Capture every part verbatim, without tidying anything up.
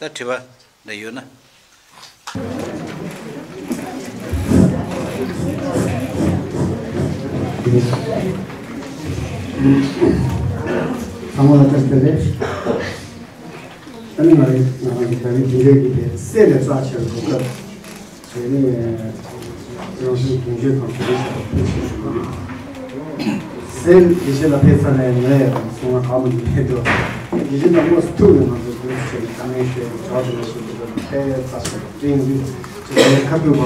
ད་དྲི་བ་འདྲ་ཡོད་ན། ཚང་མ་ལ་བཀྲ་ཤིས་བདེ་ལེགས། ཨ་ནི་ང་རང་ང་རང་གི་ད་རིང་འདི་འདྲའི་གི་དེ་སེ་ལས་རྩ་ཆེ་བའི་གོ་སྐབས། དེ་ནས་རང་བྱུང་གདུང་རྒྱུད་དང་དེ་འདྲའི་ཞིག་ལ་ཕེབས་ཤིག་ཞུ་གི་ཡོད། སེ་ལས་དེ་ཤེས་ལ་ཕེབས་ཚར་ནས་ངས་ཡང་སོང་ང་གང་མི་འདུག་ཕེབས་འགྲོ། དེ་བཞིན་དུ་དངོས་སུ་ཐུག་ནས་ང་ཚོ་དུས་ཚོད་ནས་དཀའ་ངལ་ཤོར་བའི་བྱ་བ་དེ་འདྲ་ཞིག་འདུག་ལ་ཕེབས་ཚར་ཞིག་ལ་བསྟན་འདུག་ཅེས་ངས་ཁ་ཐུག་པ་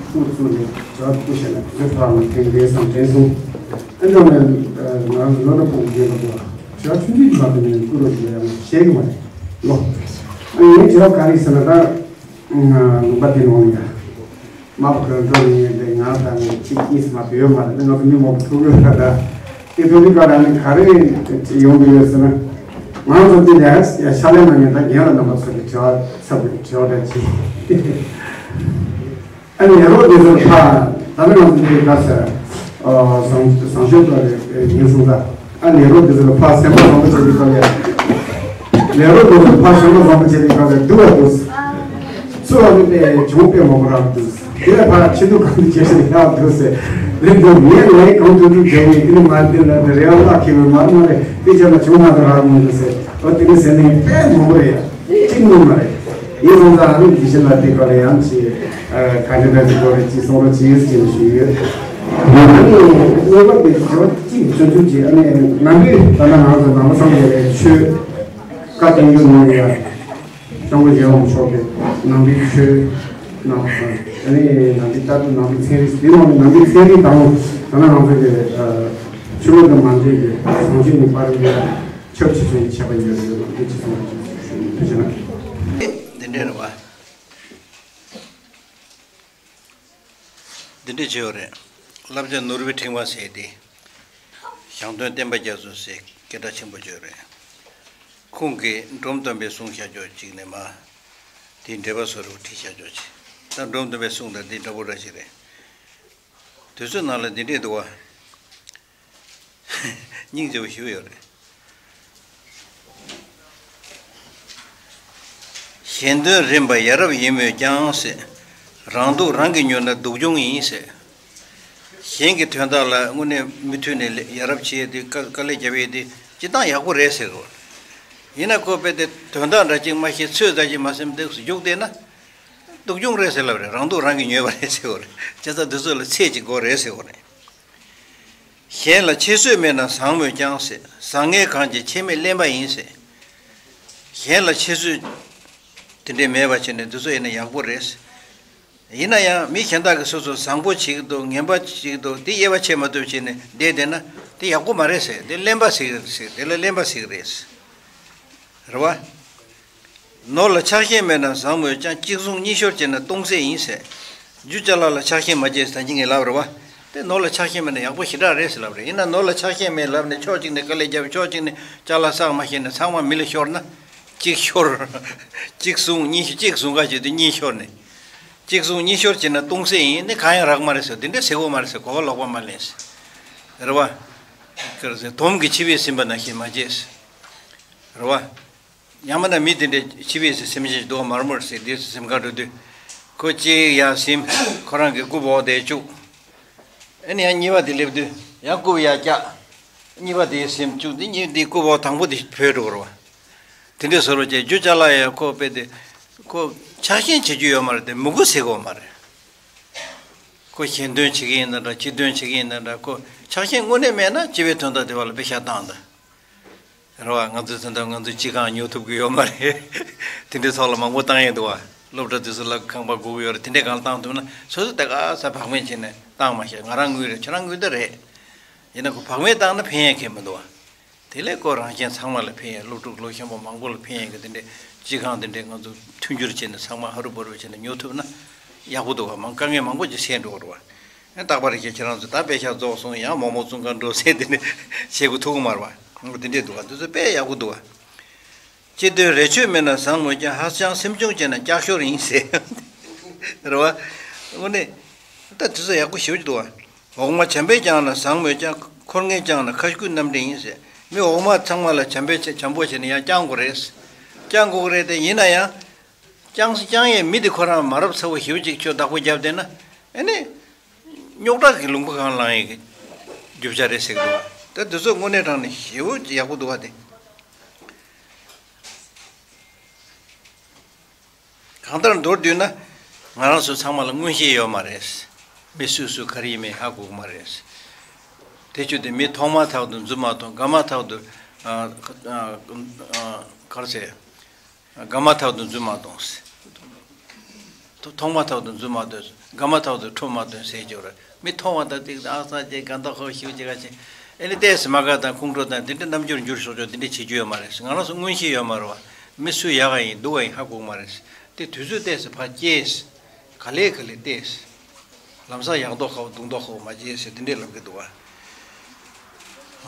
ཁུངས་བཙུགས་ནས་བྱ་བ་ཐུག་བྱས་ན་དུས་ཚོད་ཕར་ལ་ཐེངས་རེ་ཙམ་དྲན་སོང་། ཨ་འདྲ་ནས་ང་རང་ལོ་འདྲ་པོ་ཡིན་ལ་གོ་བ་བྱ་བ་ཆུང་ཆུང་གི་བར་དུ་ནས་བསྐུར་རོགས་ཞུ་ཡ་ཡང་བཤད་གི་མ་རེད་ལོ། ཨ་ངའི་བྱ་བ་ག་རེ་ཟེར་ན་ད་ལུང་པ་དེ་ནང་ཡ། དམག་གི་འགྲོ་ཡིན་དེ་ང་དང་གཅིག་གཉིས་མ་བེའུ་མ་རེད་ང་ཚོ་མི་མང་པོ་ཐུག་ཡོད་ལ་ད། དེ་ཐུག་དུས་ག་རང་ནི་ག་རེ་ཡོང་གི་ཡོད་ཟེར་ན། ང་ཚོ་དེ་ལས་ཡ་ཤ་ལས་ན་ངན་ད་རྒན་ལ་རྣམ་པ་ཚོ་གི་དྲི་བ་ཚབ་པའི་དྲི་བ་འདྲ་ཅིག་ཨ་ནི་ཡ་རོགས་དེ་ཚོར་ཕ་ད་ནི་ང་ཚོ་དེ་ག་ཟེར། བཟང་བཟང་སྤྱོད་པ་རེད་ཡིན་སོང་ད། ཨ་ལས་རོགས་འདི་ཚོ་ལ་ཕར་སེམས་པ་བཟང་པོ་བྱེད་ཀྱི་ཡོད་ལ། ལས་རོགས་འདི་ཚོ་ལ་ཕར་སེམས་པ་བཟང་པོ་བྱེད་ཀྱི་ཡོད་ལ་སྡུག་པ་འདུག་སུ་བ་ནི་དེ་བྱུང་དཔེ་མང་པོ་རག་འདུག་དེ་ལས་ཕར་ཕྱི་ཐུག་གང་དུ་བྱེད་ཀྱི་ཡག་འདུག་ཟེར། ལས་འདུག་ངས་ངའི་གང་དུ་འདུག་བྱེད་ངེས་དེ་ནི་མ་འདི་ལ་དེ་རེ་བ་ལག་ཁྱེར་མ་མ་རེད་དེ་བྱས་ན་བྱུང་མ་དང་རག་མི་འདུག་ཟེར། འོ་དེ་ནི་ཟེར་ནས་དཔེ་མང་པོ་རེད་ཡ། གཅིག་ནི་མ་རེད། ཡིན་སོང་ཙང་ཨ་ནི་འདི་བཞིན་ལ་དེ་ག་ལ་ཡང་ཅི། ག་འདྲ་འདྲ་ཅིག་གོ་རེ་ཅིག་གསུང་རོགས་ཅིག་ཡོད་ཅེས་ཞུས་ཡོད། ཨ་ནི་གཉིས་པ་དེ་དྲི་བ་གཅིག་ཆུང་ཆུང་ཅིག་ཨ་ནི་ནམ་རྒྱུན་ད་ལྟ་ང་ཚོ་ནང་པ་སངས་རྒྱས་པའི་ཆོས་བཀའ་བསྟན་འགྱུར་ནང་ཡ། སྐྱབས་མགོན་རྒྱལ་བ་རིན་པོ་ཆེ་གི་ནང་པའི་ཆོས་གནང་སོང་། ཨ་ནི་ནང་པའི་ལྟ་གྲུབ་ནང་པའི་ཚན་རིག་འདི་ནང་ནང་པའི་ཚན་རིག་དང་ད་ལྟ་ང་ཚོ་གི་ཆོས་ལུགས་དང་མ་འབྲེལ་བའི་བཟང་སྤྱོད་ནི་པར་ཡ། ཁྱབ་ཆེ་ཆུང་གི་ཁྱད་པར་ཡོད་ཡོད་ལ་འདི་ཅི་སོང་ཞུ་ཐུབ་བྱས་ན། འདི་འདྲས་རེད་བ། འདི་འདྲས་བྱས་ཡོད་རེད། བསླབ་བྱ་ནོར་བུའི་ཕྲེང་བ་ཟེར་ཏེ། ཞང་སྟོན་བསྟན་པ་རྒྱ་མཚོ་ཟེར་སྐད་གྲགས་ཆེན་པོ་བྱས་ཡོད་རེད། ཁོང་གིས་འབྲོམ་སྟོན་པའི་གསུང་བཤད་ཕྱོགས་གཅིག་ནས་མ། དེའི་འགྲེལ་པ་བཟོ་རུ་བྲིས་བཞག་ཆོག་ཅིག་ད་འབྲོམ་སྟོན་པའི་གསུང་དང་འདི་འདྲ་པོ་འདྲ་ཞིག་རེད། དུས་ཚོད་ནང་ལ་འདི་འདྲས་འདུག་བ། སྙིང་རྗེ་པོ་ཞིག་ཡོད་རེད། གཞན་དོན་རིམ་པ་ཡ་རབས་ཡིན་མོད་ཀྱང་ཟེར། རང་སྡུག་རང་གིས་ཉོས་ན་སྡུག་གྱོང་ཡིན་ཟེར། གཞན་གྱི་དོན་དག་ལ་དངོས་གནས་མུ་མཐུད་ནས་ལས་ཡ་རབས་བྱེད་ཡས་དེ་དཀའ་དཀའ་ལས་རྒྱབ་ཡས་དེ་སྤྱིར་བཏང་ཡག་པོ་རེད་ཟེར་གོ། ཡིན་ན་ཁོ་དཔེ་དེ་དོན་དག་འདྲ་ཅིག་མ་ཤེས་ཚོད་ཙམ་ཅིག་མ་སེམས་འདུག་སུ་རྒྱུགས་བསྡད་ན། སྡུག་གྱོང་རེད་ཟེར་ལབ་རེད། རང་སྡུག་རང་གིས་ཉོས་པ་རེད་ཟེར་གོ་རེད། བྱས་ཙང་འདི་ཚོ་ལ་ཚད་ཅིག་དགོས་རེད་ཟེར་གོ་རེད། གཞན་ལ་ཆེད་བཟོས་མེད་ན་བཟང་མོད་ཀྱང་ཟེར། བཟང་ངན་གང་ཅི་ཆེད་མེད་གླེན་པ་ཡིན་ཟེར། གཞན་ལ་ཆེད་བཟོས་དེ་འདྲས་མེད་པ་བྱས་ནས་འདི་ཚོ་ཡིན་ན་ཡག་པོ་རེད། ཡིན་ན་ཡང་མི་གཞན་དག་གིས་སོ་སོ་བཟང་པོ་བྱེད་ཀྱི་འདུག་ངན་པ་བྱེད་ཀྱི་འདུག་དེ་དབྱེ་བ་ཕྱེ་མ་ཐུབ་བྱས་ནས་བསྡད་བསྡད་ན་དེ་ཡག་པོ་མ་རེད་ཟེར། དེ་གླེན་པ་ཟེར་གྱི་རེད་ཟེར། དེ་ལ་གླེན་པ་ཟེར་གྱི་རེད་ཟེར། རེད་བ། ནོར་ལ་ཆགས་ཞེན་མེད་ན་བཟང་མོད་ཀྱང་། གཅིག་བཟུང་གཉིས་ཤོར་བྱས་ན་སྟོང་ཟད་ཡིན་ཟེར། རྒྱུ་ཅ་ལག་ལ་ཆགས་ཞེན་མ་བྱེད་ཟེར་ད་གིན་ངས་ལབ་རེད་བ། དེ་ནོར་ལ་ཆགས་ཞེན་མེད་ན་ཡག་པོ་ཞེ་དྲག་རེད་ཟེར་ལབ་རེད། ཡིན་ན་ནོར་ལ་ཆགས་ཞེན་མེད་ལབ་ནས་ཕྱོགས་གཅིག་ནས་དཀའ་ལས་བརྒྱབ་ཕྱོགས་གཅིག་ནས་ཅ་ལག་བསགས་མ་ཤེས་ནས་ཚང་མ་མི་ལ་ཤོར་ན། གཅིག་ཤོར། གཅིག་བཟུང་གཉིས་ཤོར། གཅིག་བཟུང་ག་བྱེད་དུས་གཉིས་ཤོར་ནས། གཅིག་བཟུང་གཉིས་ཤོར་བྱས་ན་སྟོང་ཟད་ཡིན་ནི་གང་ཡང་རག་མ་རེད་ཟེར། དེ་འདྲ་ཟེར་གོ་མ་རེད་ཟེར། གོ་བ་ལོག་པ་མ་ལེན་ཟེར། རེད་བ། ཀར་ཟེར་དོམ་གྱིས་ཆུ་བས་ཟིན་པ་ནང་བཞིན་མ་བྱེད་ཟེར། རེད་བ། ཡང་མིན་ན་མི་དེ་འདྲའི་ཆུ་བས་ཟིན་སེམས་ཅན་ཞིག་འདུག་མར་མོར་ཟེར་དེ་ཟིན་ག་འགྲོ་དུས། ཁོ་གཅིག་ཡར་ཟིན། ཁོ་རང་གི་རྐུབ་འོག་དེ་བཅུག་ཨ་ནི་ཡང་གཉིས་པ་དེ་སླེབས་དུས་ཡང་རྐུབ་ཡར་བཀྱག་གཉིས་པ་དེ་ཟིན་བཅུག་དེ་གཉིས་དེ་རྐུབ་འོག་དང་པོ་དེ་བུད་འགྲོ་གི་རེད་བ། དེ་འདྲའི་བཟོ་འདྲ་བྱས་རྒྱུ་ཅ་ལག་ཡང་ཁོ་དཔེ་དེ། ཁོ་ཆགས་ཞེན་བྱེད་རྒྱུ་ཡོད་མ་རེད་དེ་མི་དགོས་ཟེར་གི་ཡོད་མ་རེད། ཁོ་གཞན་དོན་བྱེད་ཀྱི་ཡིན་ན་འདྲ་སྤྱི་དོན་བྱེད་ཀྱི་ཡིན་ན་འདྲ་ཁོ་ཆགས་ཞེན་དངོས་གནས་མེད་ན་སྤྱི་པའི་དོན་དག་དེ་བ་ལ་དཔེ་ཤ་བཏང་ད། རེད་བ། ང་ཚོས་ད་ལྟ་ང་ཚོའི་སྤྱི་ཁང་ཉོ་ཐུབ་ཀྱི་ཡོད་མ་རེད། དེ་འདྲའི་ཐོག་ལ་མང་པོ་བཏང་ཡས་འདུག་བ། སློབ་གྲྭ་དེ་ཚོ་ལ་ཁང་པ་དགོས་ཀྱི་ཡོད་རེད། དེ་འདྲའི་སྒང་ལ་བཏང་ཐུབ་ན་སོ་སོ་དེ་ག་ས་བག་མེད་བྱས་ནས་བཏང་མ་ཤེས། ང་རང་དངུལ་རེད། ཁྱོད་རང་དངུལ་ད་རེད། ཡིན་ན་ཁོ་བག་མེད་བཏང་ན་ཕན་ཡས་གང་ཡང་མི་འདུག་བ། དེ་ལས་ཁོ་རང་གཞན་ཚང་མ་ལ་ཕན་ཡས། སློབ་ཕྲུག་ལོ་ཆེན་པོ་མང་པོ་ལ་ཕན་ཡས་ཀྱི་དེ་འདྲའི་སྤྱི་ཁང་དེ་འདྲའི་ང་ཚོ་མཐུན་འགྱུར་བྱས་ནས་ཚང་མ་ཧ་རུ་བ་རུ་བྱས་ནས་ཉོ་ཐུབ་ན་ཡག་པོ་འདུག་བ། མང་དཀའ་ངལ་མང་པོ་ཅིག་སེལ་འགྲོ་གི་རེད་བ། རྟག་པར་ཁྱེད་ཁྱེད་རང་ཚོ་ད་དཔེ་ཆ་རྫོགས་སོང་ཡང་མོག་མོག་བཙོང་ག་འགྲོ་ཟེར་དེ་ནས་བྱེད་དགོས་ཐུག་གི་མ་རེད་བ། འོ་དེ་འདྲས་འདུག་བ། དེ་ཚོ་དཔེ་ཡག་པོ་འདུག་བ། སྤྱི་དོན་རེ་ཆོད་མེད་ན་བཟང་མོད་ཀྱང་། ཧ་ཅང་སེམས་ཆུང་བྱས་ན་ཀྱག་ཤོར་ཡིན་ཟེར། རེད་བ། དངོས་གནས། ད་དེ་ཚོ་ཡག་པོ་ཞེ་པོ་ཅིག་འདུག་བ། འོག་མ་བྱམས་པས་བསྐྱངས་ན་བཟང་མོད་ཀྱང་། འཁོར་ངན་བསྐྱངས་ན་ཁ་སྐུད་རྣམ་འདྲེན་ཡིན་ཟེར། མི་འོག་མ་ཚང་མ་ལ་བྱམས་པས་བྱམས་པོ་བྱས་ནས་ཡང་བསྐྱང་དགོས་རེད། བསྐྱང་དགོས་ཀྱི་རེད་དེ་ཡིན་ན་ཡང་ ཅང་ཅང་ཡས་མི་དེ་ཁོ་རང་མ་རབས་ཚ་བོ་ཞེ་པོ་ཅིག་ཁྱོད་བདག་པོ་བརྒྱབ་བསྡད་ན། ཨེ་ནི། རྙོག་དྲ་གི་ལུང་པ་གང་ལངས་ཡས་ཀྱི་རྒྱུ་ཆ་རེད་ཟེར་གི་འདུག་བ། ད་དེ་ཚོ་དངོས་གནས་དྲང་ནས་ཞེ་པོ་ཡག་པོ་འདུག་བ་དེ། གང་ལྟར་མདོར་བསྡུས་ན། ང་རང་ཚོ་ཚང་མ་ལ་མངོན་ཤེས་ཡོད་མ་རེད། མི་སུ་སུ་ག་རེ་ཡིན་མིན་ཧ་གོ་གི་མ་རེད། དེ་ཆུ་དེ་མི་མཐོང་མ་ཐག་ཏུ་འཛུལ་མ་གཏོང་། དགའ་མ་ཐག་ཏུ་ཨ་ཨ་ཨ་ག་རེ་ཟེར། དགའ་མ་ཐག་ཏུ་འཛུལ་མ་གཏོང་། མཐོང་མ་ཐག་ཏུ་འཛུལ་མ་གཏོང་། དགའ་མ་ཐག་ཏུ་ཁྲོ་མ་གཏོང་ཟེར་གྱི་ཡོད་རེད། མི་མཐོང་བ་དང་ཏིག་ཨ་ས་ཅེ་ག་འདོགས་ཁོ་ཤིའུ་ཅེ་ག་ཅེ། ཨེ་ནི་ཏེས་མ་དགའ་དང་ཁོང་ཁྲོ་དང་དེ་འདྲ་རྣམ་འགྱུར་འགྱུར་ཤོག་ཅོག་དེ་འདྲ་བྱེད་རྒྱུ་ཡོད་མ་རེད། ང་རང་ཚོ་མངོན་ཤེས་ཡོད་མ་རེད་བ། མི་སུ་ཡག་ག་ཡིན་སྡུག་ག་ཡིན་ཧ་གོ་གི་མ་རེད། དེ་དུས་ཚོད་ཏེས་ཕར་སྐྱེས། ག་ལེ་ག་ལེ་ཏེས། ལམ་སང་ཡག་མདོག་ཁ་བོ་སྡུག་མདོག་ཁ་བོ་མ་བྱེད་ཟེར་དེ་འདྲས་ལབ་ཀྱི་འདུག་བ།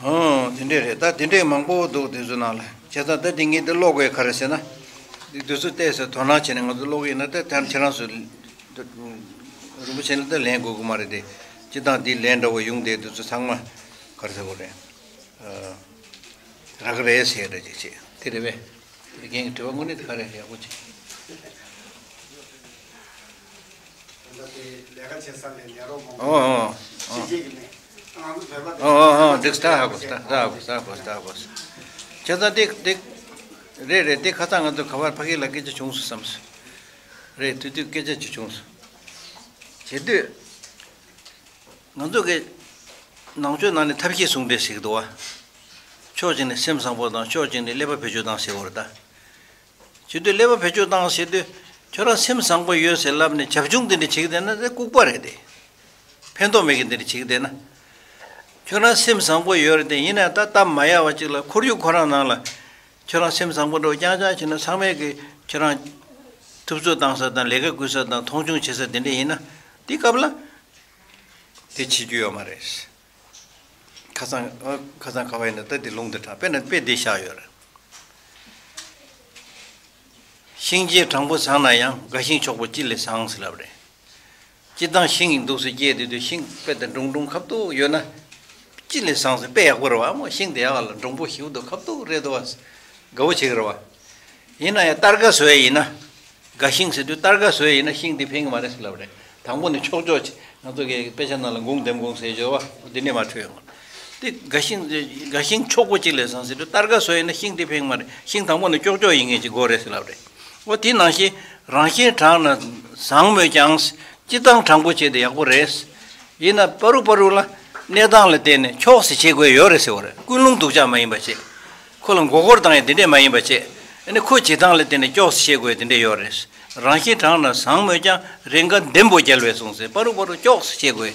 ཨོ་དེ་འདྲས་རེད། ད་དེ་འདྲས་མང་པོ་འདུག་དེ་ཚོའི་ནང་ལ། བྱས་ཙང་ད་དེ་ངས་དེ་ཀློག་དགོས་ག་རེ་ཟེར་ན། དེ་དུས་ཚོད་ཏོག་ཙམ་དོ་སྣང་བྱས་ནས་ང་ཚོ་ཀློག་གི་ཡིན་ན། ད་ད་ཁྱེད་རང་ཚོ་རིན་པོ་ཆེ་ལ་ད་ལན་དགོས་ཀྱི་མ་རེད་དེ། སྤྱིར་བཏང་དེའི་ལན་འདྲ་བོ་ཡོང་དེ་དུས་ཚོད་ཚང་མ་ག་རེ་ཟེར་དགོས་རེད། རག་གི་རེད་ཟེར་རེད་ཅིག་བྱས་དེ་རེད་པས། དེ་རྒན་གྱི་དྲི་བ་དངོས་གནས་དེ་ག་རེ་ཡག་པོ་ཅིག་ད་ལྟ་དེ་ལས་ཀ་བྱེད་ས་ནས་ཉལ་རོགས་མང་པོ་ཨོ་ཨོ་ཨོ་ཤེས་ཀྱི་མེད། ང་ཚོ་བོད་པ་དེ་ཨོ་ཨོ་ཨོ་འགྲིག་ད་ཧ་གོ་ད་ད་ཧ་གོ་ད་ཧ་གོ་ད་ཧ་གོ་བྱས་ཙང་དེ་དེ་རེད་རེད། དེ་ཁ་སང་ང་ཚོ་ག་བར་ཕ་གི་ལ་སྐད་ཆ་བྱུང་སོང་བསམ་སོང་། རེད། དེ་དུས་སྐད་ཆ་ཅིག་བྱུང་སོང་། བྱེད་དུས། ང་ཚོ་གི་ནང་ཆོས་ནང་ནས་ཐབས་ཤེས་ཟུང་འབྲེལ་ཟེར་གི་འདུག་བ། ཕྱོགས་གཅིག་ནས་སེམས་བཟང་པོ་དང་ཕྱོགས་གཅིག་ནས་ཀླད་པ་བེད་སྤྱོད་བཏང་ཟེར་བ་རེད་ད། བྱེད་དུས་ཀླད་པ་བེད་སྤྱོད་བཏང་ཟེར་དུས། ཁྱོད་རང་སེམས་བཟང་པོ་ཡོད་ཟེར་ལབ་ནས་བྱབ་ཆུང་དེ་འདྲ་བྱེད་ཀྱི་བསྡད་ན་དེ་ལྐུགས་པ་རེད་དེ། ཕན་ཐོགས་མེད་ཀྱི་དེ་འདྲ་བྱེད་ཀྱི་བསྡད་ན། ཁྱོད་རང་སེམས་བཟང་པོ་ཡོད་རེད་དེ། ཡིན་ན་ད་སྟབས་མ་ཡག་པ་ཅིག་ལ་ཁོར་ཡུག་ཁོ་རང་ནང་ལ། ཁྱོད་རང་སེམས་བཟང་པོ་འདྲ་བོ་རྐྱང་རྐྱང་བྱས་ན་ཚང་མས་ཀྱི་ཁྱོད་རང་ཐུབ་ཚོད་བཏང་ས་དང་ལས་ཀ་བསྐུལ་ས་དང་མཐོང་ཆུང་བྱེད་ས་དེ་འདྲ་ཡིན་ན། དེ་སྐབས་ལ། དེ་བྱེད་རྒྱུ་ཡོད་མ་རེད། ཁ་སང་ཨ་ཁ་སང་ག་བ་ཡིན་ན་ད་དེ་ལུང་དེ་དྲངས། དཔེར་ན་དཔེ་འདི་བཞག་ཡོད་རེད། ཤིང་རྗེས་དྲང་པོ་བཟང་ན་ཡང་། དགའ་ཤིང་ཕྱུག་པོ་སྤྱི་ལས་བཟང་ཟེར་ལབ་རེད། སྤྱིར་བཏང་ཤིང་འདུག་སེ་སྐྱེས་དེ་དུས་ཤིང་དཔེ་དེ་འབྲོང་འབྲོང་ཁབ་ཏུ་ཡོད་ན། སྤྱི་ལས་བཟང་ཟེར་དཔེ་ཡག་པོ་རེད་བ། མོ་ཤིང་དེ་ཡག་ལ་འབྲོང་པོ་ཞིག་འདུག་ཁབ་ཏུ་རེད་འདུག་བ། དགའ་བོ་བྱེད་ཀྱི་རེད་བ། ཡིན་ན་ཡང་སྟར་ཀ་བཟོ་ཡ་ཡིན་ན། དགའ་ཤིང་ཟེར་དུས་སྟར་ཀ་བཟོས་ཡིན་ན་ཤིང་འདི་ཕན་གྱི་མ་རེད་ཟེར་ལབ་རེད། དང་པོ་ནས་ཆོག་ཆོག་ཅིག་ང་ཚོ་གི་དཔེ་ཆ་ནང་ལ་འགུངས་འདེམས་འགུངས་ཟེར་སྦྱོར་བ་འདི་ནས་མ་འཕྲོད་ཡོང་། དེ་དགའ་ཤིང་དགའ་ཤིང་ཕྱུག་པོ་གཅིག་ལས་བཟང་ཟེར་དུས་སྟར་ཀ་བཟོས་ཡིན་ན་ཤིང་འདི་ཕན་གྱི་མ་རེད། ཤིང་དང་པོ་ནས་ཀྱོག་ཀྱོག་ཡིན་མཁན་ཅིག་དགོས་རེད་ཟེར་ལབ་རེད། འོ་དེ་ནང་བཞིན་རང་བཞིན་དྲང་ན་བཟང་མོད་ཀྱང་། སྤྱིར་བཏང་དྲང་པོ་བྱས་ཏེ་ཡག་པོ་རེད། ཡིན་ན་པ་རུ་པ་རུ་ལ་གནས་སྟངས་ལ་བརྟེན་ནས་ཆོག་སེ་བྱེད་དགོས་ཡོད་རེད་ཟེར་བ་རེད། ཀུན་སློང་སྡུག་ཅག་མ་ཡིན་པ་བྱས། ཁོ་ལ་མགོ་སྐོར་བཏང་ཡས་དེ་འདྲས་མ་ཡིན་པ་བྱས། ཨ་ནི་ཁོ་བྱེད་སྟངས་ལ་བརྟེན་ནས་ཅོག་ཙེ་བྱེད་དགོས་དེ་འདྲས་ཡོད་རེད། རང་བཞིན་དྲང་ན་བཟང་མོད་ཀྱང་། རེས་འགའ་ལྡེམ་པོ་རྒྱལ་བས་གསུངས་ཟེར། པ་རུ་པ་རུ་ཅོག་ཙེ་བྱེད་དགོས།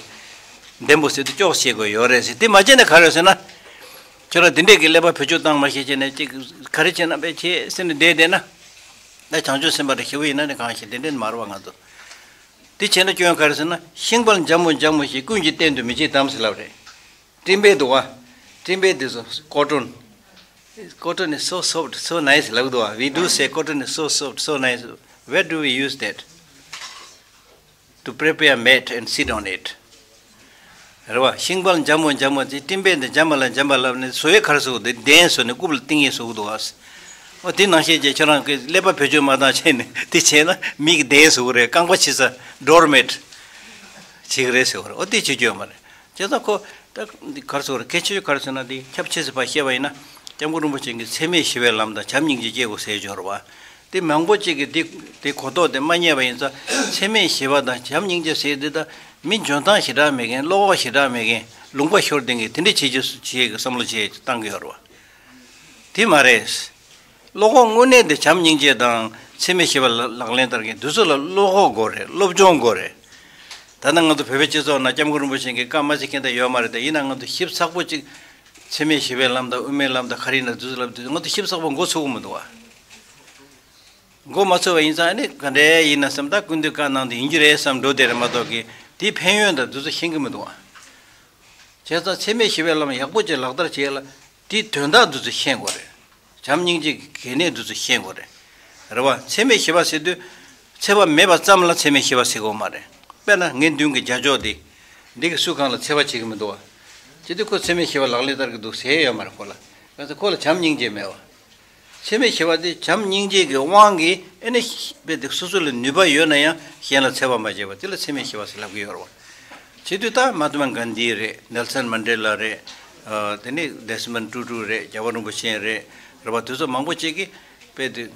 ལྡེམ་པོ་ཟེར་དུས་ཅོག་ཙེ་བྱེད་དགོས་ཡོད་རེད་ཟེར། དེ་མ་བྱས་ན་ག་རེ་ཟེར་ན། ཁྱོད་རང་དེ་འདྲས་ཀྱི་ཀླད་པ་བེད་སྤྱོད་བཏང་མ་ཤེས་བྱས་ནས་ཅིག་ག་རེ་བྱས་ན་བས་བྱས་ཟེར་ནས་བསྡད་བསྡད་ན། ད་བྱང་ཆུབ་སེམས་དཔའ་རེ་ཞེ་པོ་ཡིན་ན་ནི་གང་ཞིག་དེ་འདྲས་མ་རེད་བ་ང་ཚོ། དེ་བྱས་ན་སྐྱོན་ག་རེ་ཟེར་ན། ཤིང་དཔལ་འཇམ་མོ་འཇམ་མོ་ཞིག་ཀུན་གྱིས་བསྟེན་དུ་མི་བྱེད་དམ་ཟེར་ལབ་རེད། སྤྲིན་པས་འདུག་བ། སྤྲིན་པས་འདི་ཚོ་ཀོ་ཊོན། Cotton is so soft, so nice ལབ་འདུག་བ། We do say cotton is so soft, so nice. Where do we use that? To prepare mat and sit on it. རེད་བ། ཤིང་དཔལ་འཇམ་མོ་འཇམ་མོ་དེ་སྤྲིན་པས་འདི་འཇམ་པ་ལ་འཇམ་པ་ལབ་ནས་བཟོ་ཡས་ག་རེ་བཟོ་འདི་གདན་བཟོ་ནས་རྐུབ་ལ་བཏིང་ཡས་བཟོ་གི་འདུག་བ། འོ་དེ་ནང་བཞིན་བྱས་ཁྱོད་རང་གི་ཀླད་པ་བེད་སྤྱོད་མ་བཏང་བྱས་ནས་དེ་བྱས་ན་མི་གི་གདན་བཟོ་གི་རེད། རྐང་པ་ཕྱི་ས་ཌོར་མེཊ་བྱེད་གི་རེད་ཟེར་བ་རེད། འོ་དེ་བྱེད་རྒྱུ་ཡོད་མ་རེད། བྱས་ཙང་ཁོ་ད་འདི་ག་རེ་ཟེར་བ་རེད། གལ་ཆེ་ཤོས་ག་རེ་ཟེར་ན། འདི་ཁྱབ་ཆེ་ས་ཕར་བཤད་པ་ཡིན་ན། སྐྱབས་མགོན་རིན་པོ་ཆེ་གིས་འཚེ་མེད་ཞི་བའི་ལམ་དང་བྱམས་སྙིང་རྗེ་སྐྱེ་དགོས་ཟེར་སྦྱོར་བ། དེ་མང་པོ་ཅིག་གིས་འདི་འདི་གོ་རྟོགས་དེ་མ་རྙེད་པ་ཡིན་ཙང་། འཚེ་མེད་ཞི་བ་དང་བྱམས་སྙིང་རྗེ་ཟེར་འདི་ད་མི་འཇོན་ཐང་ཞེ་དྲག་མེད་མཁན། བློ་ཁོག་ཞེ་དྲག་མེད་མཁན། ལུང་པ་ཤོར་བསྡད་མཁན་དེ་འདྲ་བྱེད་རྒྱུ་བྱེད་ཀྱི་བསམ་བློ་བྱེད་བཏང་གི་ཡོད་རེད་བ། དེ་མ་རེད། བློ་ཁོག་དངོས་གནས་དེ་བྱམས་སྙིང་རྗེ་དང་འཚེ་མེད་ཞི་བ་ལག་ལག་ལེན་བསྟར་མཁན་དེ་ཚོ་ལ་བློ་ཁོག་དགོས་རེད། སློབ་སྦྱོང་དགོས་རེད། ད་ལྟ་ང་ཚོ་བོད་པའི་སྤྱི་ཚོགས་ནང་སྐྱབས་མགོན་རིན་པོ་ཆེ་གི་བཀའ་མ་བརྩི་མཁན་ད་ཡོད་མ་རེད། ད་ཡིན་ན་ང་ཚོ་ཞིབ་ཚགས་པོ་ཅིག་འཚེ་མེད་ཞི་བའི་ལམ་དང་དབུ་མའི་ལམ་དང་ག་རེ་ཡིན་ན་དེ་ཚོ་ལབ་དུས་ང་ཚོ་ཞིབ་ཚགས་པོ་མགོ་ཚོད་ཀྱི་མི་འདུག་བ། མགོ་མ་ཚོད་པ་ཡིན་ཙང་། ཨ་ནི་ག་འདྲ་ཡིན་ན་བསམ། ད་སྐུ་མདུན་བཀའ་གནང་དེ་ཡིན་རྒྱུ་རེད་བསམ་འགྲོ་བསྡད་རེད་མ་གཏོགས་ཀྱི་དེའི་ཕན་ཡོན་དང་དེ་ཚོ་ཤེས་ཀྱི་མི་འདུག་བ། བྱས་ཙང་འཚེ་མེད་ཞི་བའི་ལམ་ཡག་པོ་ཅིག་ལག་བསྟར་བྱེད་ཡ་ལ་དེའི་དོན་དག་དེ་ཚོ་ཤེས་དགོས་རེད། བྱམས་སྙིང་རྗེ་གི་གལ་གནད་དེ་ཚོ་ཤེས་དགོས་རེད། རེད་བ། འཚེ་མེད་ཞི་བ་ཟེར་དུས་འཚེ་བ་མེད་པ་ཙམ་ལ་འཚེ་མེད་ཞི་བ་ཟེར་དགོས་མ་རེད། དཔེར་ན་ངའི་མདུན་གྱི་རྒྱ་ཅོག་འདི། འདི་གི་སུ་གང་ལ་འཚེ་བ་བྱེད་ཀྱི་མི་འདུག་བ། བྱེད་དུས་ཁོ་འཚེ་མེད་ཞི་བ་ལག་ལེན་བསྟར་གྱི་འདུག་ཟེར་ཡོད་མ་རེད་ཁོ་ལ། གང་ཟེར་ཁོ་ལ་བྱམས་སྙིང་རྗེ་མེད་བ། འཚེ་མེད་ཞི་བ་དེ་བྱམས་སྙིང་རྗེ་གི་དབང་གིས་ཨེ་ནི་རྦད་དེ་སོ་སོ་ལ་ནུས་པ་ཡོད་ན་ཡང་གཞན་ལ་འཚེ་བ་མ་བྱས་པ་དེ་ལ་འཚེ་མེད་ཞི་བ་ཟེར་ལབ་ཀྱི་ཡོད་རེད་བ། བྱེད་དུས་ད་མ་ཧཱ་ཏྨ་གྷན་དྷི་རེད། ནེལ་སན་མན་ཌེ་ལ་རེད། ཨ་དེ་ནས་ཌེ་སི་མོན་ཊུ་ཊུ་རེད། རྒྱལ་བ་རིན་པོ་ཆེ་རེད། རེད་བ། དེ་ཚོ་མང་པོ་ཅིག་གིས་རྦད་དེ་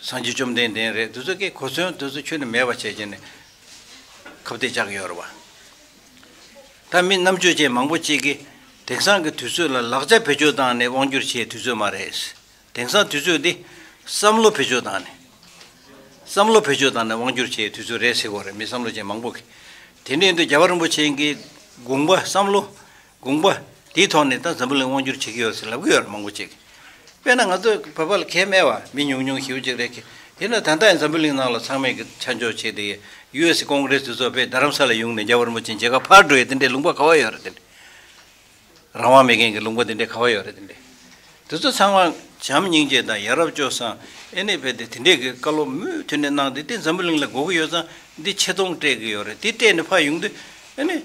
སངས་རྒྱས་བཅོམ་ལྡན་འདས་རེད། དེ་ཚོ་གིས་གོ་མཚོན་དེ་ཚོ་ཁྱོན་ནས་མེད་པ་བྱས་བྱས་ནས་ཁ་གཏད་བཅག་གི་ཡོད་རེད་བ། ད་མི་རྣམ་དཔྱོད་ཅན་མང་པོ་ཅིག་གིས་དེང་སང་གི་དུས་ཚོད་ལ་ལག་ཆ་བེད་སྤྱོད་བཏང་ནས་དབང་སྒྱུར་བྱེད་དུས་ཚོད་མ་རེད། དེང་སང་དུས་ཚོད་འདི་བསམ་བློ་བེད་སྤྱོད་བཏང་ནས། བསམ་བློ་བེད་སྤྱོད་བཏང་ནས་དབང་སྒྱུར་བྱེད་དུས་ཚོད་རེད་ཟེར་གྱི་ཡོད་རེད། མི་བསམ་བློ་ཅན་མང་པོ་གིས། དེ་འདྲ་ཡིན་དུས་རྒྱལ་བ་རིན་པོ་ཆེ་གི་དགོངས་པ་བསམ་བློ་དགོངས་པ་དེའི་ཐོག་ནས་ད་འཛམ་བུ་གླིང་དབང་སྒྱུར་བྱེད་ཀྱི་ཡོད་ཟེར་ལབ་ཀྱི་ཡོད་རེད། མང་པོ་ཅིག་གིས། དཔེར་ན་ང་ཚོ་བོད་པ་ལ་ཁས་མེད་པ་མི་ཉུང་ཉུང་ཞེ་པོ་ཅིག་རེད་གི། ཡིན་ན་ད་ལྟ་ཡང་འཛམ་བུ་གླིང་ནང་ལ་ཚང་མས་གི་ཆ་འཇོག་བྱེད་དེ། ཡུ་ཨེ་སི་ཀོང་གྲེས་དེ་ཚོ་བོད་རྡ་རམ་ས་ལ་ཡོང་ནས་རྒྱལ་བ་རིན་པོ་ཆེ་མཇལ་ཁ་ཕར་འགྲོ་ཡས་དེ་འདྲའི་ལུང་པ་ག་བ་ཡོད་རེད། དེ་འདྲའི་རང་དབང་མེད་མཁན་གྱི་ལུང་པ་དེ་འདྲའི་ག་བ་ཡོད་རེད། དེ་འདྲའི་དེ་ཚོ་ཚང་མ་བྱམས་སྙིང་རྗེ་དང་ཡ་རབས་སྤྱོད་བཟང་། ཨེ་ནི་བོད་དེ་དེ་འདྲའི་གི་བཀའ་སློབ་མུ་མཐུད་ནས་གནང་སྟེ། དེ་འཛམ་བུ་གླིང་ལ་དགོས་ཀྱི་ཡོད་ཙང་འདི་ཆེ་མཐོང་སྤྲད་ཀྱི་ཡོད་རེད། དེ་སྤྲད་ནས་ཕར་ཡོང་དུས་ཨེ་ནི་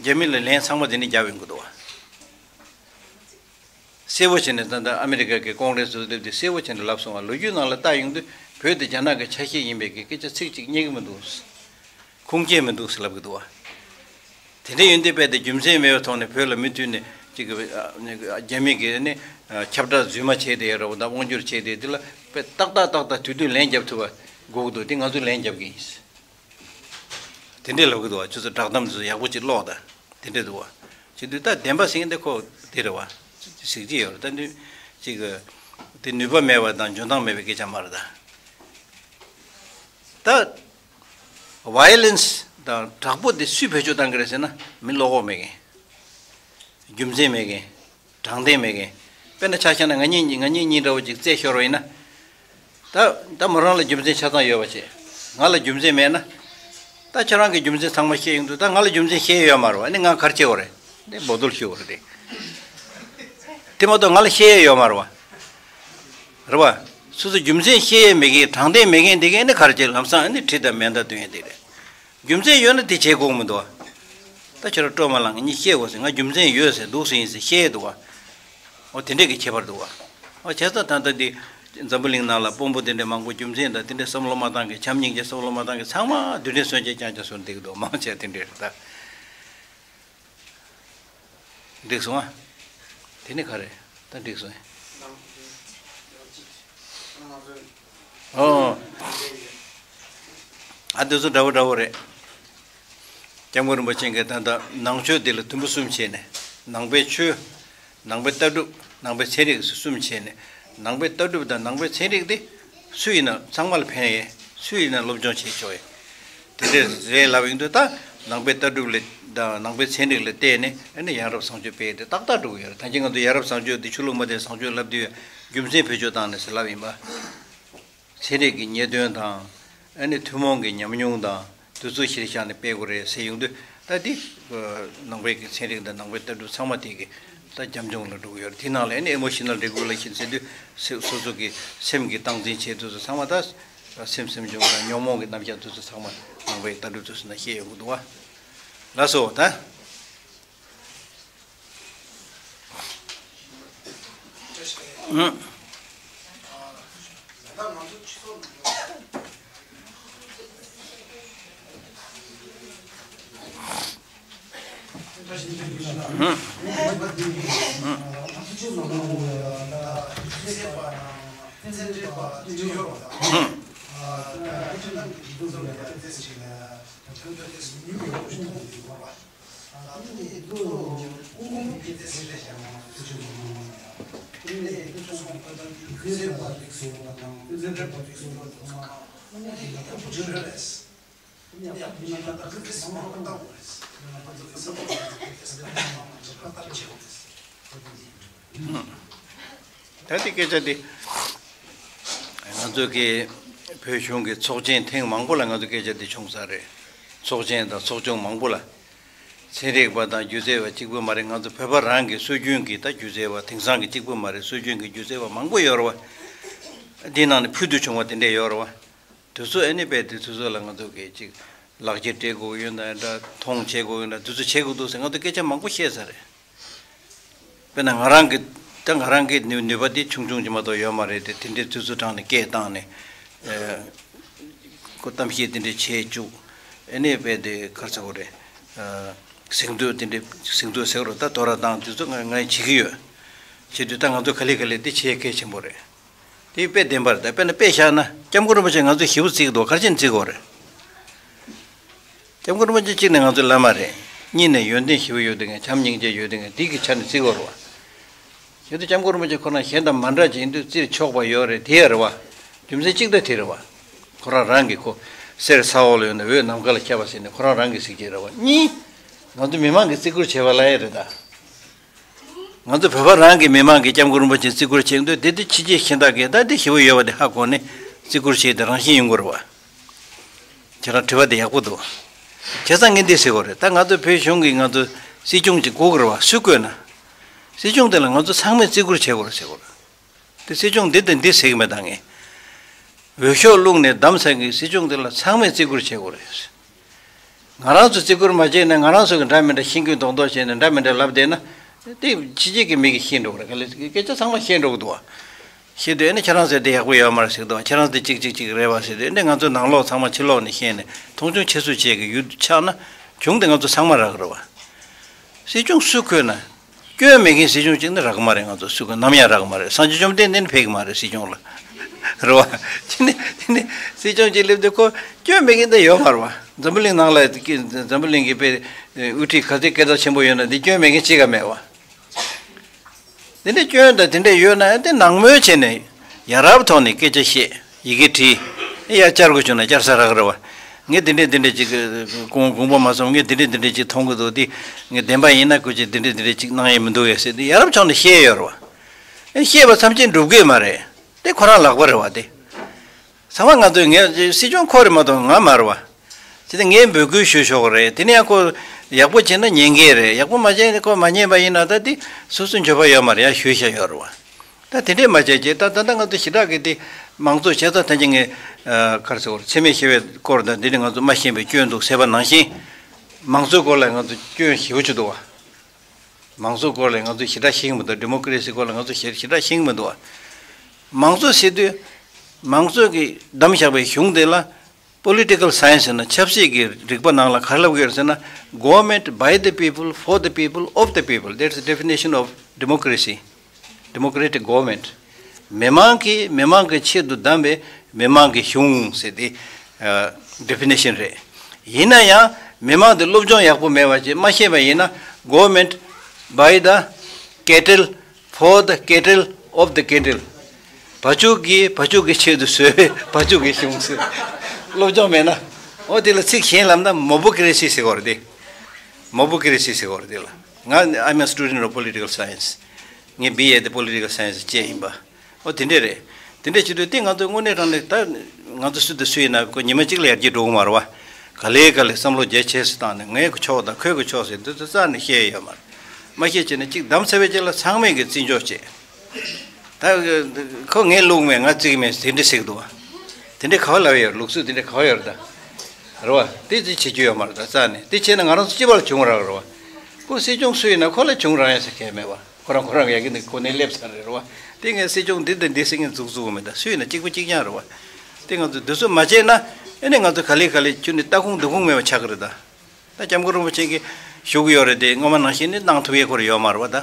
རྒྱ་མི་ལ་ལན་ཚང་མ་དེ་འདྲ་རྒྱབ་ཡོང་གི་འདུག་བ། གསལ་པོ་བྱས་ནས་ད་ལྟ་ཨ་མི་རི་ཀ་གི་ཀོང་གྲེས་སུ་སླེབས་དུས་གསལ་པོ་བྱས་ནས་ལབ་སོང་བ། ལོ་རྒྱུས་ནང་ལ་བལྟ་ཡོང་དུས་བོད་དེ་རྒྱ་ནག་གི་ཆ་ཤས་ཡིན་པའི་གི་སྐད་ཆ་ཚིག་གཅིག་རྙེད་ཀྱི་མི་འདུག་ཁུངས་སྐྱེལ་མི་འདུག་ཟེར་ལབ་ཀྱི་འདུག་བ། དེ་འདྲ་ཡོད་དུས་རྦད་དེ་རྒྱུ་མཚན་མེད་པའི་ཐོག་ནས་བོད་ལ་མུ་མཐུད་ནས་ཅིག་གི་རྒྱ་མི་གིས་ནི་ཁྱབ་བསྒྲགས་རྫུན་མ་བྱས་བསྡད་ཡོད་རེད་བ། དང་དབང་སྒྱུར་བྱས་བསྡད་དེ་ལ་དཔེ་ཏག་ཏག་ཏག་ཏག་དུས་དུས་ལན་རྒྱབ་ཐུབ་པ་དགོས་ཀྱི་འདུག་དེ་ང་ཚོས་ལན་རྒྱབ་ཀྱི་ཡིན། དེ་འདྲས་ལབ་ཀྱི་འདུག་བ། ཁྱོད་ཚོ་བསྒྲགས་གཏམ་ཚོ་ཡག་པོ་ཅིག་ཀློག་དང་། དེ་འདྲས་འདུག་བ། བྱེད་དུས་ད་བདེན་པ་ཟེར་མཁན་དེ་ཁོ་དེ་རེད་བ། ཟེར་གྱི་ཡོད་རེད། ད་འདི་ཅིག་དེ་ནུས་པ་མེད་པ་དང་འཇོན་ཐང་མེད་པའི་སྐད་ཆ་མ་རེད་ད། ད་ཝའི་ལེན་སི་དང་དྲག་པོ་དེ་སུས་བེད་སྤྱོད་བཏང་གི་རེད་ཟེར་ན་མི་བློ་ཁོག་མེད་མཁན། རྒྱུ་མཚན་མེད་མཁན། དྲང་བདེན་མེད་མཁན། དཔེར་ན་ཆ་བཞག་ན་ང་གཉིས་ང་གཉིས་གཉིས་འདྲ་བོ་ཅིག་རྩད་ཤོར་བ་ཡིན་ན། ད་ད་མོ་རང་ལ་རྒྱུ་མཚན་ཆ་ཚང་ཡོད་པ་བྱས། ང་ལ་རྒྱུ་མཚན་མེད་ན། ད་ཁྱེད་རང་གིས་རྒྱུ་མཚན་ཚང་མ་བཤད་ཡོང་དུས་ད་ང་ལ་རྒྱུ་མཚན་བཤད་ཡོད་མ་རེད་བ། ཨ་ནི་ང་ག་རེ་བྱེད་དགོས་རེད། ནི་འབོད་རྡོལ་ཤོར་བ་རེད། དེ་མ་གཏོགས་ང་ལ་བཤད་ཡོད་མ་རེད་བ། རེད་བ། སོ་སོ་རྒྱུ་མཚན་བཤད་ཡས་མེད་མཁན། དྲང་བདེན་མེད་མཁན་དེ་གས་ནི་ག་རེ་བྱེད། ལམ་སང་ཨ་ནི་གྲི་དང་མེ་མདའ་འདོན་ཡས་དེ་རེད། རྒྱུ་མཚན་ཡོད་ན་དེ་བྱེད་དགོས་མི་འདུག་བ། ད་ཁྱེད་རང་སྤྲོ་མ་ལངས། ངས་བཤད་དགོས་ཟེར། ང་རྒྱུ་མཚན་ཡོད་ཟེར་འདུག་ཟེར་ཡིན་ཟེར་བཤད་འདུག་བ། འོ་དེ་འདྲས་ཀྱི་ཁྱད་པར་འདུག་བ། འོ་བྱས་ཙང་ད་ལྟ་འདི་འཛམ་བུ་གླིང་ནང་ལ་དཔོན་པོ་དེ་འདྲས་མང་པོ་རྒྱུ་མཚན་དང་དེ་འདྲས་བསམ་བློ་མ་བཏང་མཁན། བྱམས་སྙིང་རྗེ་བསམ་བློ་མ་བཏང་མཁན་ཚང་མ་རྡུལ་ཕྲན་སོན་ཆ་རྐྱང་རྐྱང་བཟོས་བསྡད་ཀྱི་འདུག་མང་ཆེ་དེ་འདྲས་རེད་ད། འགྲིག་སོང་ཨ། དེ་ནི་ག་རེ། ད་འགྲིག་སོང་ཨ། ཨོ། ཨ་དེ་ཚོ་འདྲ་བོ་འདྲ་བོ་རེད། སྐྱབས་མགོན་རིན་པོ་ཆེ་གིས་ད་ལྟ་ནང་ཆོས་འདི་ལ་དུམ་བུ་གསུམ་ཕྱེ་ནས། ནང་པའི་ཆོས། ནང་པའི་ལྟ་གྲུབ། ནང་པའི་ཚན་རིག་ཟེར་གསུམ་ཕྱེ་ནས། ནང་པའི་ལྟ་གྲུབ་དང་ནང་པའི་ཚན་རིག་འདི་སུ་ཡིན་ན་ཚང་མ་ལ་ཕན་ཡས། སུ་ཡིན་ན་སློབ་སྦྱོང་བྱེད་ཆོག་ཡས། དེ་འདྲས་རེད་ལབ་ཡོང་དུས་ད་ནང་པའི་ལྟ་གྲུབ་ལ་དང་ནང་པའི་ཚན་རིག་ལ་བལྟས་ནས་ཨ་ནི་ཡ་རབས་བཟང་སྤྱོད་སྤེལ་ཏེ་ཏག་ཏག་འགྲོ་གི་ཡོད་རེད། ད་གིན་ང་ཚོ་ཡ་རབས་བཟང་སྤྱོད་འདི་ཆོས་ལུགས་མ་དེ་བཟང་སྤྱོད་ལབ་དུས་རྒྱུ་མཚན་བེད་སྤྱོད་བཏང་ནས་ཟེར་ལབ་ཡིན་པ། ཚན་རིག་གི་རྙེད་དོན་དང་། ཨ་ནི་ཐུན་མོང་གི་ཉམས་མྱོང་དང་དེ་ཚོ་གཞིར་བཞག་ནས་སྤེལ་དགོས་རེད་ཟེར་ཡོང་དུས། ད་འདི་ནང་པའི་གི་ཚན་རིག་དང་ནང་པའི་ལྟ་གྲུབ་ཚང་མ་དེ་གི་ད་རྒྱབ་ལྗོངས་ལ་འགྲོ་གི་ཡོད་རེད། དེ་ནང་ལ་ཨ་ནི་ཨེ་མོ་ཤི་ནལ་རེ་གུ་ལེ་ཤན་ཟེར་དུས་སོ་སོ་གི་སེམས་ཀྱི་སྟངས་འཛིན་བྱེད་དུས་ཚོ་ཚང་མ་ད། སེམས་སེམས་བྱུང་དང་ཉོན་མོངས་ཀྱི་རྣམ་གཞག་དེ་ཚོ་ཚང་མ་ནང་པའི་ལྟ་གྲུབ་ཚོ་ཟེར་ན་ཤེས་ཡོང་གི་འདུག་བ། ལགས་སོ་ད། ད་དེ་སྐད་ཆ་དེ། ང་ཚོ་གི་བོད་གཞུང་གི་ཚོགས་ཆེན་ཐེངས་མང་པོ་ལ་ང་ཚོ་སྐད་ཆ་དེ་བྱུང་ས་རེད། ཚོགས་ཆེན་དང་ཚོགས་ཆུང་མང་པོ་ལ། ཚན་རིག་པ་དང་སྒྱུ་རྩལ་བ་གཅིག་པུ་མ་རེད། ང་ཚོ་བོད་པ་རང་གི་སྲོལ་རྒྱུན་གྱི་ད་སྒྱུ་རྩལ་བ་དེང་སང་གི་གཅིག་པུ་མ་རེད། སྲོལ་རྒྱུན་གྱི་སྒྱུ་རྩལ་བ་མང་པོ་ཡོད་རེད་བ། འདི་ནང་ནས་ཕུལ་དུ་བྱུང་བ་དེ་འདྲས་ཡོད་རེད་བ། དེ་ཚོ་ཨ་ནི་རྦད་དེ་དེ་ཚོ་ལ་ང་ཚོ་གི་ཅིག་ལག་འཁྱེར་སྤྲད་དགོས་ཡོད་ན་འདྲ། མཐོང་བྱེད་དགོས་ཡོད་ན་འདྲ། དེ་ཚོ་བྱེད་དགོས་འདུག་ཟེར་ང་ཚོ་སྐད་ཆ་མང་པོ་བཤད་ས་རེད། དཔེར་ན་ང་རང་གི་ ད་ང་རང་གི་ནུས་ནུས་པ་དེ་ཆུང་ཆུང་ཅིག་མ་གཏོགས་ཡོད་མ་རེད་དེ། དེ་འདྲའི་དུས་ཚོད་དྲངས་ནས་སྐད་བཏང་ནས། ཨ། ཁོ་གཏམ་བཤད་དེ་འདྲ་བྱེད་བཅུག་ཨ་ནི་དཔེ་དེ་ག་རེ་ཟེར་དགོས་རེད། ཨ། གཟེངས་བསྟོད་དེ་འདྲ་གཟེངས་བསྟོད་ཟེར་རོ། ད་དོ་ར་དང་དེ་ཚོ་ང་ང་བྱེད་ཀྱི་ཡོད། བྱེད་དུས་ད་ང་ཚོ་ག་ལེ་ག་ལེ་དེ་བྱེད་གལ་ཆེན་པོ་རེད། དེ་དཔེ་བདེན་པ་རེད། ད་དཔེར་ན་དཔེ་བཞག་ན་སྐྱབས་མགོན་རིན་པོ་ཆེ་ང་ཚོས་ཞེ་པོ་བརྩི་གི་འདུག་ག་རེ་བྱས་ནས་བརྩི་དགོས་རེད། སྐྱབས་མགོན་རིན་པོ་ཆེ་གཅིག་ནས་ང་ཚོའི་བླ་མ་རེད། གཉིས་ནས་ཡོན་ཏན་ཞེ་པོ་ཡོད་དེ་ངས་བྱམས་སྙིང་རྗེ་ཡོད་དེ་ངས་དེ་གི་ཆ་ནས་བརྩི་དགོས་རེད་བ། ཡོད་དུས་སྐྱབས་མགོན་རིན་པོ་ཆེ་ཁོ་རང་གཞན་དང་མ་འདྲ་ཅིག་ཡིན་དུས་བརྩིར་ཆོག་པ་ཡོད་རེད། དེ་ཡ་རེད་བ། རྒྱུ་མཚན་གཅིག་ད་དེ་རེད་བ། ཁོ་རང་རང་གི་ཁོ་གསེར་ས་འོག་ལ་ཡོད་ན་འོད་ནམ་མཁའ་ལ་ཁྱབ་པ་ཟེར་ནས་ཁོ་རང་རང་གི་གཟི་བརྗིད་རེད་བ། གཉིས། ང་ཚོ་མི་མང་གིས་བརྩི་བཀུར་བྱེད་པ་ལ་ཡ་རེད་ད། ང་ཚོ་བོད་པ་རང་གི་མི་མང་གིས་སྐྱབས་མགོན་རིན་པོ་ཆེ་བརྩི་བཀུར་བྱེད་འདོད་དེ་དེ་ཕྱི་རྒྱལ་གཞན་དག་གིས་ད་དེ་ཞེ་པོ་ཡོད་པ་དེ་ཧ་གོ་ནས་བརྩི་བཀུར་བྱེད་དེ་རང་བཞིན་ཡོང་གི་རེད་བ། ཁྱེད་རང་དྲི་བ་དེ་ཡག་པོ་འདུག་བྱས་ཙང་ངས་འདི་ཟེར་དགོས་རེད། ད་ང་ཚོ་བོད་གཞུང་གིས་ང་ཚོ་སྲིད་སྐྱོང་ཅིག་དགོས་ཀྱི་རེད་བ། སུས་བསྐོས་ན། སྲིད་སྐྱོང་དེ་ལ་ང་ཚོ་ཚང་མས་བརྩི་བཀུར་བྱེད་དགོས་རེད་ཟེར་དགོས་རེད། དེ་སྲིད་སྐྱོང་འདི་དང་འདི་ཟེར་གྱི་མེད་ད། ངས་འོས་ཤོག་བླུགས་ནས་བདམས་ཚར་གྱི་སྲིད་སྐྱོང་དེ་ལ་ཚང་མས་བརྩི་བཀུར་བྱེད་དགོས་རེད། ང་རང་ཚོ་བརྩི་བཀུར་མ་བྱས་ན་ང་རང་ཚོ་གི་འདྲ་མི་འདྲ་ཤེས་ཀྱི་མདོག་མདོག་བྱས་ནས་འདྲ་མི་འདྲ་ལབ་བསྡད་ན། དེ་ཕྱི་རྒྱལ་གྱི་མི་གིས་ཤེས་འགྲོ་གི་རེད། ག་ལེ་སྐད་ཆ་ཚང་མ་ཤེས་འགྲོ་གི་འདུག་བ། ཤེས་དུས་ཨ་ནི་ཁྱེད་རང་ཟེར་དེ་ཡག་པོ་ཡོད་མ་རེད་ཟེར་གི་འདུག་བ། ཁྱེད་རང་ཚོ་ཅིག་ཅིག་ཅིག་རེད་བ་ཟེར་དུས་ཨ་ནི་ང་ཚོ་ནང་ལོགས་ཚང་མ་ཕྱི་ལོགས་ནས་ཤེས་ནས་མཐོང་ཆུང་ཆེ་སུ་བྱེད་ཀྱི་ཡུལ་ཆགས་ན་གཞུང་དེ་ང་ཚོ་ཚང་མ་རག་གི་རེད་བ། སྲིད་སྐྱོང་སུ་བསྐོས་ན། སྐྱོན་མེད་མཁན་སྲིད་སྐྱོང་གཅིག་ནི་རག་གི་མ་རེད། ང་ཚོ་སུ་གི་ནམ་ཡང་རག་གི་མ་རེད། སངས་རྒྱས་བཅོམ་ལྡན་འདས་ནི་ཕེབས་ཀྱི་མ་རེད་སྲིད་སྐྱོང་ལ། རེད་བ། དེ་ནི་དེ་ནི་སྲིད་སྐྱོང་གཅིག་སླེབས་དུས་ཁོ་སྐྱོན་མེད་མཁན་དེ་ཡོད་མ་རེད་བ། འཛམ་བུ་གླིང་ནང་ལ་འཛམ་བུ་གླིང་གི་དཔེ་དབུ་ཁྲིད་ག་ཚོད་སྐད་གྲགས་ཆེན་པོ་ཡོད་ན་དེ་སྐྱོན་མེད་མཁན་གཅིག་ཀ་མེད་བ། དེ་འདྲའི་སྐྱོན་དང་དེ་འདྲ་ཡོད་ན་ཡང་དེ་ནང་མོལ་བྱས་ནས་ཡ་རབས་ཐོག་ནས་སྐད་ཆ་བཤད། ཡི་གེ་བྲིས། ཡར་བཅར་དགོས་བྱུང་ན་བཅར་ས་རག་རེད་བ། ངས་དེ་འདྲས་དེ་འདྲས་ཅིག་དགོངས་དགོངས་པ་མ་ཚོམ། ངས་དེ་འདྲས་དེ་འདྲས་ཅིག་མཐོང་གི་འདུག་དེ་ངས་བདེན་པ་ཡིན་ན་ཁོ་ཅིག་དེ་འདྲས་དེ་འདྲས་ཅིག་གནང་ཡས་མི་འདུག་ཡ་ཟེར་དེ་ཡ་རབས་ཕྱོགས་ནས་བཤད་ཡོད་རེད་བ། ཨེ་བཤད་པ་ཐམས་ཅད་འགྲུབ་གི་མ་རེད། དེ་ཁོ་རང་ལག་པ་རེད་བ་དེ། ཚང་མ་ང་ཚོས་ངས་སྲིད་སྐྱོང་ཁོ་རེད་མ་གཏོགས་ང་མ་རེད་བ། དེ་ནས་ངས་འབོད་སྐུལ་ཞུ་ཆོག་གི་རེད། དེ་ནས་ཡང་ཁོ་ཡག་པོ་བྱས་ན་ཉན་གི་རེད། ཡག་པོ་མ་བྱས་ན་ཁོ་མ་ཉན་པ་ཡིན་ན་ད་དེ་སོ་སོའི་འགྱོད་པ་ཡོད་མ་རེད། ཡང་ཞུས་བཞག་ཡོད་རེད་བ། ད་དེ་འདྲས་མ་བྱས་རྗེས་ད་ད་ལྟ་ང་ཚོ་ཞེ་དྲག་གི་དེ་མང་གཙོ་བྱས་ཙང་ད་ཅི་ངས་ཨ་ག་རེ་ཟེར་བ་འཚེ་མེད་ཞི་བའི་སྐོར་དང་འདི་ནི་ང་ཚོ་མ་ཤེས་པའི་སྐྱོན་འདུག་ཟེར་བ་ནང་བཞིན། མང་གཙོའི་སྐོར་ལ་ང་ཚོ་སྐྱོན་ཞེ་པོ་ཅིག་འདུག་བ། མང་གཙོའི་སྐོར་ལ་ང་ཚོ་ཞེ་དྲག་ཤེས་ཀྱི་མི་འདུག་ཌི་མོ་ཀི་རེ་སིའི་སྐོར་ལ་ང་ཚོ་ཞེ་ཞེ་དྲག་ཤེས་ཀྱི་མི་འདུག་བ། མང་གཙོ་ཟེར་དུས་མང་གཙོ་གིས་བདམས་བཞག་པའི་གཞུང་དེ་ལ། Political Science ཟེར་ན་ཆབ་སྲིད་ཀྱི་རིག་པ་ནང་ལ་ག་རེ་ལབ་ཀྱི་ཡོད་ཟེར་ན། Government by the people, for the people, of the people. That's the definition of democracy. Democratic government. མི་མང་གིས་མི་མང་གི་ཆེད་དུ་བདམས་པའི་མི་མང་གི་གཞུང་ཟེར་དེ་ཨ་definition རེད། ཡིན་ན་ཡང་མི་མང་དེ་སློབ་སྦྱོང་ཡག་པོ་མེད་པ་ཅིག་མ་ཤེས་པ་ཡིན་ན། Government by the cattle, for the cattle, of the cattle. བ་ཕྱུགས་ཀྱི་བ་ཕྱུགས་ཀྱི་ཆེད་དུ་བཟོས་པའི་བ་ཕྱུགས་ཀྱི་གཞུང་ཟེར། སློབ་སྦྱོང་མེད་ན། འོ་དེ་ལ་ཚིག་གཞན་ལབ་ན་མོ་བུ་ཀི་རེ་སི་ཟེར་གྱི་ཡོད་རེད་དེ། མོ་བུ་ཀི་རེ་སི་ཟེར་གྱི་ཡོད་རེད་དེ་ལ། ང་I'm a student of political science. ངས་བི་ཨེ་དེ་པོ་ལི་ཊི་ཀལ་སའེན་སི་བཅས་ཡིན་པ། འོ་དེ་འདྲས་རེད། དེ་འདྲས་བྱེད་དུས་དེ་ང་ཚོ་དངོས་གནས་དྲང་གནས་ད་ང་ཚོ་སུ་དང་སུ་ཡིན་ན་ཁོ་ཉི་མ་གཅིག་ལ་ཡར་རྒྱས་འགྲོ་གི་མ་རེད་བ། ག་ལེ་ག་ལེ་བསམ་བློ་རྒྱ་ཆེ་སུ་བཏང་ནས་ངའི་ཕྱོགས་དང་ཁོའི་གི་ཕྱོགས་ཟེར་འདི་ཚོ་རྩ་ནས་བཤད་ཡོད་མ་རེད། མ་བཤད་བྱས་ནས་གཅིག་བདམས་ཚར་བའི་རྗེས་ལ་ཚང་མས་གི་བརྩི་འཇོག་བྱེད། ད་ཁོ་ངས་བླུགས་མེད་ང་བརྩི་གི་མེད་དེ་འདྲས་ཟེར་གི་འདུག་བ། དེ་འདྲས་ག་བ་ལབ་ཡོད་ལུགས་སྲོལ་དེ་འདྲས་ག་བ་ཡོད་རེད་ད། རེད་བ། དེ་ཅི་བྱེད་རྒྱུ་ཡོད་མ་རེད་ད་རྩ་ནས། དེ་བྱས་ན་ང་རང་ཚོ་སྤྱི་པ་ལ་བྱུང་རག་རེད་བ། ཁོ་སྲིད་སྐྱོང་སུ་ཡིན་ན་ཁོ་ལ་བྱུང་རག་ཡ་ཟེར་མཁན་མེད་བ། ཁོ་རང་ཁོ་རང་ཡ་གི་ནི་གོ་གནས་སླེབས་ཚར་རེད་རེད་བ། དེ་ངས་སྲིད་སྐྱོང་འདི་དང་འདི་ཟེར་མཁན་འཛུགས་བཙུགས་མེད་ད། སུ་ཡིན་ན་གཅིག་པ་གཅིག་རྐྱང་རེད་བ། དེ་ང་ཚོ་འདི་ཚོ་མ་བྱས་ན་ཨེ་ནས་ང་ཚོ་ག་ལེ་ག་ལེ་ཁྱོད་ནི་ལྟ་ཁུངས་འདུ་ཁུངས་མེད་པ་ཆགས་ཀྱི་རེད་ད། ད་སྐྱབས་མགོན་རིན་པོ་ཆེ་གིས་ཞུ་གི་ཡོད་རེད་དེ་སྔོན་མ་ནང་བཞིན་ནི་གནང་ཐུབ་ཡས་ཁོ་ར་ཡོད་མ་རེད་བ་ད།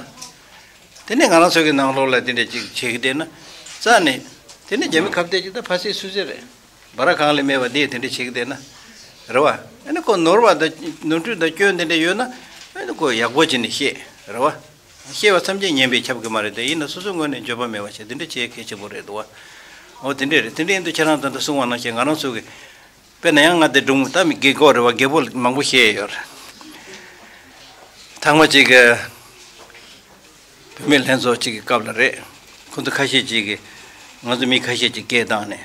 དེ་ནས་ང་རང་ཚོ་གི་ནང་ལོགས་ལ་དེ་འདྲས་ཅིག་བྱེད་ཀྱི་བསྡད་ན། རྩ་ནས། དེ་ནས་རྒྱ་མི་ཁ་གཏད་ཅིག་ད་ཕ་སེ་སུ་སེ་རེད། སྦ་ར་གང་ལས་མེད་པ་དེ་དེ་འདྲས་བྱེད་ཀྱི་བསྡད་ན། རེད་བ། ཨ་ནི་ཁོ་ནོར་བ་དང་ནོར་འཁྲུལ་དང་སྐྱོན་དེ་འདྲས་ཡོད་ན། ཨ་ནི་ཁོ་ཡག་པོ་བྱས་ནས་བཤད། རེད་བ། བཤད་པ་ཐམས་ཅད་ཉན་པས་ཁྱབ་ཀྱི་མ་རེད་དེ་ཡིན་ན་སོ་སོའི་ངོས་ནས་འགྱོད་པ་མེད་པ་བྱས་དེ་འདྲས་བྱེད་གལ་ཆེན་པོ་རེད་འདུག་བ། འོ་དེ་འདྲས་རེད། དེ་འདྲས་ཡིན་དུས་ཁྱེད་རང་ད་ལྟ་གསུང་བ་ནང་བཞིན་ང་རང་ཚོ་གི་དཔེར་ན་ཡང་ང་དེ་སྒྲུང་ད་མི་རྒན་གོག་རེད་བ། རྒད་པོ་མང་པོ་བཤད་ཡོད་རེད། ཐེངས་མ་གཅིག་གི་བུད་མེད་ལྷན་ཚོགས་གཅིག་གི་སྐབས་ལ་རེད། ཁོ་ཚོ་ཁ་ཤས་གཅིག་གིས་ང་ཚོ་མི་ཁ་ཤས་གཅིག་སྐད་བཏང་ནས་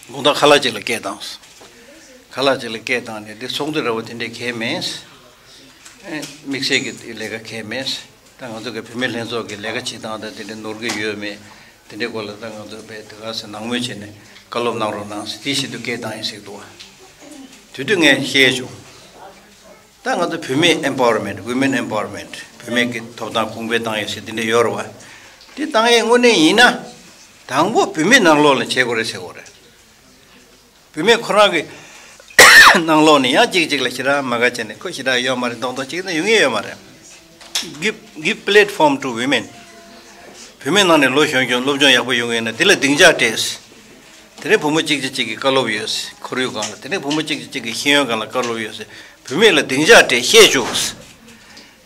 དགོང་དག་ཁ་ལག་གཅིག་ལ་སྐད་བཏང་སོང་། ཁ་ལག་གཅིག་ལ་སྐད་བཏང་ནས་འདི་ཚོགས་འདུ་འདྲ་བོ་དེ་འདྲས་གས་མེད། དམིགས་བསལ་གྱི་ལས་ཀ་གས་མེད། ད་ང་ཚོ་གི་བུད་མེད་ལྷན་ཚོགས་ཀྱི་ལས་ཀ་བྱེད་སྟངས་དང་དེ་འདྲས་ནོར་གི་ཡོད་མེད། དེ་འདྲའི་སྐོར་ལ་ད་ང་ཚོ་དཔེ་དེ་ག་ཚོད་ནང་མོལ་བྱས་ནས་བཀའ་སློབ་གནང་རོགས་གནང་ཟེར་དེ་བཞིན་དུ་སྐད་བཏང་ཡིན་ཟེར་འདུག་བ། དེ་དུས་ངས་བཤད་བྱུང་། ད་ང་ཚོ་བུད་མེད་ཨེམ་པ་ཝར་མེན་ཊི། ཝི་མེན་ཨེམ་པ་ཝར་མེན་ཊི། བུད་མེད་ཀྱི་ཐོབ་ཐང་གོང་འཕེལ་བཏང་ཡོད་ཟེར་དེ་འདྲ་ཡོད་རེད་བ། དེ་བཏང་ཡས་དངོས་གནས་ཡིན་ན། དང་པོ་བུད་མེད་ནང་ལོགས་ལ་བྱེད་དགོས་རེད་ཟེར་དགོས་རེད། བུད་མེད་ཁོ་རང་གི་ནང་ལོགས་ནས་ཡང་གཅིག་གཅིག་ལ་ཞེ་དྲག་མ་དགའ་བྱས་ནས། ཁོ་ཞེ་དྲག་ཡོད་མ་རེད་མདོག་མདོག་བྱས་ནས་ཡོང་ཡས་ཡོད་མ་རེད། Give, give platform to women. བུད་མེད་ནང་ནས་ལོ་གཞོན་གཞོན་སློབ་སྦྱོང་ཡག་པོ་ཡོང་གི་ཡོད་ན་དེ་ལ་སྡིངས་ཆ་སྤྲད། དེ་ནས་བུ་མོ་གཅིག་གཅིག་གཅིག་གི་བཀའ་སློབ་ཡོད། ཁོར་ཡུག་སྒང་ལ། དེ་ནས་བུ་མོ་གཅིག་གཅིག་གཅིག་གི་ཤེས་ཡོན་སྒང་ལ་བཀའ་སློབ་ཡོད། བུད་མེད་ལ་སྡིངས་ཆ་སྤྲད། བཤད་བཅུག་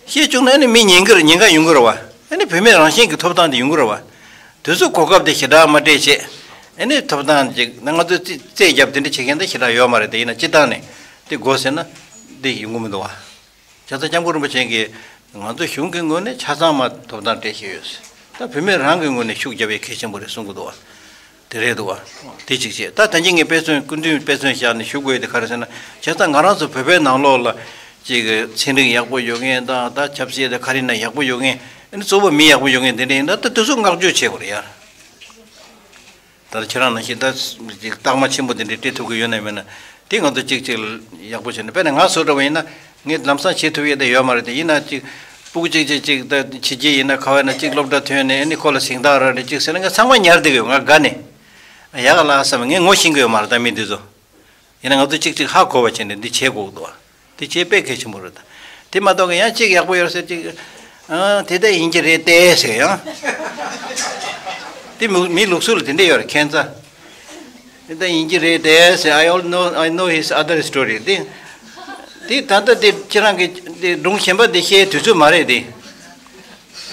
བཤད་བཅུག་ན་ཨ་ནི་མི་ཉན་གི་རེད། ཉེན་ཁ་ཡོང་གི་རེད་བ། ཨ་ནི་བུད་མེད་རང་བཞིན་གྱི་ཐོབ་ཐང་དེ་ཡོང་གི་རེད་བ། དེ་ཚོ་གོ་སྐབས་དེ་ཞེ་དྲག་མ་སྤྲད་བྱས། ཨ་ནི་ཐོབ་ཐང་ཅིག་ང་ཚོས་རྩིས་རྩིས་རྒྱབ་དེ་འདྲ་བྱེད་མཁན་དེ་ཞེ་དྲག་ཡོད་མ་རེད། དེ་ཡིན་ན་སྤྱིར་བཏང་ནས་དེ་དགོས་ཟེར་ན་དེ་ཡོང་གི་མི་འདུག་བ། བྱས་ཙང་སྐྱབས་མགོན་རིན་པོ་ཆེ་གིས་ང་ཚོ་གཞུང་གི་ངོས་ནས་ཆ་ཚང་མ་ཐོབ་ཐང་སྤྲད་བཞིན་ཡོད། ད་བུད་མེད་རང་གི་ངོས་ནས་ཤུགས་རྒྱབ་ཡས་གལ་ཆེན་པོ་རེད་གསུང་གི་འདུག་བ། དེ་རེད་འདུག་བ། དེ་གཅིག་བྱས། ད་ད་གིན་ངས་དཔེ་མཚོན་སྐུ་མདུན་དཔེ་མཚོན་བཞག་ནས་ཞུ་དགོས་ཡས་དེ་ག་རེ་ཟེར་ན། བྱས་ཙང་ང་རང་ཚོ་བོད་པའི་ནང་ལོགས་ལ་ཅིག་ཚན་རིག་ཡག་པོ་ཡོད་མཁན་དང་། ད་ཆབ་སྲིད་དང་ག་རེ་ན་ཡག་པོ་ཡོད་མཁན། ཨ་ནི་གཙོ་བོ་མི་ཡག་པོ་ཡོད་མཁན་དེ་འདྲ་ཡིན་ན་ད་དེ་ཚོ་བསྔགས་བརྗོད་བྱེད་དགོས་རེད་ཡ། ད་ཁྱེད་རང་ནང་བཞིན་ད་རྟགས་མ་ཆེན་པོ་དེ་འདྲའི་སྤྲད་ཐུབ་ཀྱི་ཡོད་ན་མེད་ན། དེ་ང་ཚོ་གཅིག་གཅིག་ལ་ཡག་པོ་བྱས་ནས། དཔེར་ན་ང་བཟོ་འདྲ་བ་ཡིན་ན་ངས་ལམ་སང་བྱེད་ཐུབ་ཡས་དེ་ཡོད་མ་རེད། དེ་ཡིན་ན་ཅིག་སྤུ་གུ་གཅིག་གཅིག་གཅིག་ད་བྱས་རྗེས་ཡིན་ན་ག་བ་ན་ཅིག་སློབ་གྲྭ་ཐོན་ནས། ཨ་ནི་ཁོ་ལ་གཟེངས་རྟགས་རག་རེད་ཅིག་ཟེར་ན་ངས་ཚང་མ་ཉར་བསྡད་ཀྱི་ཡོད། ང་དགའ་ནས་ཡག་ལ་བསམ། ངས་ངོ་ཤེས་ཀྱི་ཡོད་མ་རེད་ད་མི་འདི་ཚོ། ཡིན་ན་ང་ཚོ་གཅིག་གཅིག་ཧ་གོ་བ་བྱས་ནས་འདི་བྱེད་དགོས་འདུག་བ། དེ་བྱེད་དཔེ་གལ་ཆེན་པོ་རེད་ད། དེ་མ་གཏོགས་ཀྱི་ཡང་གཅིག་ཡག་པོ་ཡོད་ཟེར་གཅིག་ཨ་དེ་ལྟ་ཡིན་གྱི་རེད་དེ་ཟེར་ཡང་། དེ་མི་མི་ལུགས་སྲོལ་ལ་དེ་འདྲ་ཡོད་རེད་ཁྱད་མཚར། དེ་ལྟ་ཡིན་གྱི་རེད་དེ་ཟེར། I all know, I know his other story. དེ་དེ་ད་ལྟ་དེ་ཁྱེད་རང་གི་དེ་སྒྲུང་གཞན་པ་དེ་བཤད་དུས་ཚོད་མ་རེད་དེ།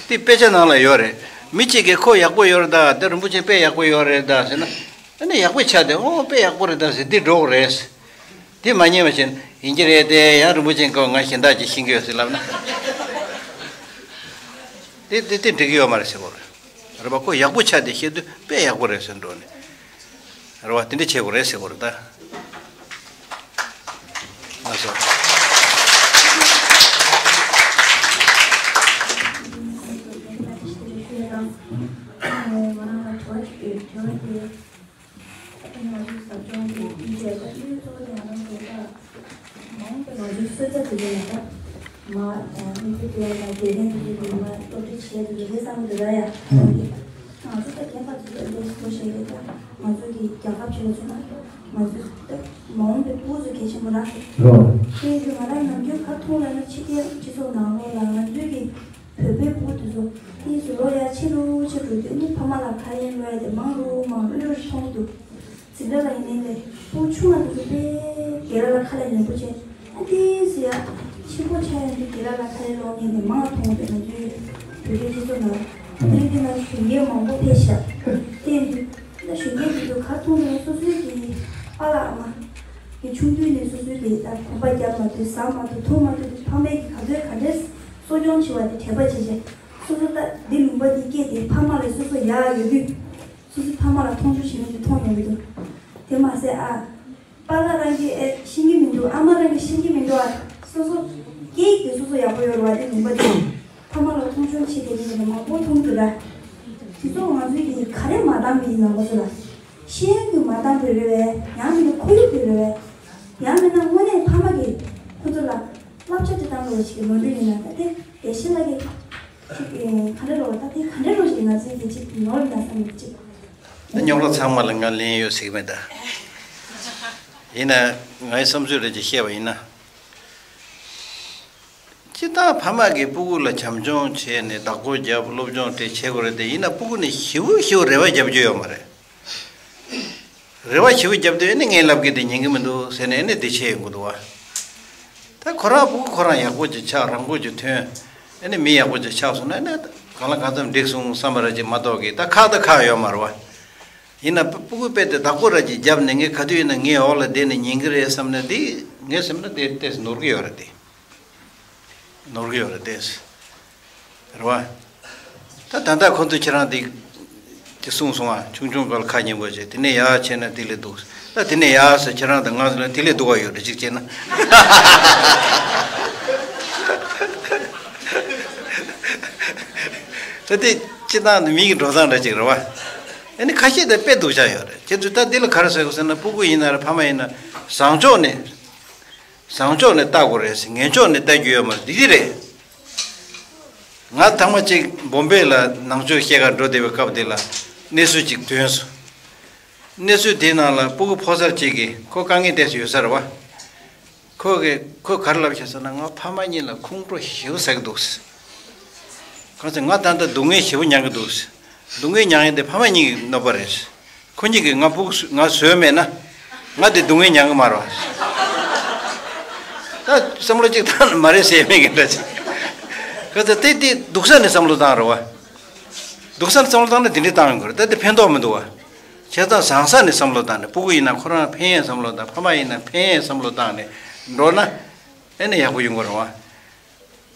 དེ་དཔེ་ཆ་ནང་ལ་ཡོད་རེད། མི་གཅིག་གིས་ཁོ་ཡག་པོ་ཡོད་རེད་ད། དེ་རིན་པོ་ཆེ་དཔེ་ཡག་པོ་ཡོད་རེད་ད་ཟེར་ན། ཨ་ནི་ཡག་པོ་ཆགས་ཏེ། ཨོ་དཔེ་ཡག་པོ་རེད་ད་ཟེར་འདི་འགྲོ་གི་རེད། དེ་མ་ཉན་པ་བྱས་ན་ཡིན་གྱི་རེད་དེ། ཡང་རིན་པོ་ཆེ་ཁོ་ང་གཞན་དག་ཅིག་ཤེས་ཀྱི་ཡོད་ཟེར་ལབ་ན། དེ་དེ་དེ་འགྲིག་གི་ཡོད་མ་རེད་ཟེར་བ་རེད། རེད་པ། ཁོ་ཡག་པོ་ཆགས་ཏེ་བཤད་དུས་དཔེ་ཡག་པོ་རེད་ཟེར་འགྲོ་ནས། རེད་པ། དེ་འདྲ་བྱེད་དགོས་རེད་ཟེར་བ་རེད་ད། ལགས་སོ། ང་ཚོའི་ཟབ་སྦྱོང་གི་འདི་བྱས་ཏེ་གཙོ་བོ་དེ་ང་རང་ཚོ་ད་མ་འོངས་པའི་ང་ཚོའི་གསོལ་ཇ་དེ་ཚོ་ལ་ད་མ་དམིགས་བསལ་དེ་ལ་དགེ་རྒན་དེ་ཚོ་དེ་མ་སློབ་ཁྲིད་བྱས་དེ་ཚོ་རེད་བསམ་གི་འདུག་ད་ཡ། ང་ཚོ་ད་རྒན་པ་དེ་ཚོ་འདི་ཚོ་བྱས་ཏེ་ད་ང་ཚོ་གི་རྒྱལ་ཁབ་ཆེ་བ་ཚོ་ན་ང་ཚོ་ད་མ་འོངས་པའི་ཕྲུ་གུ་ཚོ་གལ་ཆེན་པོ་རང་རེད། རོ། དེ་ཡིན་དུས་ང་རང་ནམ་རྒྱུན་ག་རེ་མཐོང་ལབ་ན། ཕྱི་རྒྱལ་སྤྱི་ཚོགས་ནང་ལོགས་ལ་ང་ཚོའི་གི་བོད་པའི་ཕྲུ་གུ་དེ་ཚོ་དེ་ཚོ་ལོ་ཡར་ཆེ་རུ་ཆེ་འགྲོ་དུས་ནི་ཕ་མ་ལ་ཁ་ལན་སློག་ཡ་དེ་མང་རུ་མང་རུ་ལྷོད་རུ་མཐོང་གི་འདུག་འཛིན་གྲྭ་ལ་ཡིན་ནའི་ལས་ཕྲུ་གུ་ཆུང་བ་དེ་ཚོ་དཔེ་རྒན་ལགས་ལ་ཁ་ལན་ལན་པོ་བྱས། ཨ་ཏི་ཟེར་ཡ་ཆེན་པོ་ཆགས་ཡོང་དུས་རྒན་ལགས་ལ་ཁ་ལན་སློག་མཁན་དེ་མང་མཐོང་གི་འདུག་ང་ཚོའི་བོད་པའི་སྤྱི་ཚོགས་ནང་། དེ་རིང་དེ་ན་གཞོན་སྐྱེས་མང་པོ་ཕེབས་ཤག་དེ་ཡིན་དུས་ད་གཞོན་སྐྱེས་དེ་ཚོ་ག་རེ་མཐོང་གི་ན། སོ་སོའི་གི་པཱ་ལགས་ཨ་མ་གི་ཆུང་དུས་ནས་སོ་སོའི་གི་ད་གོམ་པ་རྒྱབ་མ་ཐུབ། ཟ་མ་ཐུབ། འཐུང་མ་ཐུབ། ཕ་མས་གི་ག་ཚོད་ག་འདྲས་གསོ་སྐྱོང་བྱས་པ་དེ་དྲན་པ་བརྗེད་བྱས། སོ་སོ་ད་འདི་ལུང་པ་འདི་སྐྱེས་ཏེ་ཕ་མ་ལ་སོ་སོ་ཡག་ཡོད་དུས། སོ་སོའི་ཕ་མ་ལ་མཐོང་ཆུང་བྱེད་མཁན་དེ་མཐོང་ཡོང་གི་འདུག་དེ་མ་ཟད་ཨ། པཱ་ལགས་རང་གིས་ཨེ་ཤེས་ཀྱི་མི་འདུག་ཨ་མ་རང་གིས་ཤེས་ཀྱི་མི་འདུག་ཨ། སོ་སོ་སྐད་ཡིག་དེ་སོ་སོ་ཡག་པོ་ཡོད་རེད་བ། དེ་ལུང་པ་དེ་ཕ་མ་ལ་མཐོང་ཆུང་བྱེད་མཁན་དེ་མང་པོ་མཐོང་གི་ར། དེ་ཚོ་ང་ཚོའི་གི་ག་རེ་མ་འདང་གི་ཡིན་ན། ང་ཚོ་ལ་ཤེས་ཡོན་གྱི་མ་འདང་དེ་རེད་བས། ཡང་མིན་ན་ཁོར་ཡུག་དེ་རེད་བས། ཡང་མིན་ན་དངོས་གནས་ཕ་མ་གིས་ཁོ་ཚོ་ལ་བསླབ་བྱ་དེ་བཏང་དགོས་ཞིག་ལོ་འདི་ཡིན་ན། ད་དེ་དེ་ཤེས་ལ་གི་ཅིག་ག་འདྲ་རོ། ད་དེ་ག་འདྲ་རོ་ཞིག་ང་ཚོའི་གི་ཅིག་ནོར་ཡིན་ན་བསམ་གི་ཅིག་ད་རྙོག་དྲ་ཚང་མ་ལ་ང་ལན་ཡོད་ཟེར་གི་མེད་ད། ཡིན་ན་ངའི་བསམ་ཚུལ་རེ་ཅིག་བཤད་པ་ཡིན་ན། སྤྱིར་བཏང་ཕ་མ་གིས་སྤུ་གུ་ལ་བྱམས་སྐྱོང་བྱས་ནས་བདག་པོ་རྒྱབ། སློབ་སྦྱོང་དེ་བྱེད་དགོས་རེད་དེ། ཡིན་ན་སྤུ་གུ་ནི་ཞེ་པོ་ཞེ་པོ་རེ་བ་རྒྱབ་རྒྱུ་ཡོད་མ་རེད། རེ་བ་ཞེ་པོ་རྒྱབ་དུས་ཨ་ནི་ངས་ལབ་གི་དེ་ཉན་གི་མི་འདུག་ཟེར་ནས་ཨ་ནི་དེ་བྱས་ཡོང་གི་འདུག་བ། ད་ཁོ་རང་སྤུ་གུ་ཁོ་རང་ཡག་པོ་ཅིག་ཆགས། རང་མགོ་ཅིག་ཐོན། ཨ་ནི་མི་ཡག་པོ་ཅིག་ཆགས་སོང་ན་ཨ་ནི་གང་ལ་གང་འཚམ་འགྲིག་སོང་བསམ་པ་ར་ཅིག་མ་གཏོགས་ཀི་ད་ཁག་ད་ཁག་ཡོད་མ་རེད་བ། ཡིན་ན་སྤུ་གུ་དཔེ་དེ་བདག་པོ་ར་ཅིག་རྒྱབ་ནས་ངས་ག་དུས་ཡིན་ན་ངའི་འོག་ལ་བསྡད་ནས་ཉན་གི་རེད་བསམ་ན་དེ་ངས་བསམ་ན་དེ་ཏོག་ཙམ་ནོར་གི་ཡོད་རེད་དེ། ནོར་གི་ཡོད་རེད་དེ། རེད་བ། ད་ད་ལྟ་ཁོ་ཚོས་ཁྱེད་རང་འདི་དེ་གསུངས་སོང་ཨ། ཆུང་ཆུང་སྐབས་ལ་ཁ་ཉན་པོ་བྱས། དེ་ནས་ཡག་བྱས་ན་དེ་ལས་སྡུག་ད་དེ་ནས་ཡག་ཟེར་ཁྱེད་རང་དང་ང་ཚོ་ལ་དེ་ལས་སྡུག་པ་ཡོད་རེད་གཅིག་བྱས་ན། ད་དེ་སྤྱིར་བཏང་དུ་མི་གི་འགྲོ་སྟངས་འདྲ་ཅིག་རེད་བ། ཨ་ནི་ཁ་ཤས་དེ་དཔེ་སྡུག་ཆགས་ཡོད་རེད། ཁྱེད་ཚོས་ད་འདི་ལ་ག་རེ་ཟེར་དགོས་ཟེར་ན། སྤུ་གུ་ཡིན་ན་རེད། ཕ་མ་ཡིན་ན་བཟང་ཕྱོགས་ནས། བཟང་ཕྱོགས་ནས་ལྟ་དགོས་རེད་ཟེར། ངན་ཕྱོགས་ནས་ལྟ་རྒྱུ་ཡོད་མ་རེད། འདི་འདི་རེད། ང་ཐེངས་མ་གཅིག་བོམ་བེ་ལ་ནང་ཆོས་བཤད་གར་འགྲོ་བསྡད་པའི་སྐབས་དེ་ལ་གནས་ཚུལ་གཅིག་ཐོན་སོང་། གནས་ཚུལ་དེའི་ནང་ལ་སྤུ་གུ་ཕོ་གསར་གཅིག་གིས་ཁོ་དཀའ་ངལ་ཏོག་ཙམ་ཡོད་ས་རེད་བ། ཁོ་གིས་ཁོས་ག་རེ་ལབ་ཤག་ཟེར་ན། ང་ཕ་མ་གཉིས་ལ་ཁོང་ཁྲོ་ཞེ་པོ་ཟ་གི་འདུག་ཟེར། གང་ཟེར་ང་ད་ལྟ་སྡུག་བསྔལ་ཞེ་པོ་མྱངས་ཀྱི་འདུག་ཟེར། སྡུག་བསྔལ་མྱངས་ཡས་དེ་ཕ་མ་གཉིས་ཀྱི་གནོད་པ་རེད་ཟེར། ཁོ་གཉིས་ཀྱིས་ང་ཕྲུ་གུ་ང་བཟོས་མེད་ན་ང་དེ་སྡུག་བསྔལ་མྱངས་ཀྱི་མ་རེད་བ། ད་བསམ་བློ་གཅིག་བཏང་ན་མ་རེད་ཟེར་མེད་ཀྱི་འདྲ་ཅིག། གང་ཟེར་དེ་དེ་སྡུག་ས་ནས་བསམ་བློ་བཏང་རེད་བ། སྡུག་ས་ནས་བསམ་བློ་བཏང་ན་དེ་འདྲས་བཏང་ཡོང་གི་རེད། ད་དེ་ཕན་ཐོགས་མི་འདུག་བ། བྱས་ཙང་བཟང་ས་ནས་བསམ་བློ་བཏང་ནས། ཕྲུ་གུ་ཡིན་ན་ཁོ་རང་ཕན་ཡས་བསམ་བློ་བཏང་། ཕ་མ་ཡིན་ན་ཕན་ཡས་བསམ་བློ་བཏང་ནས་འགྲོ་ན་ཨེ་ནས་ཡག་པོ་ཡོང་གི་རེད་བ།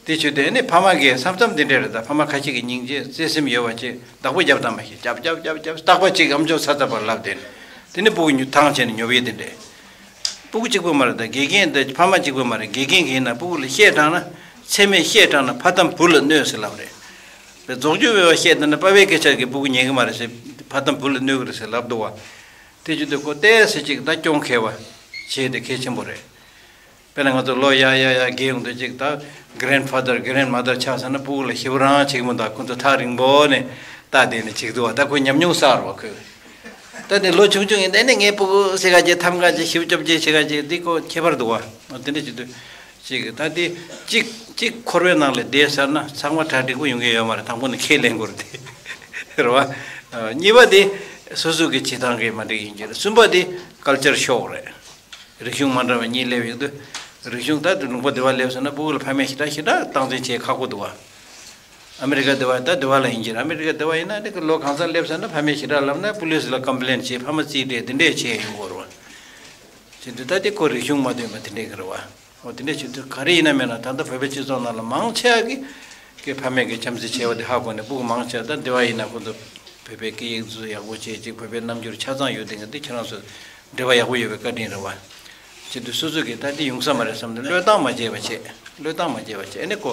དེ་བྱས་དུས་ཨེ་ནས་ཕ་མ་གིས་བསམ་བསམ་དེ་འདྲས་རེད། ད་ཕ་མ་ཁ་ཤས་ཀྱིས་སྙིང་རྗེ་བརྩེ་སེམས་ཡོད་པ་ཅིག་བདག་པོ་རྒྱབ་དང་མ་ཤེས། རྒྱབ་རྒྱབ་རྒྱབ་རྒྱབ་རྟག་པ་ཅིག་ཨམ་ཅོག་ཚ་ཚ་བར་ལབ་དེ་ནས། དེ་ནས་ཕྲུ་གུ་ཉུ་ཐང་བྱས་ནས་ཉོབ་ཡས་དེ་འདྲས། ཕྲུ་གུ་གཅིག་པུ་མ་རེད། ད་དགེ་རྒན་དེ་ཕ་མ་གཅིག་པུ་མ་རེད། དགེ་རྒན་གྱིས་ན་ཕྲུ་གུ་ལ་བཤད་དྲགས་ན། ཚད་མེད་བཤད་དྲགས་ན་ཕ་དམ་བུ་ལ་གནོད་ཟེར་ལབ་རེད། རྫོགས་བརྒྱུད་པའི་བཤད་དེ་ན་དཔའ་བོའི་སྐད་ཆ་གིས་ཕྲུ་གུ་ཉན་གི་མ་རེད་ཟེར། ཕ་དམ་བུ་ལ་གནོད་གི་རེད་ཟེར་ལབ་འདུག་བ། དེ་བྱེད་དུས་ཁོ་ཏོག་ཙམ་ཅིག་ད་སྐྱོན་མཁས་པ་བྱས་དེ་གལ་ཆེན་པོ་རེད། དཔེར་ན་ང་ཚོ་ལོ་ཡར་ཡར་ཡར་རྒས་ཡོང་དུས་ཅིག་ད་གྷི་རེན་ཕ་དར་གྷི་རེན་མ་དར་ཆགས་ཟེར་ན་ཕྲུ་གུ་ལ་ཞེ་པོ་རང་བྱེད་ཀྱི་མི་འདུག། ཁོ་ཚོ་ཐག་རིང་པོ་ནས་ལྟ་བསྡད་ནས་བྱེད་ཀྱི་འདུག་བ། ད་ཁོས་ཉམས་མྱོང་བསགས་རེད་བ་ཁོས། ད་དེ་ལོ་ཆུང་ཆུང་ཡིན་དེ་ནས་ངའི་ཕྲུ་གུ་ཟེར་ག་ཅིག་འཐམ་ག་ཅིག་ཞེ་པོ་སྐྱོབ་བྱེད་བྱེད་ག་ཅིག་འདི་ཁོ་ཁྱད་པར་འདུག་བ། འོ་དེ་འདྲ་བྱེད་དུས་ཅིག་ད་དེ་གཅིག་གཅིག་འཁོར་བའི་ནང་ལ་བསྡད་ཚར་ན་ཚང་མ་གྲ་འགྲིག་པོ་ཡོང་གི་ཡོད་མ་རེད། དང་པོ་ནས་ཁས་ལེན་དགོས་རེད་དེ། རེད་བ། གཉིས་པ་དེ་སོ་སོ་གི་བྱེད་སྟངས་ཀྱིས་མ་འགྲིག་ཡིན་གྱི་རེད། གསུམ་པ་དེ་ཀལ་ཅར་ཤོག་རེད། རིག་གཞུང་མ་འདྲ་བ་གཉིས་སླེབས་ཡོང་དུས། རིག་གཞུང་ད་དུང་ལུང་པ་དེ་བ་སླེབས་ཟེར་ན་ཕྲུ་གུ་ལ་ཕ་མས་ཞེ་དྲག་ཞེ་དྲག་སྟངས་འཛིན་བྱེད་ཁག་པོ་འདུག་བ། ཨ་མི་རི་ཀ་དེ་བ་ད་དེ་བ་ལ་ཡིན་གྱི་རེད། ཨ་མི་རི་ཀ་དེ་བ་ཡིན་ན་དེ་གི་ལོ་གང་ས་སླེབས་ཟེར་ན་ཕ་མས་ཞེ་དྲག་ལབ་ན་པུ་ལིས་ལ་ཀམ་པི་ལེན་བྱེད། ཕ་མ་རྩིས་སྤྲད། དེ་འདྲས་བྱས་ཡོང་གི་རེད་བ། བྱེད་དུས་ད་དེ་ཁོ་རིག་གཞུང་མ་འདོན་པ་དེ་འདྲས་གི་རེད་བ། འོ་དེ་འདྲས་བྱེད་དུས་ག་རེ་ཡིན་ན་མིན་ན་ད་ལྟ་བོད་པའི་སྤྱི་ཚོགས་ནང་ལ་མང་ཆེ་བ་གི་གི་ཕ་མས་གི་བྱམས་བརྩེ་ཆེ་བ་དེ་ཧ་གོ་ནས་ཕྲུ་གུ་མང་ཆེ་བ་ད་དེ་བ་ཡིན་ན་ཁོ་ཚོ་བོད་པའི་སྐད་ཡིག་ཚོ་ཡག་པོ་བྱེད་ཅིག། བོད་པའི་རྣམ་འགྱུར་ཆ་ཚང་ཡོད་དེ་གི་འདི་ཁྱེད་རང་ཚོ་འབྲེལ་བ་ཡག་པོ་ཡོད་པའི་བཀའ་དྲིན་རེད་བ། བྱེད་དུས་སོ་སོ་གིས་ད་འདི་ཡོང་ས་མ་རེད་བསམ་ནས་བློས་བཏང་མ་བྱས་པ་བྱས། བློས་བཏང་མ་བྱས་པ་བྱས། ཨ་ནི་ཁོ་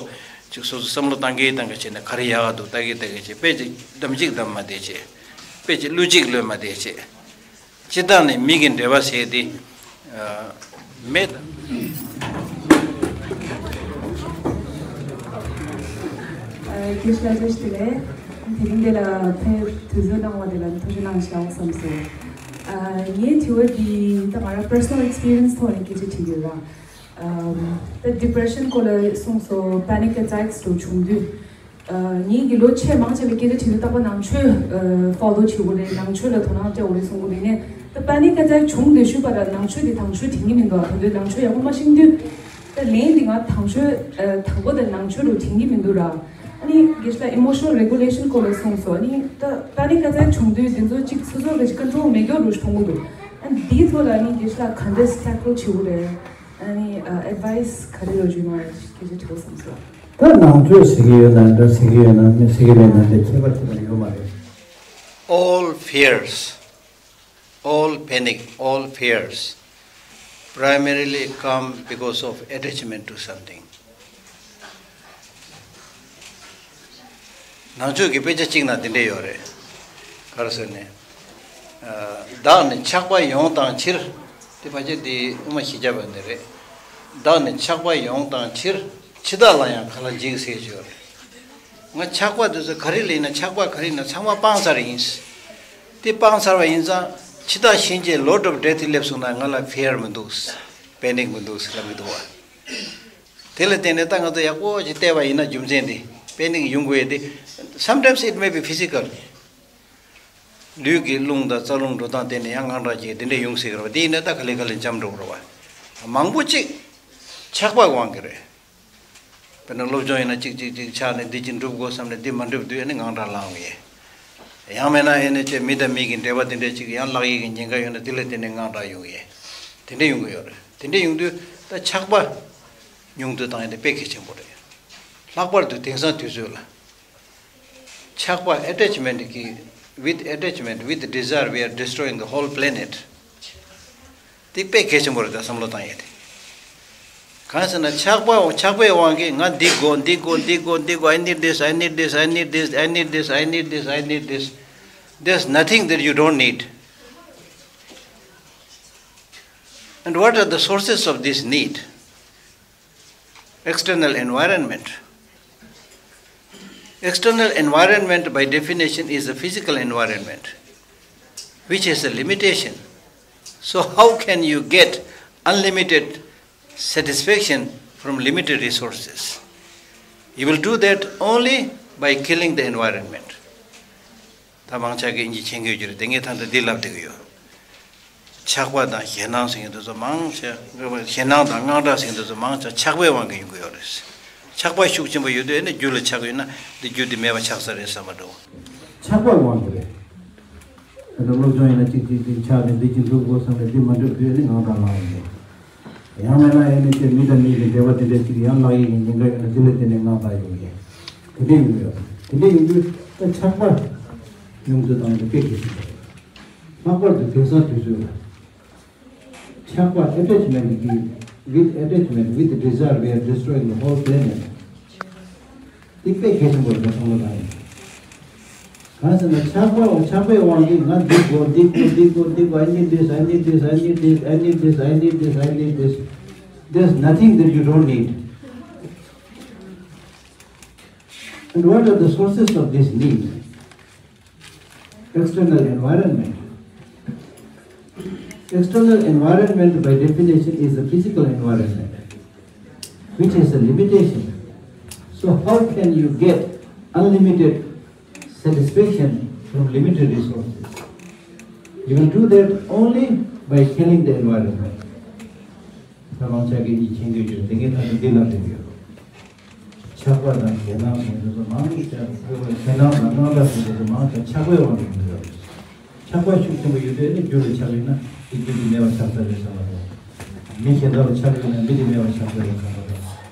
ཅིག་སོ་སོ་བསམ་བློ་བཏང་གི་བཏང་གི་བྱས་ནས་ག་རེ་ཡག་ག་འདུག་ལྟ་གི་ལྟ་གི་བྱས། དཔེ་ཅིག་གདམ་གཅིག་གདམ་མ་བསྡད་བྱས། དཔེ་ཅིག་གླུ་གཅིག་གླུ་མ་བསྡད་བྱས། སྤྱིར་བཏང་ནས་མི་གི་འབྲེལ་བ་ཟེར་དེ་མེད། རྒྱུ་ཞལ་བཞེས་ཏེ་ལས། དེ་རིང་འདི་ལ་ཕེབས་དུས་ཚོད་གནང་བ་དེ་ལ་ཐུགས་རྗེ་གནང་ཞུ་བསམ་སོང་། ངའི་དྲི་བ་འདི་ད་ང་རང་personal experience ཐོག་ནས་སྐད་ཆ་དྲི་གི་ཡོད་ར། ད་depression སྐོར་ལ་གསུངས་སོང་། panic attacks འདྲ་བྱུང་དུས། ངེད་ཀྱི་ལོ་ཆེས་མང་ཆེ་བའི་སྐད་ཆ་དྲི་དུས་རྟག་པར་ནང་ཆོས་follow བྱེད་དགོས་རེད། ནང་ཆོས་ལ་དོ་སྣང་སྤྲད་དགོས་རེད་གསུང་གི་འདུག། ཡིན་ནའི་ད་panic attack བྱུང་དུས་ཤུགས་པ་ལ་ནང་ཆོས་དེ་དྭངས་ཤོས་དྲན་གྱི་མི་འདུག། ད་དུང་ནང་ཆོས་ཡག་པོ་མ་ཤེས་དུས། ད་ལན་འདི་ང་དྭངས་ཤོས་དང་པོ་དེ་ནང་ཆོས་རུ་དྲན་གྱི་མི་འདུག་ར། ཨ་ནི་རྒན་ལགས་emotional regulation སྐོར་ལ་གསུངས་སོང་། ཨ་ནི་ད་panic attack བྱུང་དུས་འདི་ཚོ་གཅིག་སོ་སོ་གི་control མེད་མཁན་རུ་མཐོང་གི་འདུག། ཨ་ནི་འདིའི་ཐོག་ལ་ཨ་ནི་རྒན་ལགས་ག་འདྲས་tackle བྱེད་དགོས་རེད། ཨ་ནི་advice ག་རེ་ཡོད་ཅུང་མ་སྐད་ཆ་དྲི་བ་བསམ་སོང་། ད་ནང་ཆོས་ཟེར་གྱི་ཡོད་ན་འདྲ་ཟེར་གྱི་ཡོད་ན་མི་ཟེར་གྱི་མེད་ན་འདྲ་ཁྱད་པར་ཆེ་བ་ཡོད་མ་རེད། All fears, all panic, all fears primarily come because of attachment to something. ནང་ཆོས་ཀྱི་དཔེ་ཆ་གཅིག་ན་འདི་འདྲས་ཡོད་རེད། ག་རེ་ཟེར་ནས། བདག་ནི་ཆགས་པ་ཡོངས་དང་ཕྱིར། དེ་ཕལ་ཆེར་འདི་དབུ་མ་བཞི་བརྒྱ་པ་འདི་རེད། བདག་ནི་ཆགས་པ་ཡོངས་དང་ཕྱིར། འཆི་བདག་ལ་ཡང་ག་ལ་འཇིགས་ཟེར་གྱི་ཡོད་རེད། ང་ཆགས་པ་དེ་ཚོ་ག་རེ་ལ་ཡིན་ན་ཆགས་པ་ག་རེ་ཡིན་ན་ཚང་མ་སྤངས་ཚར་ཡིན། དེ་སྤངས་ཚར་བ་ཡིན་ཙང་འཆི་བདག་གཤིན་རྗེ་Lord of Death སླེབས་སོང་ན་ང་ལ་fear མི་འདུག། panic མི་འདུག་ལབ་ཀྱི་འདུག་བ། དེ་ལ་བརྟེན་ནས་ད་ང་ཚོ་ཡག་པོ་ཞིག་བལྟས་པ་ཡིན་ན་རྒྱུ་མཚན་དེ་panic ཡོང་དགོས་ཡས་དེ། Sometimes it may be physical. ལུས་ཀྱི་རླུང་དང་རྩ་རླུང་འགྲོ་སྟངས་བརྟེན་ནས་ཡང་དངངས་སྐྲག་སྐྱེ་དེ་འདྲ་ཡོང་སྲིད་ཀྱི་རེད་བ། དེ་ཡིན་ན་ད་ག་ལེ་ག་ལེ་འཇམ་འགྲོ་གི་རེད་བ། མང་པོ་ཅིག་ཆགས་པ་དབང་གིས་རེད། དཔེར་ན་སློབ་སྦྱོང་ཡིན་ན་གཅིག་གཅིག་གཅིག་ཆགས་ནས་འདི་གཅིག་འགྲུབ་དགོས་བསམ་ནས་འདི་མ་འགྲུབ་དུས་ཨ་ནི་དངངས་སྐྲག་ལངས་ཡས། ཡང་མིན་ན་ཨེ་ནས་ཅེ་མི་དང་མི་གི་འབྲེལ་བ་དེ་འདྲས་ཅིག་ཡང་ལག་གཡས་ཀྱི་ཉེན་ཁ་ཡོད་ན་དེ་ལ་བརྟེན་ནས་དངངས་སྐྲག་ཡོང་ཡས། དེ་འདྲས་ཡོང་གི་ཡོད་རེད། དེ་འདྲས་ཡོང་དུས་ད་ཆགས་པ་ཉུང་དུ་བཏང་ཡས་དེ་དཔེ་གལ་ཆེན་པོ་རེད། ལྷག་པར་དུ་དེང་སང་དུས་ཚོད་ལ། ཆགས་པ་attachment གི with attachment with desire we are destroying the whole planet. དེ་དཔེ་གལ་ཆེན་པོ་རེད། ད་བསམ་བློ་བཏང་ཡས་དེ། གང་ཟེར་ན་ཆགས་པ་ཆགས་པའི་དབང་གིས་ང་འདི་དགོས་འདི་དགོས་འདི་དགོས་འདི་དགོས། I need this, I need this, I need this, I need this, I need this. There's nothing that you don't need. And what are the sources of this need? External environment. External environment, by definition, is a physical environment, which has a limitation. So, how can you get unlimited satisfaction from limited resources? You will do that only by killing the environment. ད་མང་ཆེ་གིས་ཨིན་ཇི་མཁྱེན་གྱི་ཡོད་ཀྱི་རེད། དེ་ངས་ད་ལྟ་འདི་ལབ་བསྡད་ཀྱི་ཡོད། ཆགས་པ་དང་ཞེད་སྣང་ཟེར་མཁན་དེ་ཚོ་མང་ཆེ། ཞེད་སྣང་དང་དངངས་སྐྲག་ཟེར་མཁན་དེ་ཚོ་མང་ཆེ་ཆགས་པའི་དབང་གིས་ཡོང་གི་ཡོད་རེད། ཆགས་པ་ཤུགས་ཆེན་པོ་ཡོད་དུས་ཨེ་ནི་རྒྱུ་ལ་ཆགས་ཡོད་ན་འདི་རྒྱུ་འདི་མེད་པ་ཆགས་ས་རེད་བསམ་པ་འདྲ་བོ། ཆགས་པའི་དབང་གིས་རེད། ད་ལྟ་སློབ་སྦྱོང་ཡིན་ན་གཅིག་གཅིག་གཅིག་ཆགས་ནས་འདི་གཅིག་འཛུགས་དགོས་བསམ་ནས་འདི་མ་འགྲུབ་དུས་ཨེ་ནི་དངངས་སྐྲག་ལངས་ཡོང་གི། ཡང་མིན་ན་ཨེ་ནི་ཅིག་མི་དང་མི་གི་འབྲེལ་བ་དེ་འདྲ་ཅིག་ཡང་ལྷག་ཡིན་གྱི་ཉེན་ཁ་ཡོད་ན་དེ་ལ་བརྟེན་ནས་དངངས་སྐྲག་ཡོང་གི། དེ་འདྲ་ཡོང་གི་ཡོད། དེ་འདྲ་ཡོང་དུས་ད་ཆགས་པ་ཉུང་དུ་བཏང་ནས་དཔེ་གལ་ཆེན་པོ་རེད། ལྷག་པར་དུ་དེང་སང་དུས་ཚོད་ལ། ཆགས་པ་attachment གྱི་with attachment with desire we are destroying the whole planet. འདི་དཔེ་གལ་ཆེན་པོ་རེད་བསམ་བློ་བཏང་ཡིན། གང་ཟེར་ན་ཆགས་པ་ཆགས་པའི་དབང་གིས་ང་འདི་དགོས་འདི་དགོས་འདི་དགོས་འདི་དགོས། I need this, I need this, I need this, I need this, I need this, I need this. There's nothing that you don't need. And what are the sources of this need? External environment. External environment, by definition, is the physical environment, which has a limitation. So, how can you get unlimited satisfaction from limited resources? You will do that only by killing the environment. ད་མང་ཆེ་གིས་ཨིན་ཇི་མཁྱེན་གྱི་ཡོད། དེ་ངས་ད་ལྟ་འདི་ལབ་བསྡད་ཀྱི་ཡོད། ཆགས་པ་དང་ཞེད་སྣང་ཟེར་མཁན་དེ་ཚོ་མང་ཆེ། ཞེད་སྣང་དང་དངངས་སྐྲག་ཟེར་མཁན་དེ་ཚོ་མང་ཆེ་ཆགས་པའི་དབང་གིས་ཡོང་གི་ཡོད་རེད། ཆགས་པ་ཤུགས་ཆེན་པོ་ཡོད་དུས་ཨེ་ནི་རྒྱུ་ལ་ཆགས་ཡོད་ན་དེ་རྒྱུ་དེ་མེད་པ་ཆགས་ས་རེད་བསམ་པ་དང་། མི་གཞན་དག་ལ་ཆགས་ཡོད་ན་མི་དེ་མེད་པ་ཆགས་ས་རེད་བསམ་པ་དང་།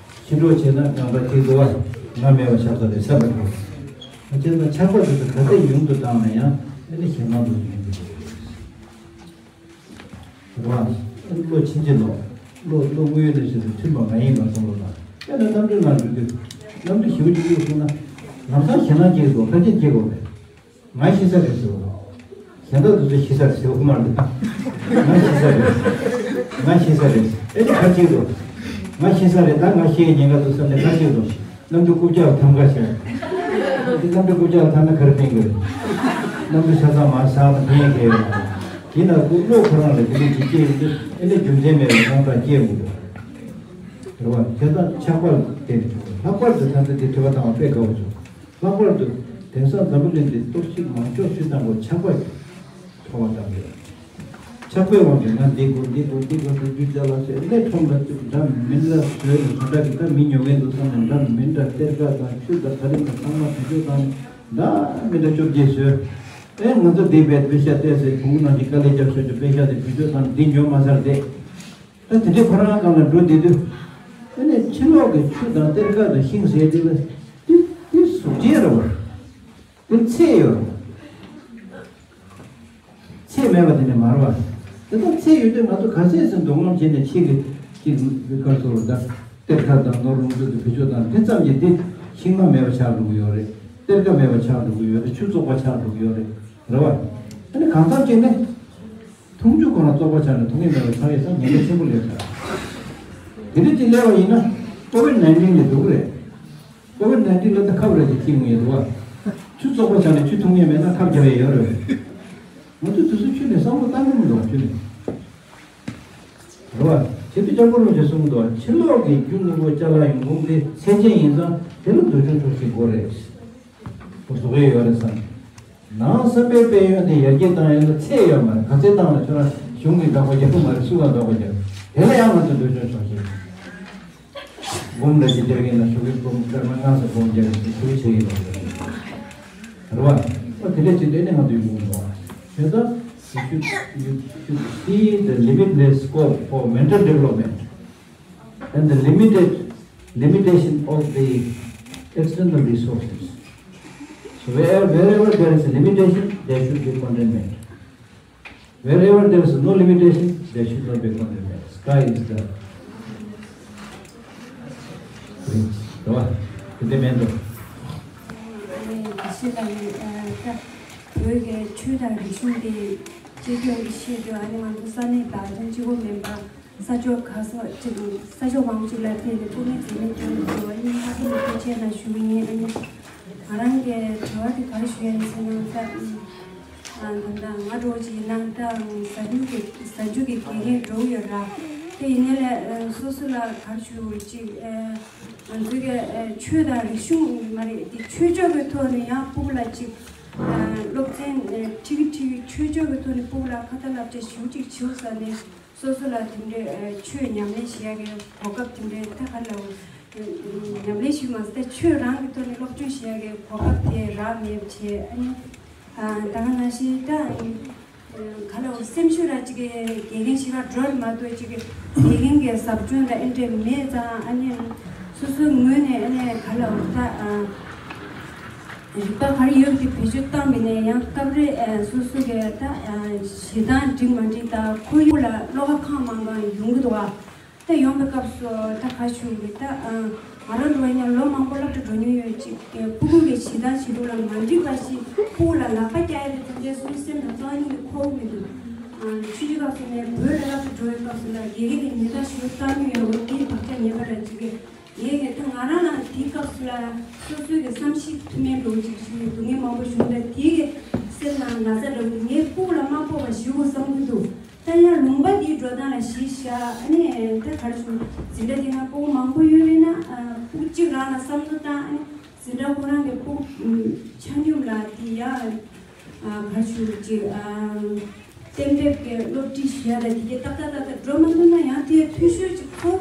ཕྱི་དྲོ་བྱས་ན་དངངས་སྐྲག་སྐྱེ་དགོས་པ། ང་མེད་པ་ཆགས་ས་རེད་བསམ་པ་དང་། བྱས་ཙང་ཆགས་པ་དེ་ཚོ་ག་ཚད་ཉུང་དུ་བཏང་ན་ཡང་ཨེ་ནི་ཞེད་སྣང་དེ་ཚོ་ཉུང་དུ་འགྲོ་གི་རེད། རེད་བ། ལོ་ཕྱིན་ཅི་ལོག་ལོ་ལོ་དངོས་ཡོད་གནས་ཚུལ་དང་མཐུན་པ་མ་ཡིན་པ་བསམ་བློ་དང་། དཔེར་ན་གནམ་གྲུའི་ནང་འགྲོ་དུས། གནམ་གྲུ་ཞེ་པོ་ཅིག་གཡུག་སོང་ན། ལམ་སང་ཞེད་སྣང་སྐྱེ་དགོས་ག་ཅིག་སྐྱེ་དགོས་རེད། ང་ཤི་ས་རེད་ཟེར་བ། གཞན་དག་དེ་ཚོ་ཤི་ས་རེད་ཟེར་བ་མ་རེད། ང་ཤི་ས་རེད། ང་ཤི་ས་རེད། ཨེ་ནི་ག་ཅིག་དགོས། ང་ཤི་ས་རེད། ད་ང་ཤི་ཡའི་ཉེན་ཁ་འདུག་བསམ་ནས་ག་ཅིག་དགོས། གནམ་གྲུ་རྐུབ་བཀྱག་ཐམ་ག་བཞག་འདི་གནམ་གྲུ་རྐུབ་བཀྱག་ཐམ་ན་ག་རེ་ཕན་གི་རེད། གནམ་གྲུ་ཆ་ཚང་མར་ཟག་དང་ཕན་ཡས་གལ་ཡོད་མ་རེད། དེ་ན་ཁོ་བློ་ཁོ་རང་ལ་དེ་འདྲ་ཅིག་སྐྱེ་ཡོང་དུས་ཨེ་ནི་རྒྱུ་མཚན་མེད་པའི་དངངས་སྐྲག་སྐྱེ་ཡོང་གི་རེད་བ། དེ་དག་ཆགས་པར་བརྟེན་ནས་བྱུང་བ། ལྷག་པར་དུ་ད་ལྟ་འདི་དྲི་བ་བཏང་བ་དཔེ་དགའ་བོ་བྱུང་། ལྷག་པར་དུ་དེང་སང་འཛམ་བུ་གླིང་འདི་གཏོར་བཤིག་མང་ཤོས་སུ་བཏང་བ་ཆགས་པ་ཁྲོམ་ལ་བཏང་གི་རེད། ཆགས་པའི་དབང་གིས་ང་འདི་དགོས་འདི་དགོས་འདི་དགོས་ཟེར་རྒྱུ་ཅ་ལག་ཟེར་ཨེ་ནི་ཁྲོམ་ལ་བཙུགས། འདྲ་མི་འདྲ་བཟོས་ནས་བཟོ་གྲྭ་གི་ད་མི་ཉོ་མཁན་འདུག་བསམ་ནས་འདྲ་མི་འདྲ་གཏེར་ཁ་དང་ཆུ་དང་ག་རེ་དང་ཚང་མ་བེད་སྤྱོད་བཏང་ནས་འདྲ་མི་འདྲ་བཅོ་བརྒྱད་བཟོས། ཨེ་ང་ཚོ་འདི་བས་པེ་ཤ་བལྟས་ཟེར་བོང་ནང་གི་དཀའ་ལས་རྒྱབ་ཤོར་གྱི་པེ་ཤ་དེ་བེད་སྤྱོད་བཏང་འདི་ཉོ་མ་ཚར་བསྡད། ད་དེ་འདྲའི་ཁོ་རང་སྒང་ལ་འགྲོ་བསྡད་དུས། ཨ་ནི་ཕྱི་ལོགས་ཀྱི་ཆུ་དང་གཏེར་ཁ་དང་ཤིང་ཟེར་དེ་ལ་དེ་དེ་གཟུགས་ཅན་རེད་བ། དེ་ཚད་ཡོད་རེད་བ། ཚད་མེད་པ་དེ་ནི་མ་རེད་བ། དེ་དག་ཚད་ཡོད་དུས་ང་ཚོ་ག་ཚད་ཙམ་འདུ་འཛོམས་བྱས་ནས་ཕྱི་གི་ཕྱི་གི་སྐབས་སུ་ད་གཏེར་ཁ་དང་ནོར་ལོངས་སྤྱོད་དེ་བེད་སྤྱོད་བཏང་དེ་ཙམ་གྱིས་དེ་ཤིང་མ་མེད་པ་ཆགས་འགྲོ་གི་ཡོད་རེད། གཏེར་ཁ་མེད་པ་ཆགས་འགྲོ་གི་ཡོད་རེད། ཆུ་བཙོག་པ་ཆགས་འགྲོ་གི་ཡོད་རེད། རེད་བ། ཨ་ནི་གང་ཙམ་བྱས་ནས། འཐུང་ཆུ་ཁོ་རང་བཙོག་པ་ཆགས་ནས་འཐུང་ཡས་མེད་པ་ཆགས་ཡས་ཙང་ཉེན་ཁ་ཆེན་པོ་སླེབས་ཤག་དེ་འདྲ་ཅིག་སླེབས་པ་ཡིན་ན་ཀོ་ཝིཌ་ནའིན་ཊིན་ལས་སྡུག་རེད། ཀོ་ཝིཌ་ནའིན་ཊིན་ལ་ད་ཁབ་རེ་ཅིག་ཁྱེར་ཡོང་ཡས་འདུག་བ། ཆུ་བཙོག་པ་ཆགས་ནས་ཆུ་འཐུང་ཡས་མེད་ན་ཁབ་རྒྱབ་ཡས་ཡོད་རེད། ང་ཚོ་དུས་ཚོད་ཆུ་ནས་བསམ་བློ་བཏང་གི་མི་འདུག་བ། ཆུ་ནས། རེད་བ། བྱེད་དུས་ལྕགས་པོ་རིན་པོ་ཆེས་གསུངས་འདུག་བ། ཕྱི་ལོགས་ཀྱི་རྒྱུ་དངོས་པོ་ཅ་ལག་ཡོང་ཁུངས་དེ་ཚད་ཅན་ཡིན་ཙང་དེ་ལ་འདུ་སྦྱོང་ཆོག་ཤེས་དགོས་རེད། ཁོ་བཟོ་གི་ཡོད་རེད་བསམ། ནང་བསམ་པའི་དཔལ་ཡོན་དེ་ཡར་རྒྱས་བཏང་ཡོད་ན་ཚད་ཡོད་མ་རེད། ག་ཚད་བཏང་ན་ཁྱོད་རང་གཞུང་གི་བདག་པོ་རྒྱག་གི་མ་རེད། སུ་གང་བདག་པོ་རྒྱག་དེ་ལ་ཡང་ང་ཚོ་འདོད་ཆུང་ཆོག་ཤེས། སྒོམ་ར་ཅིག་རྒྱག་གིན་ན་ཞོགས་ཀའི་སྒོམ་སྐར་མ་ལྔ་ཙམ་སྒོམ་རྒྱག་གིན་ཞུ་བྱེད་ཀྱི་ཡོད་རེད་བ། ཨོ་དེ་འདྲ་ཅིག་ལས་ནས་ང་ཚོ་ཡོང་གི་འདུག་བ། དེ་ལྟར་you should, you should see the limitless scope for mental development and the limited, limitation of the external resources. So wherever, wherever there is a limitation, there should be contentment. Wherever there is no limitation, there should not be contentment. Sky is the limit. རེད་བ། དེ་འདྲ་མེད་འགྲོ། ཨ་ནི་དེ་བཞིན་ལ་ཡིན། ཨ་ད་བོད་ཀྱི་ཆོས་དང་རིག་གཞུང་དེ་གཅེས་སྐྱོང་གི་ཆེད་དུ་ཨ་ནི་ང་ཚོ་ས་གནས་བདག་དོན་གཅིག་པོ་མིན་པ། ས་ཕྱོགས་ག་ས་ཅིག་ས་ཕྱོགས་མང་པོ་ཅིག་ལ་ཕེབས་ཏེ་སྐུ་ངལ་འཛེམས་མེད་སྐྱོན་དུ་འགྲོ་བ་གཉིས་ལྷག་པར་དུ་ཕལ་ཆེར་ན་ཞུ་གི་ཡིན། ཨ་ནི་ང་རང་གི་དྲི་བ་དེ་ག་རེ་ཞུ་ཡ་ཡིན་ཟེར་ན་ད་ཨ་ད་ལྟ་ང་འདྲ་བོ་ཅིག་ཡིན་ན་ད་གཟའ་མཇུག་གི་གཟའ་མཇུག་གི་དགེ་རྒན་འགྲོ་གི་ཡོད་ར། དེ་ཡིན་ནའི་ལས་སོ་སོ་ལ་ག་རེ་ཞུ་ཅིག་ང་ཚོའི་གི་ཆོས་དང་རིག་གཞུང་མ་རེད་དེ་ཆོས་ཕྱོགས་ཀྱི་ཐོག་ནས་ཡང་ཕྲུ་གུ་ལ་ཅིག་སློབ་ཚན་ཁྲིད་ཀྱི་ཁྲིད་ཀྱི་ཆོས་ཕྱོགས་ཀྱི་ཐོག་ནས་ཕྲུ་གུ་ལ་ཁ་ཏ་བསླབ་བྱ་ཞེ་པོ་ཅིག་བྱེད་དགོས་ས་ནས། སོ་སོ་ལ་དེ་འདྲའི་ཆོས་ཉམས་ལེན་བྱེད་ཡ་གི་གོ་སྐབས་དེ་འདྲའི་ད་ག་ལ་ཉམས་ལེན་ཞིག་མ་ཟད་ཆོས་རང་གི་ཐོག་ནས་སློབ་སྦྱོང་བྱེད་ཡ་གི་གོ་སྐབས་དེ་རག་མེད་པ་བྱས། ཨ་ནི་ད་ག་ནང་བཞིན་ད་ག་ལ་སེམས་ཤུགས་ར་ཅིག་གི་དགེ་རྒན་ཞིག་ལ་འགྲོ་མ་གཏོགས་ཅིག་གི་དགེ་རྒན་གྱི་ཟབ་སྦྱོང་ལ་ཨེ་འདྲས་མེད་ཙང་། ཨ་ནི་སོ་སོའི་ངོས་ནས་ཨ་ནི་ག་ལ་ད། རིག་པ་ག་རེ་ཡོད་དེ་བེད་སྤྱོད་བཏང་བས་ནས་ཡང་སྐབས་རེ་སོ་སོ་གི་ད་གཞས་གཏོང་འགྲིག་མ་འགྲིག་དང་ཁོར་ཡུག་ལ་བློ་ཁ་གང་མང་གང་ཡོང་གི་འདུག་བ། ད་ཡོང་བའི་སྐབས་སུ་ད་ག་ཞུ་གི་ད་ང་རང་འགྲོ་ཡང་ལོ་མང་པོ་སློབ་གྲྭ་འགྲོ་མྱོང་ཡོད་ཅིག་ཕྲུ་གུ་གི་གཞས་གཏོང་བྱེད་ལུགས་ལ་མ་འགྲིག་པ་ཞིག་ཕྲུ་གུ་ལ་ལག་པ་བཀྱག་ཡ་དེ་དེ་འདྲའི་སོ་སོའི་སེམས་ནང་རྩ་བ་ཉིད་ནས་འཁོར་གི་མི་འདུག་ཆུང་ཆུང་སྐབས་སུ་ནས་བོད་ལ་སློབ་གྲྭ་འགྲོ་བའི་སྐབས་སུ་ལ་དགེ་རྒན་གྱིས་ཉེས་རྡུང་ཞེ་པོ་བཏང་མྱོང་ཡོད་རེད། དེའི་བག་ཆགས་ངན་པ་འདྲ་ཅིག་གི་ངས་ངས་ད་ང་རང་ལ་དེའི་སྐབས་སུ་ལ་སོ་སོའི་གི་བསམ་ཤེས་མཐུ་དམན་འདྲ་བོ་ཅིག་བྱུང་ནས་སྡུག་བསྔལ་མང་པོ་བྱུང་། ད་དེའི་གི་སེམས་ནང་ན་ཚ་འདྲ་བོ་དེ་ངས་ཕྲུ་གུ་ལ་མ་ཕོག་པ་ཞུ་དགོས་བསམ་གྱི་འདུག་ད་ཡང་ལུང་པ་འདིའི་འགྲོ་སྟངས་ལ་གཞི་བཞག་ཨ་ནི་ད་ག་རེ་ཞུ་འཛིན་གྲྭ་དེ་ན་ཕྲུ་གུ་མང་པོ་ཡོད་རེད་ན་ཕྲུ་གུ་གཅིག་རང་ལ་བསམ་བློ་བཏང་ཨ་ནི་འཛིན་གྲྭ་ཁོ་རང་གི་ཕྲུ་གུ་ཆ་སྙོམས་ལ་དེ་ཡང་ག་རེ་ཞུ་ཅིག་གཏན་འབེབས་ཀྱི་སློབ་ཁྲིད་ཞུ་ཡ་ལ་དེ་གའི་ཏག་ཏག་ཏག་ཏག་འགྲོ་མ་ཐུབ་ན་ཡང་དེ་འཐུས་ཤོར་ཅིག་ཐོབ།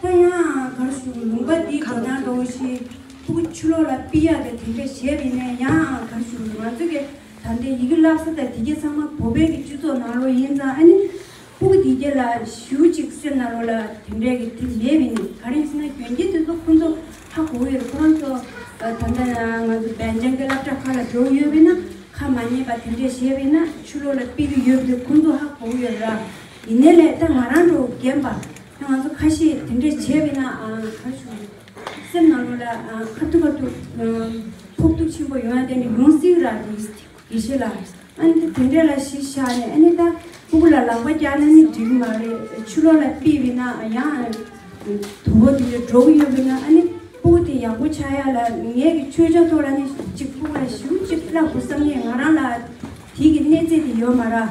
ད་ཡང་ག་རེ་ཞུ་ལུང་པ་འདིའི་འགྲོ་སྟངས་འདྲ་བོ་ཞིག་ཕྲུ་གུ་ཕྱི་ལོགས་ལ་ཕུད་ཡ་དེ་དེ་འདྲ་བྱས་པ་ཡིན་ན་ཡང་ག་རེ་ཞུ་ང་ཚོ་གི་ད་ལྟའི་ཡི་གེ་བསླབ་ས་དང་དེ་གའི་ཚང་མ་བོད་པའི་གི་སྤྱི་ཚོགས་ནང་ལོགས་ཡིན་ཙང་ཨ་ནི་ཕྲུ་གུ་དེ་གའི་ལ་ཞེ་པོ་ཅིག་སེམས་ནང་ལོགས་ལ་དེ་འདྲའི་གི་དེ་མེད་པ་ཡིན་ན་ག་རེ་ཡིན་ཟེར་ན་གྱོན་གྱི་དེ་ཚོ་ཁོང་ཚོ་ཧ་གོ་གི་ཡོད་རེད། ཁོ་རང་ཚོ་ད་ལྟ་ང་ཚོ་བན་ཅང་གི་སློབ་གྲྭ་ཁག་ལ་འགྲོ་ཡོད་པ་ཡིན་ན་ཁ་མ་ཉན་པ་དེ་འདྲ་བྱས་པ་ཡིན་ན་ཕྱི་ལོགས་ལ་ཕུད་ཀྱི་ཡོད་པ་དེ་ཁོང་ཚོ་ཧ་གོ་གི་ཡོད་རེད། ཡིན་ནའི་ལས་ད་ང་རང་འདྲ་བོ་རྒན་པ་ང་ཚོ་ཁ་ཤས་དེ་འདྲ་བྱས་པ་ཡིན་ན་ཨ་ག་རེ་ཞུ་སེམས་ནང་ལོགས་ལ་ཨ་ཁ་ཐུག་ཁ་ཐུག་ཨ་ཕོག་ཐུག་ཆེན་པོ་ཡོང་ཡ་དེ་འདྲ་ཡོང་སྲིད་ར་དེ་དགེ་བཤེས་ལགས། ཨ་ནི་དེ་འདྲ་ལ་གཞི་བཞག་ནས་ཨ་ནི་ད་ཕྲུ་གུ་ལ་ལག་པ་བཀྱག་ན་ནི་འགྲིག་གི་མ་རེད། ཕྱི་ལོགས་ལ་ཕུད་པ་ཡིན་ན་ཡང་དུ་བ་དེ་འདྲ་འགྲོ་གི་ཡོད་པ་ཡིན་ན་ཨ་ནི་ཕྲུ་གུ་དེ་ཡག་པོ་ཆགས་ཡ་ལ་ངས་ཀྱི་ཆོས་ཕྱོགས་ཐོག་ལ་ནི་ཅིག་ཕྲུ་གུ་ལ་ཞེ་པོ་ཅིག་བསླབ་དགོས་བསམ་ནས་ང་རང་ལ་དེ་གི་གནས་ཚད་དེ་ཡོད་མ་རེད།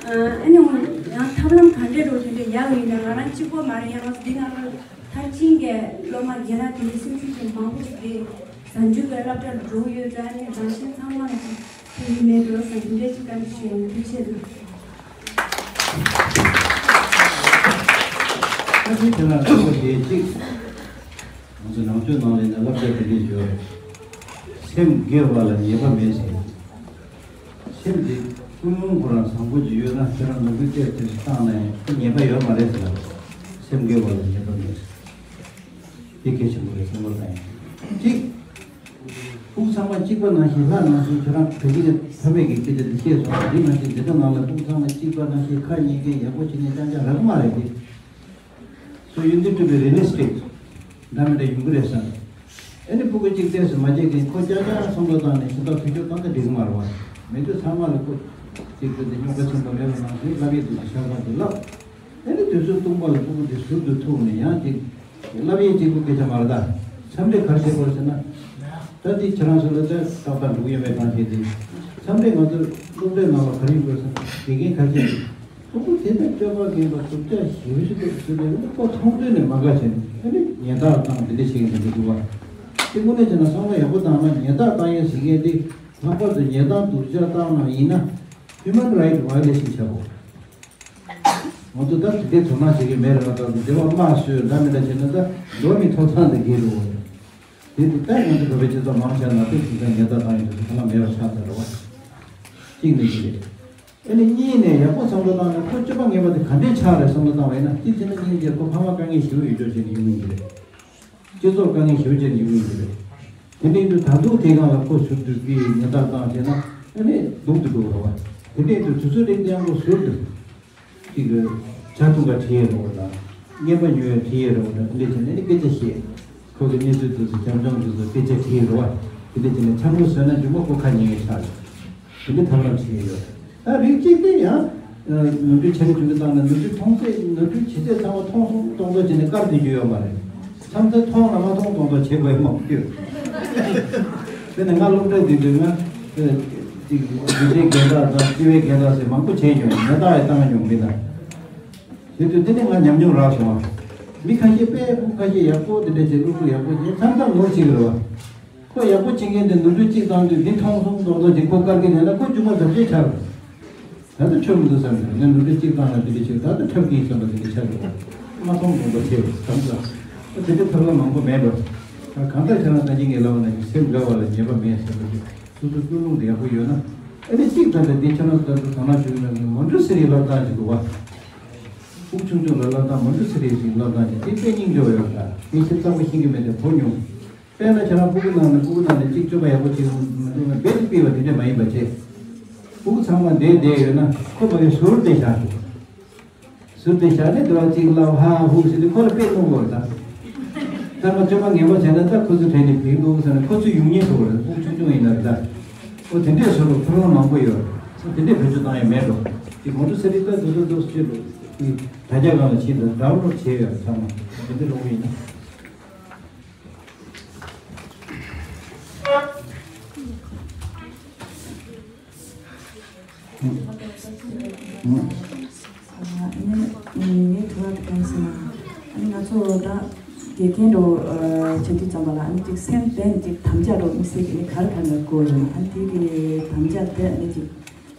ཨ་ནི་འོ་ཡང་ཐབས་ལམ་ག་འདྲས་འགྲོ་དེ་འདྲས་ཡག་ཡིན་ན་ང་རང་གཅིག་པོ་མ་རེད། ཡང་ང་ཚོ་འདི་ནང་ལ་མཐར་ཕྱིན་གྱི་སློབ་མ་རྒན་ལགས་དེ་འདྲས་སེམས་ཤུགས་ཅན་མང་པོ་ཞིག་རེད། གཟའ་མཇུག་གི་སློབ་གྲྭར་འགྲོ་གི་ཡོད་ཙང་ཨ་ནི་རང་བཞིན་ཚང་མ་ལ་ཅིག་ཕན་གྱི་མེད་འགྲོ་བསམ་འདི་འདྲས་ཅིག་བཀའ་འདྲི་ཞུ་ཡ་ཡིན། ཐུགས་རྗེ་ཆེ་གནང་། ཨ་ཙི་དེ་ལ་ཁག་པོ་ཞེ་གཅིག་ང་ཚོ་ནང་ཆོས་ནང་ལ་ཡིན་ན་བསླབ་བྱ་དེ་འདྲས་ཡོད། སེམས་དགེ་བ་ལ་ཉེས་པ་མེད་ཟེར། སེམས་དེ་ཀུན་སློང་ཁོ་རང་བཟང་པོ་ཅིག་ཡོད་ན་ཁྱེད་རང་ནོར་བུའི་གཏེར་དེ་བཏང་ན་ཡང་ཁོ་ཉེས་པ་ཡོད་མ་རེད་ཟེར་ལ། སེམས་དགེ་བ་ལ་ཉེས་པ་མེད་ཟེར། དེ་གལ་ཆེན་པོ་རེད་བསམ་བློ་བཏང་ཡིན། གཅིག་ཕྲུ་གུ་ཚང་མ་གཅིག་པ་ནང་བཞིན་ལྷ་ནང་བཞིན་ཁྱོད་རང་བོད་ཡིག་ཕ་མེས་ཀྱི་སྐད་ཆ་འདི་བཤད་སོང་། འདི་ནང་བཞིན་འཛིན་གྲྭ་ནང་ལ་ཕྲུ་གུ་ཚང་མ་གཅིག་པ་ནང་བཞིན་ཁ་གཉིས་ཀས་ཡག་པོ་བྱས་ནས་རྐྱང་རྐྱང་རག་གི་མ་རེད་དེ། So you need to be realistic. འདྲ་མི་འདྲ་ཡོང་གི་རེད་བསམ། ཨ་ནི་ཕྲུ་གུ་གཅིག་བལྟས་སུ་མ་བྱེད་མཁན་ཁོ་ཅག་ཅག་བསམ་བློ་བཏང་ནས་ཞིབ་ཕྲ་ཐུགས་ཁུར་བཏང་ན་འགྲིག་གི་མ་རེད་བ། མི་ཚོ་ཚང་མ་ལ་ཁོ་གཅིག་ཏུ་དེ་རྙོག་པ་ཆེན་པོ་མེད་པ་ནང་བཞིན་བསླབ་ཡིག་ཏུ་ཤར་བ་དེ་བསླབ། ཨ་ནི་དུས་ཚོད་སྟོང་པ་ལ་ཕྲུ་གུ་དེ་ཟུར་དུ་ཐུག་ནས་ཡང་ཅིག་བསླབ་ཡིག་གཅིག་པུ་སྐད་ཆ་མ་རེད་ད། འཚམས་འདྲི་ག་རེ་བྱེད་དགོས་ཟེར་ན། ད་འདི་ཁྱེད་རང་ཚོ་ལ་ད་ཏག་ཏག་འགྲུག་ཡོད་མེད་གང་ཤེས་ཏེ། འཚམས་འདྲི་ང་ཚོ་སློབ་གྲྭའི་ནང་ལ་ག་རེ་ཡོད་དགོས་ཟེར་ན་དགེ་རྒན་ཁ་ཤས་ཀྱིས། ཕྲུ་གུ་དེ་ལྟར་སྤྱོད་པ་ངན་པ་སྡུག་ཅག་ཞེ་པོ་ཞིག་འདུག་ཟེར་ནས་ཁོ་མཐོང་ཐོས་ནས་མ་དགའ་བྱས་ནས་ཨ་ནི་ཉེས་རྡུང་བཏང་འདི་འདྲ་བྱེད་ཀྱི་འདུག་འདུག་བ། དེ་དངོས་གནས་བྱས་ན་བསམ་བློ་ཡག་པོ་བཏང་ན་ཉེས་རྡུང་བཏང་ཡས་ཟེར་མཁན་དེ་ལྷག་པར་དུ་ཉེས་རྡུང་སྡུག་ཅག་བཏང་ན་ཡིན་ན་human right violation་བྱ་དགོས། ང་ཚོ་ད་དེ་འདྲའི་དོ་སྣང་བྱེད་ཀྱི་མེད་རེད་བ། ད་དེ་བ་དམར་གསོད་འདྲ་མི་འདྲ་བྱས་ན་ད་འགྲོ་མི་ཐོབ་ཐང་དེ་འགལ་འགྲོ་བ་རེད། དེ་དུས་ད་ང་ཚོ་བོད་པའི་སྤྱི་ཚོགས་མང་ཆེ་བ་ནང་བཞིན་ད་ཉེས་རྡུང་བཏང་ཡོད་དུས་ཁ་ལག་མེད་པ་ཆགས་ཚར་རེད་བ། གཅིག་ནས་གཅིག་རེད། ཨ་ནི་གཉིས་ནས་ཡག་པོ་བསམ་བློ་བཏང་ན་ཁོ་སྤྱོད་པ་ངན་པ་དེ་ག་འདྲས་ཆགས་རེད་བསམ་བློ་བཏང་བ་ཡིན་ན་གཅིག་བྱས་ན་གཉིས་བྱས་ཁོ་ཕ་མ་དཀའ་ངལ་ཞེ་པོ་ཡོད་ཆོག་བྱས་ནས་ཡོང་གི་རེད། སྤྱི་ཚོགས་དཀའ་ངལ་ཞེ་པོ་ཅིག་ཡོང་གི་རེད། དེ་འདྲ་ཡིན་དུས་ད་དུང་དེའི་སྒང་ལ་ཁོ་ཟུར་དུ་བསྐྱིས་ཉེས་རྡུང་བཏང་བྱས་ན་ཨ་ནི་སྡུག་ཏུ་འགྲོ་བ་རེད་བ། དེ་འདྲ་ཡིན་དུས་དུས་ཚོད་རིང་ཙམ་ཁོ་ཟུར་དུ་ཅིག་གི་ཇ་འཐུང་ག་ཁྲིད་ཡས་རེད་བ་དང་། རྔན་པ་ཉོ་ཡས་ཁྲིད་ཡས་རེད་བ་དང་། དེ་འདྲ་བྱས་ནས་ཨ་ནི་སྐད་ཆ་བཤད། ཁོ་གི་གནས་ཚུལ་དེ་ཚོ་འཆམ་འཆམ་དེ་ཚོ་སྐད་ཆ་དྲིས་རོ། དེ་འདྲ་བྱས་ནས་འཆམ་པོ་བཟོས་ན་མཇུག་མ་ཁོ་ཁ་ཉན་གྱི་ཆགས་རེད། དེ་འདྲ་ཐབས་ལམ་བྱེད་ཀྱི་ཡོད། ད་རིགས་གཅིག་དེ་ཡང་ ནོར་འཁྲུལ་ཆེ་རུ་ཆུང་རུ་བཏང་ནས་ནོར་འཁྲུལ་མཐོང་ཚད་ནོར་འཁྲུལ་ཇི་སྲིད་ཚང་མ་མཐོང་སོང་མཐོང་ཚོད་བྱས་ནས་བཀར་བསྡད་རྒྱུ་ཡོད་མ་རེད། མཚམས་མཚམས་མཐོང་ན་མ་མཐོང་མཐོང་ཚོད་བྱེད་དགོས་མང་པོ་ཡོད། དེ་ནས་ང་སློབ་གྲྭ་འཛིན་དུས་ང་ཅིག་རྒྱུ་འབྲས་རྒན་བདག་དང་སྤྱི་བའི་རྒན་བདག་ཟེར་མང་པོ་བྱས་མྱོང་མེ་སྟག་ཡང་བཏང་མྱོང་མི་དང་། དེ་དུས་དེ་ནས་ང་ཉམས་མྱོང་རག་སོང་བ། མི་ཁ་ཤས་དཔེ་ཕྲུ་གུ་ཁ་ཤས་ཡག་པོ་དེ་འདྲ་བྱས་སློབ་ཕྲུག་ཡག་པོ་བྱས་མཚམས་མཚམས་ནོར་བྱེད་ཀྱི་རེད་བ། ཁོ་ཡག་པོ་བྱེད་མཁན་དེ་ནོར་འཁྲུལ་གཅིག་བཏང་དུས་འདི་མཐོང་སོང་མཐོང་སོང་ཅིག་ཁོ་བཀར་གྱི་རེད་ན་ཁོ་མཇུག་མ་ཟབ་ཅེས་ཆགས། ད་ལྟ་ཆོག་མི་འདུག་བསམ་གྱི་འདུག་ནོར་འཁྲུལ་གཅིག་བཏང་ན་འདི་འདྲ་བྱེད་ད་ལྟ་ཁྲབ་ཀྱིན་བསམ་པ་དེ་འདྲ་ཆགས་འདུག་མ་མཐོང་མཐོང་པ་བྱས་བསམ་ཙང་། དེ་འདྲ་ཐབས་ལམ་མང་པོ་མེད་འགྲོ། གང་ལྟར་ཁྱེད་རང་ད་གིན་ངས་ལབ་པ་ནང་བཞིན་སེམས་དགའ་བ་ལ་ཉེས་པ་མེད་ཟེར་བ་ཞིག་སོ་སོའི་ཀུན་སློང་དེ་ཡག་པོ་ཡོད་ན། ཨ་ནི་གཅིག་ད་ལྟ་འདི་ཁྱེད་རང་ད་ལྟ་དོ་སྣང་ཞུ་གི་ན་མོན་ཊོ་སི་རི་སློབ་སྟངས་ཅིག་འདུག་བ། ཕྲུ་གུ་ཆུང་ཆུང་ལ་སློབ་སྟངས་མོན་ཊོ་སི་རི་ཞིག་སློབ་སྟངས་ཅིག་དེ་དཔེ་སྙིང་རྗེ་བ་ཡོད་ད། ངས་ཁྱེད་གཙང་མ་ཤེས་ཀྱི་མེད་དེ་གོ་མྱོང་། དཔེར་ན་ཁྱེད་རང་སྤུ་གུ་ནང་ནས་སྤུ་གུ་ནང་ནས་གཅིག་སྤྱོད་པ་ཡག་པོ་བྱེད་མི་འདུག་ན་རྦད་དེ་ཕུད་པ་དེ་འདྲ་མ་ཡིན་པ་བྱས། སྤུ་གུ་ཚང་མ་བསྡད་བསྡད་ཡོད་ན་ཁོ་ཕ་གི་ཟུར་དེ་བཞག་འདུག་ཟུར་དེ་བཞག་ནས་དུ་བ་གཅིག་ལབ་ཧ་ཧུ་ཟེར་ཏེ་ཁོ་ལ་དཔེ་གནོང་དགོས་རེད་ད། ད་ང་སྤྱོད་པ་ངན་པ་བྱས་ན་ད་ཁོ་ཚོ་དྲན་ནས་བུད་འདུག་ཟེར་ན་ཁོ་ཚོའི་ཡུལ་ཉེས་ཐུབ་པ་རེད། སྤུ་གུ་ཆུང་ཆུང་ཡིན་ན་རེད་ད། ཨོ་དེ་འདྲས་བཟོ་འདུག་ཐབས་ལམ་མང་པོ་ཡོད། ཨོ་དེ་འདྲས་བེད་སྤྱོད་བཏང་ཡ་མེད་འགྲོ། དེ་གོང་དུ་སེ་རི་ད་དུ་དུ་དུ་སྤྱོད་འགྲོ། དེ་དྲ་རྒྱ་སྒང་ལ་ཕྱིན་འདུག་ཌའོན་ལོཌ་བྱས་ཡོད་ཚང་མ། དེ་འདྲས་ལོང་གི་ཡིན་ན། ཨ་ནི་ངའི་དྲི་བ་དེ་གང་ཟེར་ན། ཨ་ནི་ང་ཚོ་ད་དགེ་རྒན་འགྲོ་བྱེད་དུས་ཙམ་པ་ལ་ཨ་ནི་ཅིག་སེམས་གཏན་ཅིག་དམ་བཅའ་འགྲོ་དམིགས་བསལ་གྱི་ཨ་ནི་ག་རེ་ག་རེ་དགོས་ཡོད་ན་ཨ་ནི་དེ་གི་དམ་བཅའ་དེ་ཨ་ནི་ཅིག་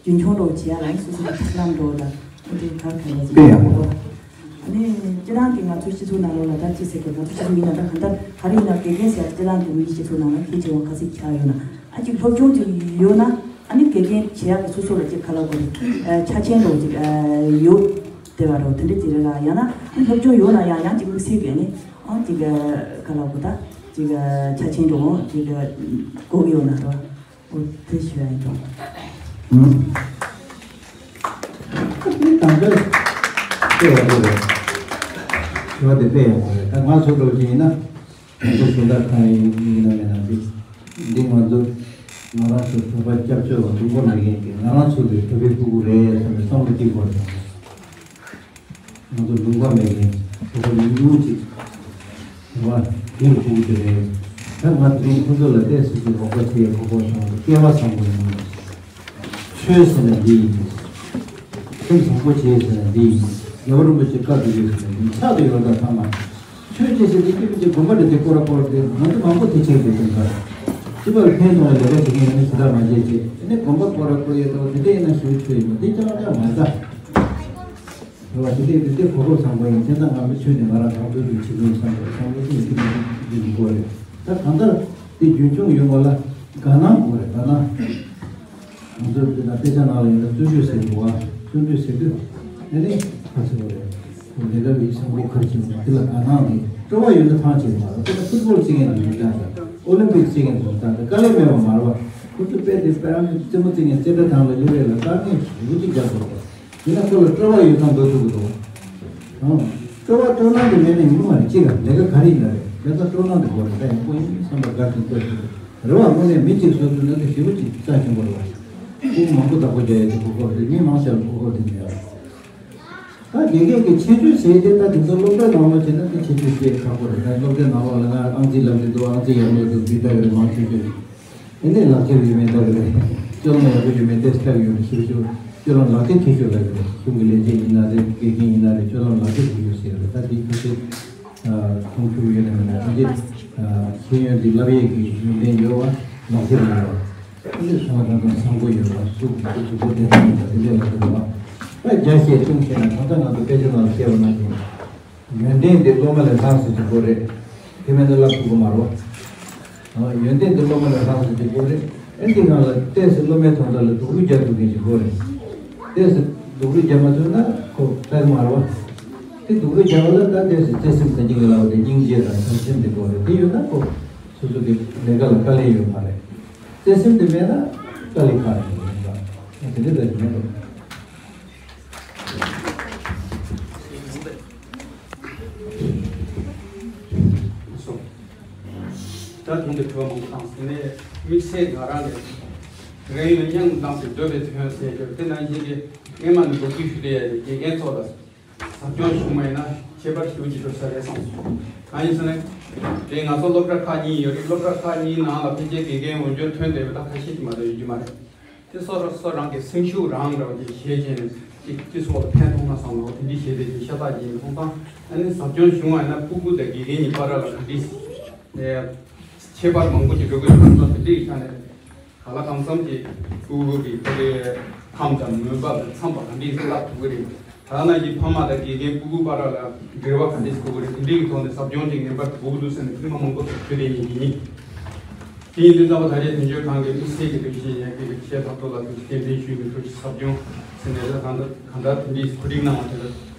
རྒྱུན་འཁྱོངས་འགྲོ་བྱེད་ཡ་ལ་ཨ་ནི་སོ་སོ་གི་ཐབས་ལམ་འགྲོ་ད་ཨ་ནི་དེ་ག་རེ་ག་རེ་ཅིག་དཔེ་ཡག་པོ། ཨ་ནི་སྤྱིར་བཏང་གི་ང་ཚོའི་སྤྱི་ཚོགས་ནང་ལོགས་ལ་ད་ཅི་ཟེར་དགོས་ང་ཚོ་སྤྱི་ཚོགས་ཡིན་ན་ད་གང་ལྟར་ག་རེ་ཡིན་ན་དགེ་རྒན་ཟེར་ཡ་སྤྱིར་བཏང་གི་མིའི་སྤྱི་ཚོགས་ནང་ལ་གལ་ཆེ་བ་ག་ཚོད་ཆགས་ཡོད་ན་ཨ་ཅིག་སློབ་སྦྱོང་ཅིག་ཡོད་ན། ཨ་ནི་དགེ་རྒན་བྱེད་ཡག་གི་སོ་སོ་ལ་ཅིག་ག་ལ་དགོས་རེད། ཆ་རྐྱེན་འགྲོ་ཅིག་ཡོད་བསྡད་པ་རེད། དེ་འདྲ་ཅིག་རེད་ལ་ཡང་ན་ཨ་ནི་སློབ་སྦྱོང་ཡོད་ན་ཡང་ཡང་ཅིག་དམིགས་བསལ་གྱི་ཨ་ནི་ཨང་ཅིག་ག་ལ་དགོས་ད་ཅིག་ཆ་རྐྱེན་འགྲོ་ཅིག་དགོས་ཀྱི་ཡོད་ན་རེད་བ། འོ་དེ་ཞུ་ཡ་ཡིན་ད། ཨུམ། དེ་དང་པོ་དཔེ་ཡག་པོ་རེད། དྲི་བ་དེ་དཔེ་ཡག་པོ་རེད། ད་ང་ཚོ་འགྲོ་གི་ཡིན་ན། ང་ཚོ་གཞན་དག་གང་ཡིན་ཡིན་ན་མེད་ན་འདི། འདི་ང་ཚོ་ང་རང་ཚོའི་བོད་པ་སྐྱབས་བཅོལ་བ་ལུང་པ་མེད་མཁན་གྱི་ང་རང་ཚོ་གི་བོད་པའི་སྤུ་གུ་རེད་བསམ་པའི་བསམ་བློ་གཅིག་པོ་རེད། ང་ཚོ་ལུང་པ་མེད་མཁན་བོད་པ་ཉུང་ཉུང་ཅིག་བོད་པ་འདིར་སྤུ་གུ་དེ་རེད། ད་ང་དེ་རིང་ཁོ་ཚོ་ལ་ཏོག་ཙམ་ཅིག་རོགས་པ་བྱེད་ཡ་དགོས་མཁོ་བྱུང་བ་སྐལ་བ་བཟང་པོ་ཡིན། ཆོས་ཟེར་ན་འདི་ཡིན། སེམས་བཟང་པོ་བྱེད་ཟེར་ན་འདི་ཡིན། རྒྱལ་བ་རིན་པོ་ཆེ་བཀའ་སྒྲུབ་ཡོད་ཟེར་ན་འདི་ཡིན། ཕྱག་ཏུ་ཡོད་པ་ཚང་མ། ཆོས་ཅེས་ཟེར་དེ་སྐྱིད་པོ་ཅིག་དགོན་པ་འདྲ་དེ་སྐོར་ར་སྐོར་དེ་ང་ཚོ་མང་པོ་དེ་བྱེད་དགོས་དོན་དག་སྤྱི་པར་ཕན་ཐོགས་ལས་ཀ་བྱེད་མཁན་ཡིན་ན་ཇི་ལྟར་མ་བྱེད་ཅེས་དེ་ནས་དགོན་པ་སྐོར་ར་སྐོར་ཡོད་དོ་དེ་འདྲ་ཡིན་ན་ཞུ་ཆོས་ཡིན་པ་འདི་ཅང་ཅང་མ་ཟ། རེད་བ། དེ་འདྲའི་དེ་འདྲའི་གོ་སྐབས་བཟང་པོ་ཡིན། དེ་ལྟར་ང་ཚོ་ཆོས་ནི་ང་རང་གང་འདོད་དུ་བྱེད་དགོས་བསམ་པའི་བསམ་བློ་ཅིག་ཡོད་ཀྱི་མ་རེད་འདི་མི་དགོས་རེད། ད་གང་ལྟར་དེ་རྒྱུན་འཁྱོངས་ཡོང་བ་ལ་དགའ་སྣང་དགོས་རེད། དགའ་སྣང་། ང་ཚོ་འདི་ན་དཔེ་ཆ་ནང་ལ་ཡིན་ན་བརྩོན་འགྲུས་ཟེར་དགོས་བ། བརྩོན་འགྲུས་ཟེར་དུས་ཨ་ནི་ཁ་ཚིག་རེད། ལས་ཀ་བའི་བསམ་བློ་ཁ་ཆེ་བ་དེ་ལ་དགའ་སྣང་རེད། སྤྲོ་བ་ཡོད་ན་ཐང་ཆད་མ་རེད། དཔེར་ན་ཕུཊ་བོལ་རྩེད་མཁན་དེ་ཡིན་ད་ད་ཨོ་ལིམ་པིག་རྩེད་མཁན་དེ་ཡིན་ད་ད་དཀའ་ལས་མེད་པ་མ་རེད་བ། ཁོ་ཚོ་དཔེ་དེ་དཔེ་རང་གི་རྩེད་མོ་རྩེད་མཁན་རྩེད་གྲྭ་ཐང་ལ་ཡོད་རེད་ལ་དཀའ་ངལ་ཞེ་པོ་ཅིག་རྒྱག་དགོས་རེད། ཡིན་ན་ཁོ་ལ་སྤྲོ་བ་ཡོད་ཙང་འགྲོ་ཐུབ་ཀྱི་འདུག་ཨང་། སྤྲོ་བ་སྤྲོ་སྣང་དེ་མེད་ན་ཡིན་གྱི་མ་རེད། གཅིག་ལས་ཀ་ག་རེ་ཡིན་ན་རེད། དེ་ཚོ་སྤྲོ་སྣང་དེ་དགོས་རེད། ད་ཡག་པོ་ཡིན་བསམ་པ་དགའ་ཞིང་སྤྲོ་ཞིང་རེད་བ། དངོས་གནས་མི་གཅིག་བཟོ་ཐུབ་ན་དེ་ཞེ་པོ་ཅིག་རྩ་ཆེན་པོ་རེད་བ། ཕྲུ་གུ་མང་པོ་བདག་པོ་རྒྱག་ཡས་དེ་གོ་སྐབས་རེད། མི་མང་ཆེ་ལ་གོ་སྐབས་དེ་མེད་བ། ད་དགེ་རྒན་གྱི་ཆེད་སྤྱོད་བྱས་ཏེ་ད་དེ་ཚོ་སློབ་གྲྭའི་ནང་ལོགས་བྱས་ན་དེ་ཆེད་སྤྱོད་བྱེད་ཁག་པོ་རེད། ད་སློབ་གྲྭའི་ནང་ལོགས་ལ་ང་ཨང་རྩིས་ལབ་ཀྱི་འདུག་ཨང་རྩིས་ཡག་མོ་འདུག་འདི་ལྟ་གི་རེད། མང་ཆེ་ཤོས། དེ་ནས་ལག་ཁྱེར་ཡོད་མེད་ལྟ་གི་རེད། སྤྱོད་ལམ་ཡག་པོ་ཡོད་མེད་ཏེ་ལྟ་གི་ཡོད་རེད། ཞུ་ཞུ། སྤྱོད་ལམ་ལག་ཁྱེར་ཁྱེར་ཤོག་ལབ་ཀྱི་རེད། གཞུང་གི་ལས་བྱེད་ཡིན་ན་རེད། དགེ་རྒན་ཡིན་ན་རེད། སྤྱོད་ལམ་ལག་ཁྱེར་ཁྱེར་ཤོག་ཟེར་རེད། ད་དེ་ཁ་ཤས་མཐོང་ཐུབ་ཡོད་ན་མེད་ན་ཁ་ཤས་ཤེས་ཡོན་འདི་བསླབ་ཡས་ཀྱི་ཡོན་ཏན་ཡོད་བ། ལག་ཁྱེར་ཡོད་བ། དེ་འདྲས་སོང་བ་དང་བཟང་པོ་ཡོད་བ། གཟུགས་གཟུགས་པོ་བདེ་ཐང་ཡོད་བ། དེ་འདྲས་ལ་དགོས་བ། ད་རྒྱ་བཤད་ཅུང་བཤད་ན་ད་ལྟ་ང་ཚོ་དཔེ་ཆ་ནང་ལ་བཤད་པ་ནང་བཞིན། ཡོན་ཏན་འདི་སློབ་མ་ལས་ལྷག་ཟེར་གྱི་དགོས་རེད། དེ་མེད་ན་བསླབ་ཐུབ་ཀྱི་མ་རེད། ཡོན་ཏན་འདི་སློབ་མ་ལས་ལྷག་ཟེར་གྱི་དགོས་རེད། ཨེ་འདི་སྒང་ལ་ཏོག་ཙམ་སློབ་མའི་དོན་དག་ལ་སྡུག་རུས་རྒྱག་ཐུབ་མཁན་ཞིག་དགོས་རེད། ཏོག་ཙམ་སྡུག་རུས་རྒྱག་མ་ཐུབ་ན་ཁོ་ལྷག་གི་མ་རེད་བ། དེ་སྡུག་རུས་རྒྱག་པ་ལ་ད་ཏོག་ཙམ་བརྩེ་སེམས་ཟེར་གྱི་ཡོད་ལ་བ་དེ་སྙིང་རྗེ་དང་བྱམས་སེམས་དེ་དགོས་རེད། དེ་ཡོད་ན་ཁོ་སོ་སོ་གི་ལས་ཀ་ལ་དཀའ་ལས་ཡོད་མ་རེད། བརྩེ་སེམས་དེ་མེད་ན་དཀའ་ལས་ཁག་ཡོད་རེད། དེ་འདྲ་ད་ཡིན་འགྲོ། ད་དུང་དེ་གྲོགས་མང་ཐང་ཟེར་ནས་དམིགས་བསལ་ང་རང་ནས་རང་ཡུལ་ལ་སྙིང་བཏང་སྟེ་སྡོད་པའི་དོན་ཟེར་རྒྱུ་དེ་ནང་བཞིན་གྱི་ སྔོན་མ་ནས་འབོད་སྐུལ་ཞུ་བསྡད་ཡ་དེ་དགེ་རྒན་ཚོ་ལ་ཟབ་སྦྱོང་ཞུ་མ་ཡིན་ན་ཁྱད་པར་ཞེ་པོ་ཅིག་འགྲོ་ས་རེད་བསམ་སོང་། གང་ཡིན་ཟེར་ན། དེ་ང་ཚོ་སློབ་གྲྭ་ཁག་གཉིས་ཡོད་རེད། སློབ་གྲྭ་ཁག་གཉིས་ནང་ལ་ཕལ་ཆེར་དགེ་རྒན་འོས་སྦྱོར་ཐོན་བསྡད་པ་ད་ཁ་ཤས་ཀྱི་མ་གཏོགས་ཡོད་རྒྱུ་མ་རེད། དེ་སོ་སོ་སོ་རང་གི་སེམས་ཤུགས་རང་འདྲ་བ་ཅིག་བྱས་བྱས་ནས་ཅིག་སྤྱི་ཚོགས་ལ་ཕན་ཐོགས་ན་བསམ་ནོ་དེ་འདྲ་བྱས་བསྡད་ཀྱི་ཤ་སྟག་ཡིན་སོང་ཙང་། ཨ་ནི་ཟབ་སྦྱོང་བྱུང་བ་ཡིན་ན་སྤུ་གུ་དང་དགེ་རྒན་གཉིས་བར་ལ་ག་འདྲ་ཁྱད་པར་མང་པོ་ཅིག་འགྲོ་གི་འདུག་སོང་ཙང་དེ་འདྲའི་ཆ་ནས། གང་ལ་གང་འཚམ་གྱི་སྤུ་གུ་གི་ཁོ་རའི་ཁམས་དང་མོས་པ་དང་འཚམས་པ་ག་འདྲས་བསླབ་ཐུབ་ཀྱི་རེད། ད་ནང་གི་ཕ་མ་དང་དགེ་རྒན་སྤུ་གུ་བར་ལ་འབྲེལ་བ་ག་འདྲས་དགོས་ཀྱི་རེད། དེ་འདྲའི་གི་ཐོག་ནས་ཟབ་སྦྱོང་ཅིག་ངེས་པར་དགོས་ཀྱི་འདུག་ཟེར་ནས་ཐེངས་མ་མང་པོ་ཞིག་ཞུས་བསྡད་མཁན་ཡིན། དེ་ཡིན་དུས་ཙམ་པ་ད་རེས་དོན་གཅོད་ཁང་གི་དམིགས་བསལ་གྱི་ལས་བྱེད་ཡན་གྱི་ཆེས་ལྷག་ཏུ་ལ་ཐུགས་རྗེ་བསྟན་འཛིན་ཞུས་ནས་ཐུགས་རྗེ་ཟབ་སྦྱོང་ཟེར་ནས་ལ་གང་ལྟར་གང་ལྟར་དེ་འདྲའི་གོ་སྒྲིག་གནང་བ་དེ་ལ།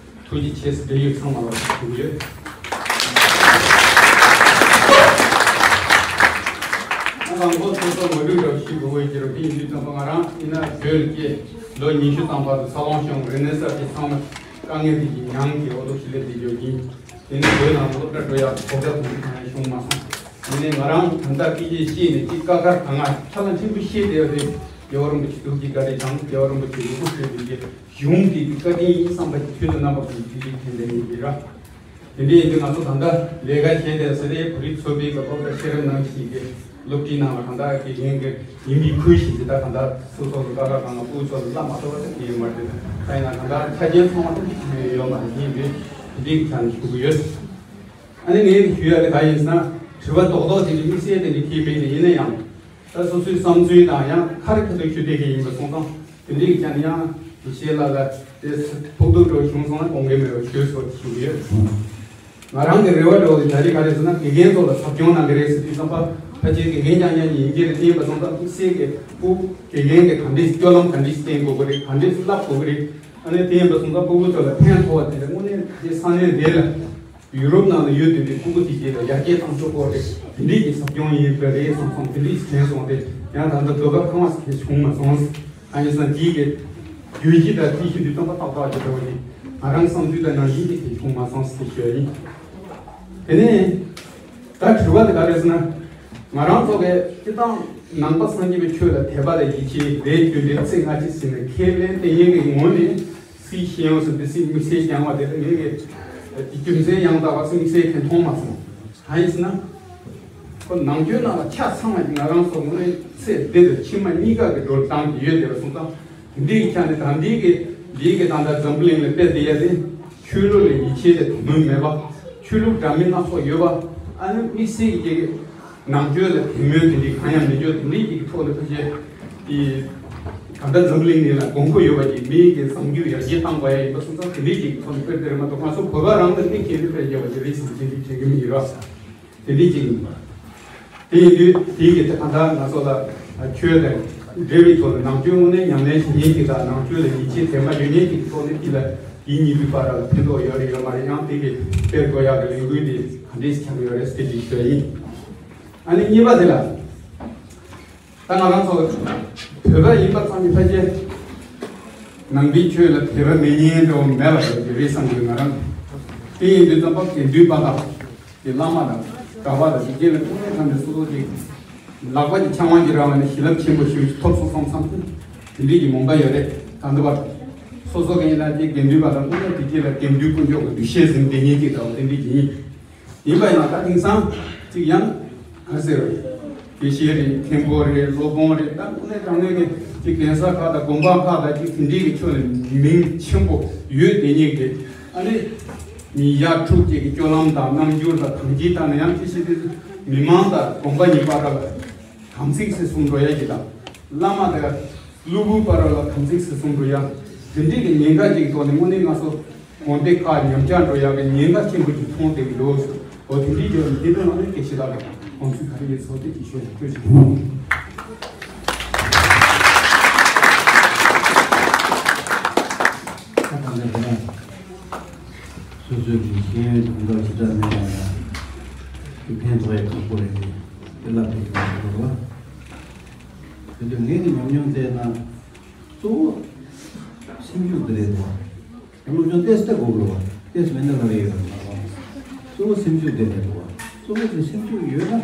ཐུགས་རྗེ་ཆེ་ཟེར་འབྲེལ་ཡོད་ཚང་མ་ལ་ཞུ་གི་ཡོད། ང་རང་ཚོ་སོ་སོ་ངོ་སྤྲོད་འདྲ་བོ་ཞིག་དགོས་ཀྱི་རེད། དེ་ཡིན་དུས་ཙམ་པ་ང་རང་ཡིན་ན་བོད་ལ་སྐྱེས་ལོ་ཉི་ཤུ་ཙམ་བར་དུ་འཚར་ལོངས་བྱུང་། རིག་གནས་གསར་བརྗེ་ཚང་མ་དཀའ་ངལ་དེ་ཡིན་མྱངས་ཀྱི་འོ་ཐུག་ཞི་ལས་དེ་འཇོག་གིན། དེ་ནས་བོད་ནང་སློབ་གྲྭ་འགྲོ་ཡག་གོ་སྐབས་དེ་འདྲ་གང་ཡང་བྱུང་མ་སོང་། དེ་ནས་ང་རང་ད་ལྟ་སྐད་ཆ་བཤད་ནས་ཅིག་དཀའ་ཁག་གང་ང་ཁ་ལ་ཕྲན་བུ་བཤད་བསྡད་ཡོད་རེད། རྒྱལ་བ་རིན་པོ་ཆེ་ཐུགས་རྗེ་བཀའ་དྲིན་དང་རྒྱལ་བ་རིན་པོ་ཆེ་ལུས་པོ་བཀྲོལ་བའི་གཞུང་དེ་གི་བཀའ་དྲིན་ཡིན་བསམ་པ་ཞིག་དུས་དང་རྣམ་པ་ཀུན་ཏུ་དེ་འདྲའི་ཕན་བདེ་ཡིན་པས་ར། དེ་འདྲའི་ཡིན་དུས་ང་ཚོ་ད་ལྟ་ལས་ཀ་བྱས་ཏེ་ཟེར་ཏེ་བོད་རིགས་ཚོགས་པའི་སྐབས་ལ་ཤེས་རབ་ནང་བཞིན་གྱི་སློབ་ཁྲིད་ནང་ལ་གང་ལྟར་གྱི་ཡིན་གྱི་ཡིན་པའི་ཁུལ་བྱས་ཏེ་ད་གང་ལྟར་སོ་སོ་གི་ཀ་ཁ་གང་ལ་སྤུ་གུ་ཚོ་ལ་བསླབ་མ་ཐུབ་པ་དེ་ཡིན་མ་རེད། ད་ཡིན་ན་གང་ལྟར་ཆ་རྐྱེན་ཚང་མ་ཐུབ་ཀྱི་ཡོད་མ་རེད། ཡིན་པས་དེ་འདྲའི་ཆ་ནས་ཞུ་གི་ཡོད། ཨ་ནི་ངས་ཞུ་ཡ་དེ་ག་ཡིན་ཟེར་ན། དྲི་བ་རྡོག་རྡོག་དེ་འདྲའི་དམིགས་བསལ་དེ་འདྲའི་ཁྱད་མེད་དེ་ཡིན་ན་ཡང་། ད་སོ་སོའི་བསམ་ཚུལ་དང་ཡང་ཁ་རི་ཁ་ཐུག་ཞུ་བསྡད་མཁན་ཡིན་པ་སོང་ཙང་དེ་འདྲའི་ཀྱང་ཡང་དེ་ཤེས་ལ་ལ་དེ་ཕོག་ཐུག་འགྲོ་བྱུང་སོང་ན་དགོངས་འགལ་མེད་པར་ཞུས་སོ་ཞུ་གི་ཡོད། ང་རང་གི་རེ་བ་འདྲ་བོ་དེ་ད་རེས་ག་རེ་ཟེར་ན་དགེ་རྒན་ཚོ་ལ་ཟབ་སྦྱོང་གནང་གི་རེད་ཟེར་དུས་ཙམ་པ་ཕལ་ཆེར་དགེ་རྒན་རྐྱང་རྐྱང་ཡིན་གྱི་རེད། བསྟན་པ་སོང་ཙང་དམིགས་བསལ་གྱི་སྤུ་དགེ་རྒན་གྱི་ག་འདྲས་སྤྱོད་ལམ་ག་འདྲས་བསྟན་དགོས་ཀྱི་རེད། ག་འདྲས་བསླབ་དགོས་ཀྱི་རེད། ཨ་ནི་དེ་ཡིན་པ་སོང་ཙང་སྤུ་གུ་ཚོ་ལ་ཕན་ཐོགས་པ་དེ་རེད། དངོས་གནས་དེ་ས་གནས་དེ་ལ། ཡུ་རོབ་ནང་ལ་ཡོད་བསྡད་པའི་སྤུ་གུ་དེ་གྱད་ལ་ཡར་རྒྱས་བཏང་ཆོག་གོ་རེད། དེ་འདྲས་ཀྱི་ཟབ་སྦྱོང་ཡིན་པ་རེད་བསམ་སོང་། དེ་འདྲས་ཀྱི་དྲན་སོང་སྟེ་ཡང་ད་ལྟ་ཟློས་གར་ཁང་བ་ཞིག་བྱུང་མ་སོང་། ཨ་ནི་སང་དེའི་གི་རྒྱུད་སྤྱི་དང་དེ་བཞིན་དུ་སྟོན་པ་ཏག་ཏག་ཅིག་འདྲ་བ་ཡིན། ང་རང་བསམ་ཚུལ་དང་ནང་བཞིན་གྱི་དེ་བྱུང་མ་སོང་ཟེར་ཞུ་ཡ་ཡིན། དེ་ནས་ད་དྲི་བ་དེ་ག་རེད་ཟེར་ན། ང་རང་ཚོ་གི་སྤྱི་བཏང་ནང་པ་སངས་རྒྱས་པའི་ཆོས་ལ་དད་པ་དང་ཡིད་ཆེས་རེད། རྒྱུ་འབྲས་ཚིག་སྔ་ཕྱི་ཟིན་ནས་ཁས་ལེན་དེ་ཉིད་ཀྱི་ངོ་ནས། སྲིད་ཤེས་ཡོན་ཟེར་འདི་སྲིད་དམིགས་བསལ་རྐྱང་བ་དེ་ལ་ངེད་ཀྱི་རྒྱུ་མཚན་ཡང་དག་པ་སྲིད་དམིགས་བསལ་མཁན་མཐོང་མ་སོང་། གང་ཡིན་ཟེར་ན། ཁོ་ནང་ཆོས་ནང་ལ་ཆ་ཚང་བ་ཞིག་ང་རང་ཚོ་ངོས་ནས་ཚེ་འདི་དང་ཕྱི་མ་གཉིས་ཀ་གི་འགྲོ་སྟངས་ཀྱི་ཡོད་བསྡད་པ་སོང་ཙང་། འདི་འདྲའི་ཆ་ནས་ད་འདི་གི་འདི་གི་ད་ལྟ་འཛམ་བུ་གླིང་ལ་དཔེ་བལྟས་ཡ་དེ་ཆོས་ལུགས་ལ་ཡིད་ཆེས་དེ་དོ་མོན་མེད་པ། ཆོས་ལུགས་འདྲ་མིན་སྣ་ཚོགས་ཡོད་པ། ཨ་ནི་དམིགས་བསལ་གྱི་ནང་ཆོས་ལ་དད་མོས་དེ་འདྲའི་གང་ཡང་མེད་ཆོག་དེ་འདྲའི་གི་ཐོག་ལ་ཕལ་ཆེར་དེ་ད་ལྟ་འཛམ་བུ་གླིང་འདི་ལ་དགོངས་པ་ཡོད་པ་ཅིག་མིའི་གི་བཟང་སྤྱོད་ཡར་རྒྱས་བཏང་དགོས་ཡ་ཡིན་པ་སོང་ཙང་དེ་འདྲའི་གི་ཐོག་ནས་དཔེར་དེར་མ་གཏོགས་ང་ཚོ་བོད་པ་རང་ལ་གནས་ཁེལ་ཏེ་དཔེར་རྒྱབ་པ་ཅིག་རེད་བསམ་དེ་འདྲའི་དྲན་གི་མི་ཡོད་ར། དེ་འདྲའི་ཅིག་ཡིན་པ། དེ་ཡིན་དུས་དེའི་གི་ད་ལྟ་ང་ཚོ་ལ་ཆོས་དང་འབྲེལ་བའི་ཐོག་ནས་ནང་ཆོས་དངོས་གནས་ཉམས་ལེན་བྱེད་མཁན་ཅིག་དང་ནང་ཆོས་ལ་ཡིད་ཆེས་དད་པ་ཡོད་མཁན་ཅིག་གི་ཐོག་ནས་དེ་ལ་དེ་གཉིས་པོའི་བར་ལ་ཕན་ཐོགས་ཡོད་རེད་ཡོད་མ་རེད། ཡང་དེ་གི་དཔེར་འགོད་ཡག་གི་ལས་འགུལ་དེ་ག་འདྲས་ཆགས་ཡོད་རེད་ཟེར་ཅིག་ཞུ་ཡ་ཡིན། ཨ་ནི་གཉིས་པ་དེ་ལ། ད་ང་རང་ཚོ་བོད་པ་ཡིན་པ་ཙམ་གྱིས་ཕལ་ཆེར་ནང་པའི་ཆོས་ལ་དད་པ་མེད་མཁན་འདྲ་བོ་མེད་པ་རེད་རེད་བསམ་གྱི་ང་རང་། དེ་ཡིན་དུས་ཙམ་པ་དགེ་འདུན་པ་དང་དེ་བླ་མ་དང་གྲྭ་པ་དང་དེ་གྱད་ལ་དངོས་གནས་ཐམས་ཅད་སོ་སོ་ཅིག་ལག་པ་གི་འཆང་དབང་གིས་རག་པ་ནས་བྱིན་རླབས་ཆེན་པོ་ཞིག་ཐོབ་སོང་བསམ་བསམ་དེ་འདྲའི་གི་མོས་པ་ཡོད་རེད། ད་འདི་བར་སོ་སོ་ག་ཡིན་ན་དེ་དགེ་འདུན་པ་དང་དངོས་གནས་དེ་གྱད་ལ་དགེ་འདུན་དཀོན་མཆོག་གི་འདུ་ཤེས་ཟིན་བསྡད་མཁན་ཅིག་འདྲ་བོ་དེ་འདྲའི་གི་ཡིན། ཡིན་པ་ཡིན་ན་ད་དེང་སང་ཅིག་ཡང་ག་ཟེར་བ་རེད། དགེ་བཤེས་རེད། མཁན་པོ་རེད། སློབ་དཔོན་རེད། ད་དངོས་གནས་དྲང་གནས་ཀྱི་ཅིག་གདན་ས་ཁག་དང་དགོན་པ་ཁག་དང་ཅིག་དེ་འདྲའི་གི་ཕྱོགས་ནས་མིང་ཆེན་པོ་ཡོད་དེ་ཉིད་ཀྱི་ཨ་ནི་མི་ཡ་ཕྲུག་ཅིག་གི་སྤྱོད་ལམ་དང་རྣམ་འགྱུར་དང་ཐང་ཅིག་ལྟ་ན་ཡང་ཅི་ཞིག་དེ་མི་མང་དང་དགོན་པ་གཉིས་བར་ལ་དམ་ཚིག་སྲིད་གསུམ་འགྲོ་ཡ་ཅིག་དང་བླ་མ་དང་། སློབ་བུའི་བར་ལ་དམ་ཚིག་སྲིད་གསུམ་འགྲོ་ཡ། དེ་འདྲའི་གི་ཉེན་ཁ་ཅིག་ཐོག་ནས་དངོས་གནས་ང་ཚོ་དགོན་སྡེ་ཁག་ཉམས་ཆག་འགྲོ་ཡ་གི་ཉེན་ཁ་ཆེན་པོ་ཅིག་མཐོང་བསྡད་ཀྱི་འདུག་འོ་དེ་འདྲའི་གི་འདི་དོན་ལ་ནི་དགེ་བཤེས་ལགས་ཀྱི་དགོངས་ཚུལ་ག་རེ་ཡོད་ཚོད་དེ་ཅིག་ཤོད་ཤོད་ཅིག་ད་ལྟ་ནས་ད་སོ་སོའི་གི་ཤེས་ཡོན་དང་འདྲ་ཇི་ལྟར་མེད་ན་ཡང་དེ་ཕན་ཐོགས་ཡ་ཁག་པོ་རེད་དེ་དེ་ལ་དེ་གི་འདུག་བ། དེ་འདྲ་ངས་ཀྱི་ཉམས་མྱོང་བལྟས་ན། གཙོ་བོ་སེམས་ཤུགས་དེ་རེད་དོ། སློབ་སྦྱོང་ཏོག་ཙམ་དགོས་ཀྱི་རེད་བ། ཏོག་ཙམ་མེད་ན་ལབ་ཡོད་རེད་མ་གཏོགས། གཙོ་བོ་སེམས་ཤུགས་དེ་རེད་དོ། གཙོ་བོ་དེ་སེམས་ཤུགས་ཡོད་ན་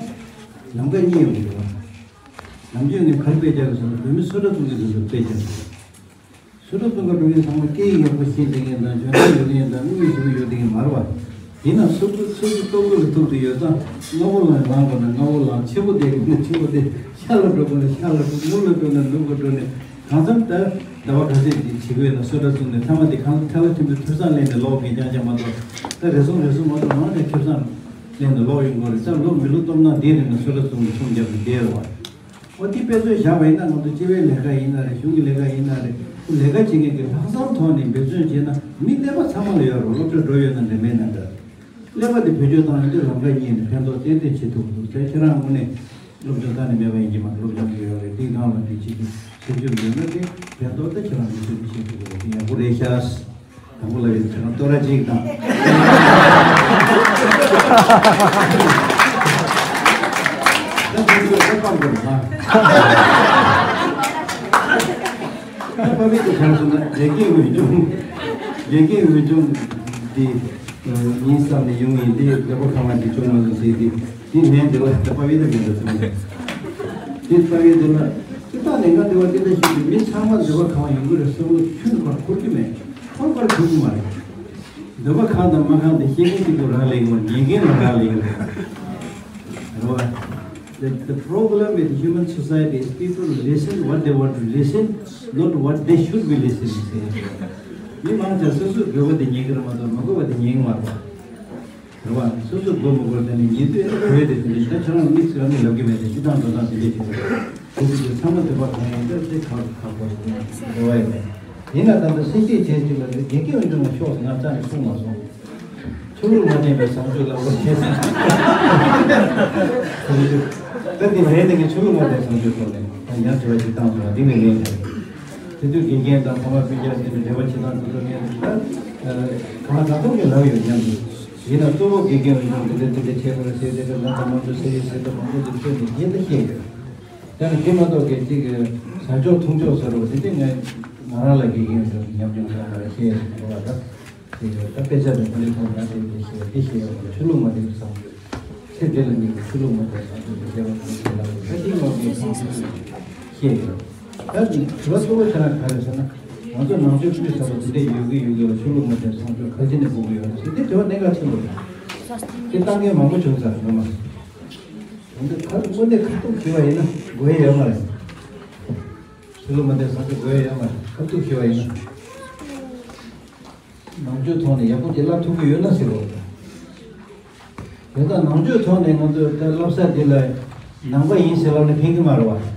ལམ་ཁ་གཉིས་ཡོང་གི་རེད་བ། ནམ་རྒྱུན་ནས་ག་རེ་དཔེ་བརྒྱབ་ཟེར་ན་བོད་མི་སུ་འདྲ་ཐུག་གི་འདུག་ཟེར་དཔེ་བརྒྱབ་ཟེར། ཆོས་གྲོགས་ཚོ་འགའ་འགྲོ་མཁན་ཚང་མ་སྐད་ཡིག་ཡག་པོ་ཤེས་བསྡད་མཁན་དང་། འཇོན་ཐང་ཡོད་མཁན་དང་། དངོས་ཡོད་ཞིབ་པོ་ཡོད་བསྡད་མཁན་མ་རེད་པ། ཡིན་ན་སོ་སོ་སོ་སོ་ལྟོ་གོས་ལ་ཐུག་དུ་ཡོད་ཙང་། སྔ་པོ་ལ་ལངས་དགོས་ན་སྔ་པོ་ལངས། ཕྱི་པོ་བསྡད་དགོས་ན་ཕྱི་པོ་བསྡད། ཤར་ལ་འགྲོ་དགོས་ན་ཤར་ལ་འགྲོ། ནུབ་ལ་འགྲོ་ན་ནུབ་ལ་འགྲོ་ནས། གང་འཚམ་ད་ཟླ་བ་ག་ཚོད་ཅིག་བྱེད་དགོས་ན་སོ་འདྲ་བཙུགས་ནས། མཐའ་མ་དེ་གང་ཐལ་བ་ཆེན་པོའི་ཐོས་བསམ་གླེང་ནས་ལོག་གི་རྐྱང་རྐྱང་མ་གཏོགས། ད་རེ་ཟུང་རེ་ཟུང་མ་གཏོགས་རང་ནས་ཐོས་བསམ་གླེང་ནས་ལོག་ཡོང་དགོས་རེད། ད་ལོ་མི་ལོ་སྟོང་ཕྲག་འདིའི་རིང་ལ་སོ་འདྲ་བཙུགས་ནས་ཆུང་རྒྱབ་ནས་བསྡད་རེད་པ། ཨོ་དེ་དཔེ་མཚོན་བཞག་པ་ཡིན་ན། ང་ཚོ་སྤྱི་པའི་ལས་ཀ་ཡིན་ན་རེད། གཞུང་གི་ལས་ཀ་ཡིན་ན་རེད། ཁོ་ལས་ཀ་བྱེད་མཁན་གྱི་ལྷག་བསམ་ཐོག་ནས་འབད་བརྩོན་བྱས་ན། མི་ཀླད་པ་ཚང་མ་ལ་ཡོད་རེད། སློབ་གྲྭ་འགྲོ་ཡོད་ན་འདྲ་མེད་ན་འདྲ། ཀླད་པ་དེ་བེད་སྤྱོད་བཏང་ཡོང་དུས་ལམ་ཁ་རྙེད་ནས་ཕན་ཐོགས་ཏན་ཏན་བྱེད་ཐུབ་འདུག་ད་ཁྱེད་རང་དངོས་གནས་སློབ་སྦྱོང་གཏན་ནས་མེད་པ་ཡིན་གྱི་མ་རེད། སློབ་སྦྱོང་གི་ཡོད་རེད། དེའི་སྒང་ལ་འདི་བྱེད་རྒྱུ་ཤེས་རྒྱུ་ཡོད་ན། དེ་ཕན་ཐོགས་ད་ཁྱེད་རང་མི་ཚོས་མི་ཤེས་ཐུབ་ཀྱི་རེད། དེ་ཡག་པོ་རེད་ཤག་དང་པོ་ལ་ཡོད་ཁྱེད་རང་བསྟོད་ར་གཅིག་དང་། ད་དེ་ཚོ་ད་སྤམ་དགོས་ན། ད་པ་པི་ཏི་ཆང་སོང་ན་དགེ་རྒན་འོས་སྦྱོང་། དགེ་རྒན་འོས་སྦྱོང་འདི་ཡིན་བསམ་ནས་ཡོང་ཡིན། དེ་ལེགས་པོ་ཁ་མ་འདི་བྱུང་མ་སོང་ཟེར། དེ་དེ་ལན་དེ་ལ་ད་པ་པི་ཏི་མེད་འགྲོ་སོང་། དེ་པ་པི་ཏི་ལ་ཅི་ལྟར་ནས་ང་དེ་བ་དེ་འདྲ་ཞིག་གི་མི་ཚང་མ་འདོད་པ་ཁ་མ་ཡོང་གི་རེད་བསམ་བློ་ཁྱོན་ནས་ཁར་འཁོར་གྱི་མེད། འཁོར་བར་འགྱུར་གྱི་མ་རེད། འདོད་པ་གང་དང་མ་གང་དེ་ཤེས་མཁན་གཅིག་པུ་རག་ལས་ཀྱི་མ་རེད། ཉན་མཁན་ལ་རག་ལས་ཀྱི་རེད། རེད་བ། The, the problem with human society is people listen what they want to listen, not what they should be listening. ཟེར། མི་མང་ཆེ་སོ་སོའི་དགོས་པ་དེ་ཉན་གྱི་རེད་མ་གཏོགས། མ་དགོས་པ་དེ་ཉན་གྱི་མ་རེད་པ། རེད་བ། སོ་སོའི་དགོས་མ་དགོས་དེ་ནི་ཉན་དུས་ཨེ་དགོས་དེ་དེ་ནི། ད་ཁྱེད་རང་དམིགས་བསལ་ནས་ལབ་ཀྱི་མེད་དེ། སྤྱི་བཏང་འགྲོ་སྟངས་དེ་འདྲས་ཅིག་རེད། དེ་དུས་ཚང་མ་འདོད་པ་གང་ཡིན་ད་དེ་ཁག་ཁག་པོ་རེད། རེད་བ་ཡིན། ཡིན་ན་ད་ལྟ་སེ་བཤད་བྱས་ཅིག་ལ་དེ་དགེ་རྒན་འོས་སྦྱོང་ལ་ཤོག་ཟེར་ང་རྩ་ནས་གསུངས་མ་སོང་། ཆོས་ལུགས་མ་ལྡན་པའི་བཟང་སྤྱོད་ལ་འོ་བྱས་ཟེར། ད་འདི་རེད། འདི་ངས་ཆོས་ལུགས་མ་ལྡན་བཟང་སྤྱོད་ཐོག་ནས་ད་ཡང་དྲི་བ་ཞིག་བཏང་སོང་། འདི་ནས་ལན་དེ། དེ་དུས་དགེ་རྒན་དང་ཕ་མ་སྤུན་ཀྱག་དེ་ཚོ་འབྲེལ་བ་བྱེད་སྟངས་དེ་ཚོ་ངས་ད་གང་ལྟར་གང་ལྟར་གྱི་ལབ་ཡོད་སྙམ་གྱི། ཡིན་ན་གཙོ་བོ་དགེ་རྒན་འོས་སྦྱོང་འདི་འདྲ་འདི་འདྲ་བྱེད་དགོས་རེད་ཟེར། དེ་འདྲ་ང་དང་མང་ཚོགས་ཟེར་ཡོད་ཟེར། ད་མང་ཚོགས་ཀྱི་ཁྲོད་ནས་ངས་ད་བཤད་ཡོད། ད་ནི་དེ་མ་གཏོགས་ཀྱི་གཅིག་གི་ཟ་ཆོག་འཐུང་ཆོག་ཟེར་བ་དེ་འདྲ་ངས་ང་རང་ལ་དགེ་རྒན་འོས་སྦྱོང་ཉམས་མྱོང་ཡོད་པ་ལ་བཤད་ཡོད་ཟེར་བ་ད། དེ་ད་དཔེ་ཆ་དང་དེ་འདྲའི་ཐོག་ནས་དེ་འདྲ་བཤད་ཡོད། དེ་བཤད་ཡོད་པ་ཆོས་ལུགས་མ་ལྡན་པའི་བཟང་སྤྱོད། ཚེ་འདི་ལ་ནི་ཆོས་ལུགས་མ་ལྡན་བཟང་སྤྱོད་དེ་བཤད་པ་དང་དེ་ལ་ད་ཅིག་ལོག་པའི་བཟང་སྤྱོད་བཤད་ཡོད། ད་དེ་དྲི་བ་གཙོ་བོ་ཆ་ན་ག་རེ་ཟེར་ན། ང་ཚོ་ནང་ཆོས་སྤུས་དག་པོ་དེ་འདྲ་ཡོད་ཀྱི་ཡོད་ཀྱི་ལ་ཆོས་ལུགས་མ་ལྡན་བཟང་སྤྱོད་ག་ཅི་ནས་དགོས་ཀྱི་ཡོད་ཟེར། དེ་དྲི་བ་གནད་འགག་ཆེན་པོ་རེད། དེ་བཏང་མཁན་མང་པོ་བྱུང་ཚར་ངོ་མ། འོན་ཏེ་ཁ་དངོས་གནས་ཁ་ཐུག་ཞུ་བ་ཡིན་ན་དགོས་ཡ་ཡོད་མ་རེད། ཆོས་ལུགས་མ་ལྡན་བཟང་སྤྱོད་དགོས་ཡ་ཡོད་མ་རེད། ཁ་ཐུག་ཞུ་བ་ཡིན་ན། ནང་ཆོས་ཐོག་ནས་ཡག་པོ་ཅིག་བསླབ་ཐུབ་ཀྱི་ཡོད་ན་ཟེར་བ། དེ་ལྟར་ནང་ཆོས་ཐོག་ནས་ང་ཚོས་ད་བསླབ་ས་འདི་ལ་ནང་པ་ཡིན་ཟེར་ལབ་ན་ཕན་གྱི་མ་རེད་བ།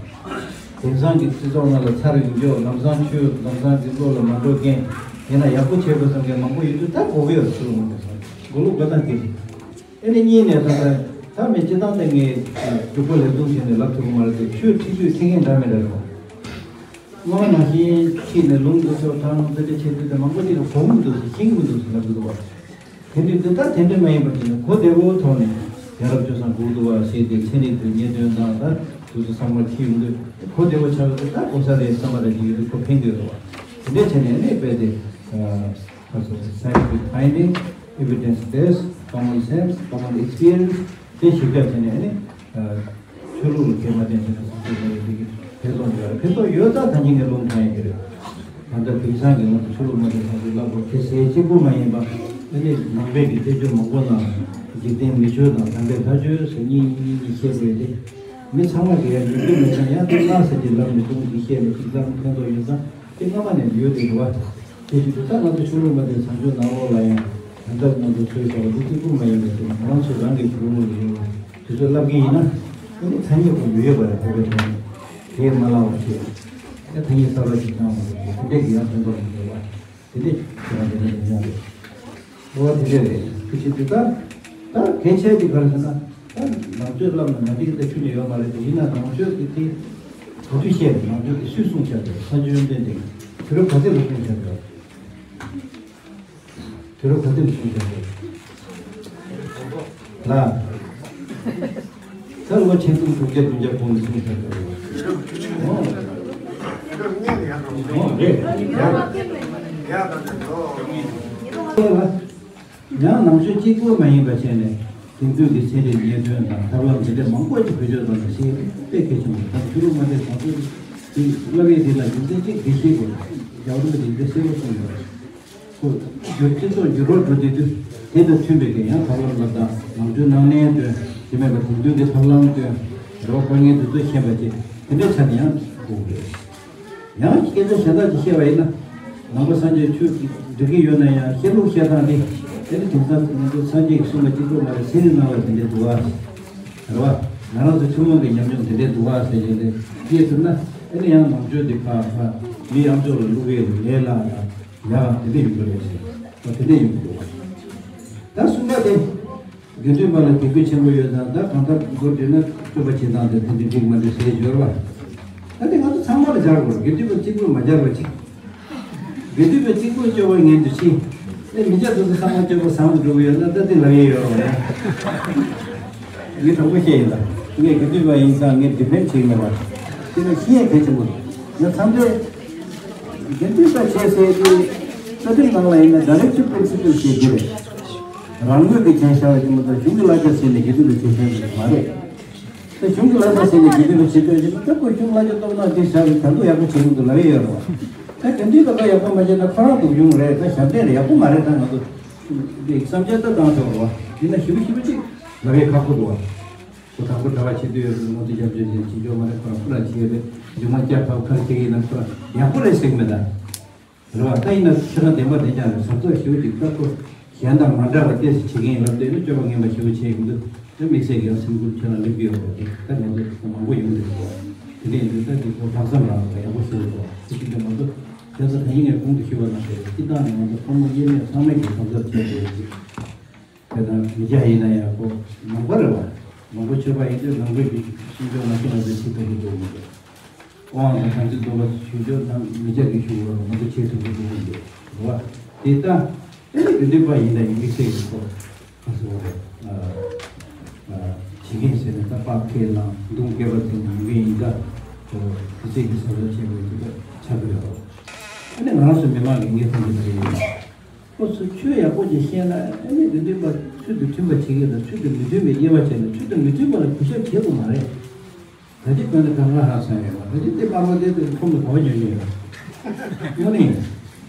དེང་སང་གི་སྤྱི་ཚོགས་ནང་ལ་ཚར་ཡོང་རྒྱུ། ལམ་སང་ཆོས་ལམ་སང་གི་བློ་ལ་མ་འགྲོ་མཁན། དེ་ན་ཡག་པོ་བྱེད་དགོས་བསམ་མཁན་མང་པོ་ཡོད་དུས་ད་དགོས་ཀྱི་ཡོད་ཚུལ་ངོ་མ་སོང་། མགོ་ལོག་དགོས་སྟངས་དེ་རེད། ཨེ་ནི་གཉིས་ནས་ད་ལྟ་ད་མི་སྤྱི་བཏང་ད་ངས་རྒྱུག་པ་ལས་དུང་བྱས་ནས་ལབ་ཐུབ་ཀྱི་མ་རེད་དེ། ཆོས་ཁྲིད་དུས་ཁྲིད་མཁན་འདྲ་མི་འདྲ་རེད་བ། སྔོན་མ་ནང་བཞིན་ཁྲིད་ནས་ལུང་དུ་ཚོ་ཁྲ་ནང་དེ་འདྲ་བྱེད་དུས་དེ་མང་པོ་ཅིག་ལ་གོ་གི་མི་འདུག་ཟེར། ཤེས་ཀྱི་མི་འདུག་ཟེར་ལབ་ཀྱི་འདུག་བ། དེ་འདྲའི་འདི་ལྟར་དེ་འདྲ་མ་ཡིན་པ་ཅིག་ནས་གོ་བདེ་བོའི་ཐོག་ནས་ཡ་རབས་སྤྱོད་བཟང་དགོས་འདུག་བ་ཞེས་དེ་ཚན་རིག་གི་ངེས་དོན་དང་ད་དུས་སུ་བསམ་བློ་ཁྱེར་ཡོང་དུས་གོ་བདེ་བོ་ཆགས་ཡོང་དུས་ད་གོ་ས་རེད་བསམ་པ་རེ་ཅིག་ཡོད་དུས་ཁོ་ཕན་གྱི་ཡོད་རེད་བ། དེ་འདྲ་བྱས་ནས་ནི་དཔེ་དེ་scientific finding, evidence based, common sense, common experience དེ་ཞིབ་ཕྲ་བྱས་ནས་ནི། ཆོས་ལུགས་ལ་དགེ་མ་བསྟེན་ཟེར་ན་སོ་སོའི་ལས་རིགས་ཀྱི་ཕན་ཐོགས་ཡོད་རེད། ཕན་ཐོགས་ཡོད་ཙང་ད་ཉིན་ངས་ལུང་ཐང་ཡིན་གྱི་རེད། ད་ལྟ་དེང་སང་གི་ང་ཚོ་ཆོས་ལུགས་མ་བསྟེན་ཟེར་ལབ་དགོས་དེ་ཟེར་གཅིག་པུ་མ་ཡིན་པ། ཨ་ནི་ནང་པའི་གི་དཔེ་ཆོས་མང་པོ་ནང་འཇིག་རྟེན་མི་ཆོས་དང་དམ་པའི་ལྷ་ཆོས་ཟེར་གཉིས་གཉིས་གཉིས་བཤད་དགོས་ཏེ། མི་ཚང་མ་གིས་ཡང་ཉན་གྱི་མེད་ཙང་ཡང་དེ་ལ་ཟེར་གྱི་ལབ་མི་གཏོང་གི་བཤད་ནས་གཅིག་ལབ་ཕན་ཐོགས་ཡོད་ཙང་དེ་སྔ་མ་ནས་ཡོད་དེ་འདུག་བ། དེ་བཞིན་དུ་ད་ང་ཚོ་ཆོས་ལུགས་མ་བསྟེན་བཟང་སྤྱོད་ནང་ལོགས་ལ་ཡང་ད་ལྟ་ང་ཚོ་ཚོས་བྱ་བ་འདི་གཅིག་པུ་མ་ཡིན་པའི་དེ་ང་རང་ཚོ་རང་གི་བུ་ལོན་ལ་ཡོད་པ་དེ་ཚོ་བསླབ་ཀྱི་ཡིན་ན་ཨ་ནི་ཐ་སྙད་དུ་མི་ཡོད་པ་རེད། བོད་པའི་ཐ་སྙད་དེ་མ་བསླབ་པ་བྱས་ཨ་ཐ་སྙད་གསར་པ་ཞིག་བཏང་བ་རེད། དེ་འདྲས་ཀྱི་ཡང་ཕན་ཐོགས་མི་འདུག་བ། དེ་འདྲས་ཁྱེད་རང་དེ་འདྲས་མི་ཉམས་རེད། འོ་དེ་འདྲས་རེད། དེ་བཞིན་དུ་ད་ད་གལ་ཆེ་དེ་ག་རེ་ཟེར་ན། ད་ནང་ཆོས་བསླབ་ན་མ་འགྲིག་གི་ད་ཁྱོན་ནས་ཡོད་མ་རེད་དེ། ཡིན་ན་ནང་ཆོས་ཀྱི་དེ་ག་དུས་བཤད་རེད། ནང་ཆོས་ཀྱི་སུས་གསུངས་བཞག་རེད། ས་བཅུ་ཡོན་ཏན་ལྡན་གྱིས་དུས་རབས་ག་ཚོད་ལ་གསུངས་བཞག་རེད། དུས་རབས་ག་ཚོད་ལ་གསུངས་བཞག་རེད་ལ། ད་ལོ་ཆིག་སྟོང་དྲུག་བརྒྱ་བདུན་བརྒྱ་གོང་ལ་གསུངས་བཞག་རེད། ཨོ། ཨོ་རེད། ཡ། ཡ། ཡ། ཡ། ཡང་ནང་ཆོས་གཅིག་པུ་མ་ཡིན་པ་བྱས་ནས་དེང་དུས་ཀྱི་ཚན་རིག་ཉེས་དོན་དང་ཐབས་ལམ་འདི་འདྲ་མང་པོ་ཞིག་བེད་སྤྱོད་བཏང་ནས་བཤད་དཔེ་གལ་ཆེན་པོ་རེད། ད་ཆོས་ལུགས་མ་བསྟེན་བཟང་སྤྱོད་ བསླབ་ཡས་དེ་ལ་རྒྱུ་མཚན་གཅིག་དེ་ཤེས་དགོས། རྒྱལ་བ་རིན་པོ་ཆེས་འདི་གསལ་པོ་གསུངས་ཡོད། ཁོ་སྤྱི་ཚོགས་འགྱུར་བ་འགྲོ་བསྡད་དུས་དེ་དང་མཐུན་པའི་གི་ཡང་ཐབས་ལམ་ལ་དང་ནང་ཆོས་ནང་ནས་དོན་དེ་མེད་པ་དེང་དུས་ཀྱི་ཐབས་ལམ་དོན་རེ་བ་དཀའ་ངལ་འདི་ཚོ་ཤེས་པ་ཅིག་དེ་འདྲའི་ཆ་ནས་ཡང་དགོས་ཀྱི་རེད། ཡང་སྐད་ཆ་གཞན་དག་ཅིག་བཤད་པ་ཡིན་ན། ནང་པ་སངས་རྒྱས་ཆོས་འགྲིག་གི་ཡོད་ན་ཡང་བཤད་ལུགས་བཤད་སྟངས་འདི་དེ་ནི་དེང་སང་ང་ཚོ་སངས་རྒྱས་ཀྱིས་གསུངས་པ་གཅིག་པོ་མ་རེད། ཚན་རིག་ནང་ལ་དེ་འདྲའི་འདུག་ཨ། རེད་བ། ང་རང་ཚོ་ཐུན་མོང་གི་ཉམས་མྱོང་དེ་འདྲའི་འདུག་ཨ་ཟེར་ཡོད་ལས་བཤད་ཐུབ་ན་ཨེ་ནི་ཡང་ནང་ཆོས་འདི་ཕར་ཕར་མི་ཨམ་ཅོག་ལ་བླུག་གི་ལས་སླ་ལ་ཡག་དེ་འདྲ་ཡོང་གི་རེད་ཟེར་བ་དེ་འདྲ་ཡོང་གི་འདུག་བ། ད་གསུམ་པ་དེ། དགེ་འདུན་པ་ལ་དད་གུས་ཆེན་པོ་ཡོད་ཙང་ད་གང་ལྟར་མགོ་བསྒྲིལ་ན་སྤྱོད་པ་བྱེད་སྟངས་དེ་དེ་འདྲ་འགྲིག་མ་འགྲིག་ཟེར་སྦྱོར་བ། ད་དེ་ང་ཚོ་ཚང་མ་ལ་སྦྱར་དགོས། དགེ་འདུན་པ་གཅིག་པུས་མ་སྦྱར་བ་ཅིག་དགེ་འདུན་པ་གཅིག་པུས་སྤྱོད་པ་ངན་དུ་ཕྱིན། ཨེ་མི་སྐྱ་དེ་ཚོ་ཚང་མ་སྤྱོད་པ་བཟང་དུ་འགྲོ་གི་ཡོད་ན་ད་དེ་ལབ་ཡས་ཡོད་རེད་བ། ཡ། ངས་དྲང་པོ་བཤད་ཡིན་ད། ངས་དགེ་འདུན་པ་ཡིན་ཙང་ངས་ཌི་ཕེན་ཌི་བྱེད་ཀྱི་མེད་པ། དེ་ནི་ཤེས་ཡས་གལ་ཆེན་པོ་འདུག་ང་ཚང་མས་དགེ་འདུན་པ་བྱེད་ཟེར་དུས་རྩ་དོན་ནང་ལ་ཡིན་ན་ཌའི་རེག་ཊིབ་པྲིན་སི་པལ་ཞེས་བརྗོད་རེད། རང་ངོས་ཀྱི་བྱས་བཞག་པ་ཅིག་མ་གཏོགས་གཞུང་གི་བསླབ་བྱ་ཟེར་ནས་དགེ་འདུན་པ་བྱེད་མཁན་ཞིག་མ་རེད། ད་གཞུང་གི་བསླབ་བྱ་ཟེར་ནས་དགེ་འདུན་པ་བྱེད་དོན་ཞིག་ད་ཁོས་གཞུང་བསླབ་བྱ་རྟོགས་ན་འདི་བྱ་བའི་ད་དུང་ཡག་པོ་བྱེད་ཀྱི་འདུག་ལབ་ཡས་ཡོད་རེད་བ། ད་དགེ་འདུན་པ་ཁ་ཡག་པོ་མ་བྱས་ན་ཁོ་རང་སྡུག་གྱོང་རེད། ད་ཞབས་འདྲེན་རེད་ཡག་པོ་མ་རེད། ད་ང་ཚོ་འདི་བསམ་འཆར་ད་བཏང་ཆོག་རེད་བ། ཡིན་ན་ཞིབ་པོ་ཞིབ་པོ་ཅིག་ལབ་ཡས་ཁག་པོ་འདུག་བ། ཁོ་དང་པོ་གྲྭ་པ་བྱེད་དུས་ཡོད་པའི་ངོ་ཚ་རྒྱབ་སྐྱོར་བྱེད་བྱེད་ཆོག་མ་རེད། ཁོ་རང་སྤུ་ལ་བྱེད་ཡོད་པའི་རྒྱུ་མ་བསྐྱར་ཐོག་ཁ་བྱེད་ཀྱི་ཡིན་ན་ཁོ་རང་ཡག་པོ་རེད་ཟེར་གྱི་མེད་ད། རེད་བ། ད་ཡིན་ན་ཁྱེད་རང་བདེན་པ་བདེན་རྐྱང་རེད། བཟོ་ཚོགས་ཞེ་པོ་ཅིག་ད་ཁོ་གཞན་དང་མ་འདྲ་བ་ཏོག་ཙམ་བྱེད་ཀྱི་ཡིན་ལབ་དུས་ནི་སྤྱོད་པ་ངན་པ་ཞེ་པོ་བྱེད་ཀྱི་འདུག་ད་དམིགས་བསལ་གྱི་ཡང་སེམས་ཁུར་ཁྱེད་རང་སླེབས་ཀྱི་ཡོད་རེད། ད་ང་ཚོ་མང་པོ་ཡོང་གི་རེད་བ། དེ་འདྲ་ཡིན་དུས་ད་འདི་ཁོ་ལྷག་བསམ་རང་ལ་ཡག་པོ་ཞུ་རེད་བ། དེ་བཞིན་དུ་ང་ཚོ་དེ་ཚོ་ད་ཡིན་ངས་གོང་དུ་ཞུས་པ་ནང་བཞིན་སྤྱི་བཏང་ནས་ང་ཚོ་ཕོ་མོ་དབྱེར་མེད་ཚང་མས་ཀྱི་གང་ཟག་བྱས་ཏེ། དེ་དང་མི་སྐྱ་ཡིན་ན་ཡང་ཁོ་མང་པོ་རེད་བ། མང་པོ་ཆོས་པ་ཡིན་དུས་ནང་པའི་གི་ཤིང་ཕྱུགས་ང་ཚོ་ང་ཚོའི་ཆེད་དུ་ཡིན་དུ་མི་འདུག་དབང་དང་བྱང་ཆུབ་སྡོམ་པ་ཞུ་རྒྱུ་དང་མི་སྐྱ་གི་ཞུ་བ་མང་པོ་ཆེད་དུ་འགྲོ་དགོས་ཀྱི་འདུག་རེད་བ། དེ་ལྟ་དེ་ནི་དགེ་འདུན་པ་ཡིན་ན་ཡང་དམིགས་བསལ་གྱི་ཁོ་ཁ་སོ་རེད། བྱེད་མཁན་ཟེར་ནས་ད་དཔའ་ཁས་བླངས་མདུང་སྐེད་པ་བཙུགས་ནས་ཡོང་མཁན་ཡིན་ད། དེ་ཚེ་གི་བཟོ་ལྟ་བྱེད་དགོས་ཀྱི་ད་ཆགས་ཀྱི་ཡོད་རེད། ཨ་ནི་ང་རང་ཚོ་མི་མང་གི་ངེས་སེམས་ཀྱི་ད་ཡིན། ཁོ་ཚོས་ཆོས་ཡག་པོ་ཅིག་བཤད་ན་ཨ་ནི་དགེ་འདུན་པ་ཚུལ་དང་མཐུན་པ་བྱེད་ཀྱི་དང་ཚུལ་དང་མི་མཐུན་པའི་དབྱེ་བ་བྱས་ནས་ཚུལ་དང་མི་མཐུན་པ་ལ་གུས་ཞབས་བྱེད་དགོས་མ་རེད། ད་ཅི་དཔེར་ན་གང་ལ་ཧ་སང་ཡོད་པ་ད་ཅི་དེ་པར་པ་དེ་དེ་ཁོམ་ལ་ག་བ་ཉོ་ཉོ་ཡོད་ཡོད་ནི།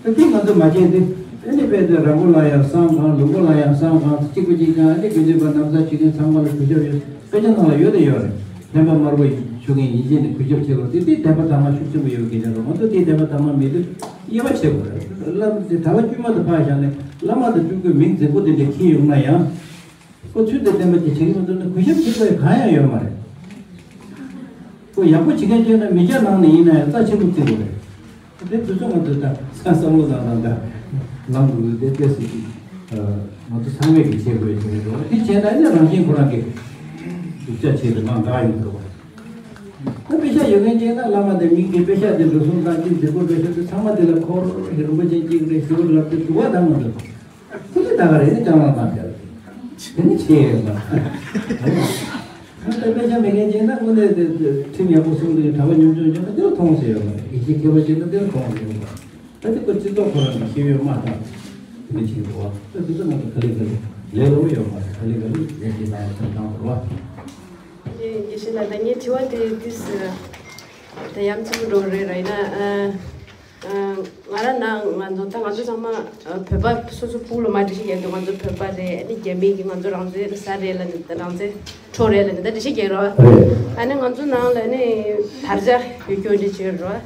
ད་དེ་ང་ཚོ་མ་བྱས་ཏེ་ཨ་ནི་དཔེ་དེ་ར་མགོ་ལ་ཡང་བསམ་གང་ལུག་མགོ་ལ་ཡང་བསམ་གང་གཅིག་པ་གཅིག་ཀྱང་ཨ་ནི་དགེ་འདུན་པ་ནམ་ཟ་བྱེད་མཁན་ཚང་མ་ལ་གུས་ཞབས་ཡོད། དཔེ་ཆ་ནང་ལ་ཡོད་དེ་ཡོད་རེད། བསྟན་པ་དམར་པོ་ཞུ་མཁན་ཡིན་ཕྱིན་ནས་གུས་ཞབས་བྱེད་དགོས་དེ་དེ་དད་པ་དྭངས་མ་ཤུགས་ཆེན་པོ་ཡོད་པའི་སྐད་ཆ་རེད། ང་ཚོ་དེ་དད་པ་དྭངས་མ་མེད་དུས་དབྱེ་བ་ཕྱེ་དགོས་རེད། བླ་མ་དེ་གྲྭ་པ་དཀྱུས་མ་དེ་ཕར་བཞག་ནས་བླ་མ་དང་སྤྲུལ་སྐུའི་མིང་མཛེས་པོ་དེ་འདྲ་འཁྱེར་ཡོང་ན་ཡང་། ཁོ་ཚུལ་དང་ལྡན་པ་ཅིག་བྱེད་ཀྱི་མི་འདུག་ན་གུས་ཞབས་བྱེད་དགོས་ཡ་གང་ཡང་ཡོད་མ་རེད། ཁོ་ཡག་པོ་བྱེད་མཁན་བྱས་ན་མི་སྐྱ་ནང་ནས་ཡིན་ན་ཡང་རྩ་ཆེན་པོ་བརྩི་དགོས་རེད། དེ་དུས་ཚོད་ང་ཚོས་ད་ས་བསམ་བློ་བཏང་བཏང་ད་ལམ་འགྲོ་དུས་དེ་ཏོག་ཙམ་ཅིག་ང་ཚོ་ཚང་མས་ཀྱི་བྱེད་དགོས་ཀྱི་རེད་འགྲོ། དེ་བྱས་ན་ནི་རང་བཞིན་ཁོ་རང་གི་སྡུག་ཅག་བྱས་ཏེ་མར་འགག་ཡོང་གི་རེད་བ། ད་དཔེ་ཤག་ཡོད་མཁན་ཅིག་ན་བླ་མ་དེ་མིང་དེ་དཔེ་ཤག་དེ་འགྲོ་སོང་བཏང་གི་མཛེས་པོ་འགྲོ་ཤག་དེ་ཚང་མ་དེ་ལ་འཁོར་རིན་པོ་ཆེ་གཅིག་རེད་ཞུ་ལབ་དེ་འདུག་བ། ད་ང་ཚོ་ཁོ་ཚོས་ད་ག་རེ་ནི་ཅང་མ་བཏང་ཤག་དེ་ནི་ཆེ་ཡོད་མ། ད་དཔེ་ཤག་མེད་མཁན་ཅིག་ན་དངོས་གནས་དེ་ཁྲིམས་ཡག་པོ་སྲུང་དེ་གྲྭ་པ་ཉམ་ཆུང་ཅིག་ན་དེ་ལ་མཐོང་ས་ཡོད་མ་རེད། དགེ་བཤེས་མཁས་པ་ཅིག་ན་དེ་ལ་མཐོང་ས་ཡོད་མ་རེད། ད་དེ་ཁོ་སྤྱི་ཚོགས་ཁོ་རང་གི་ཤེས་ཡོན་མ་དང་དེ་འདྲ་ཞིག་འགྲོ་བ། ད་དེ་ཚོ་ང་ཚོ་ག་ལེ་ག་ལེ་ལས་སླ་པོ་ཡོད་མ་རེད། ག་ལེ་ག་ལེ་ལས་ཀྱི་ནང་ལ་ཐོན་བཏང་བ་རེད་བ། དགེ་བཤེས་ལགས་ད་ངའི་དྲི་བ་དེ་དུས་ད་ཡ་མཚན་པོ་འགྲོ་རེད་ར། ཡིན་ན་ང་རང་ནང་ང་ཚོ་ད་ང་ཚོ་ཚང་མ་བོད་པ་སོ་སོ་ཕུགས་ལ་མ་འགྲེལ་བཤད་རྒྱག་དུས་ང་ཚོ་བོད་པ་རེད། ཨ་ནི་རྒྱ་མི་གིས་ང་ཚོ་རང་བཙན་ས་རེད་ལབ་ནས་རང་བཙན་འཕྲོག་རེད་ལབ་ནས་ད་འགྲེལ་བཤད་རྒྱག་རོགས། ཨ་ནི་ང་ཚོ་ནང་ལ་ནི་དར་ཆ་ཡོད་རྒྱུ་འདྲ་བྱེད་རོགས།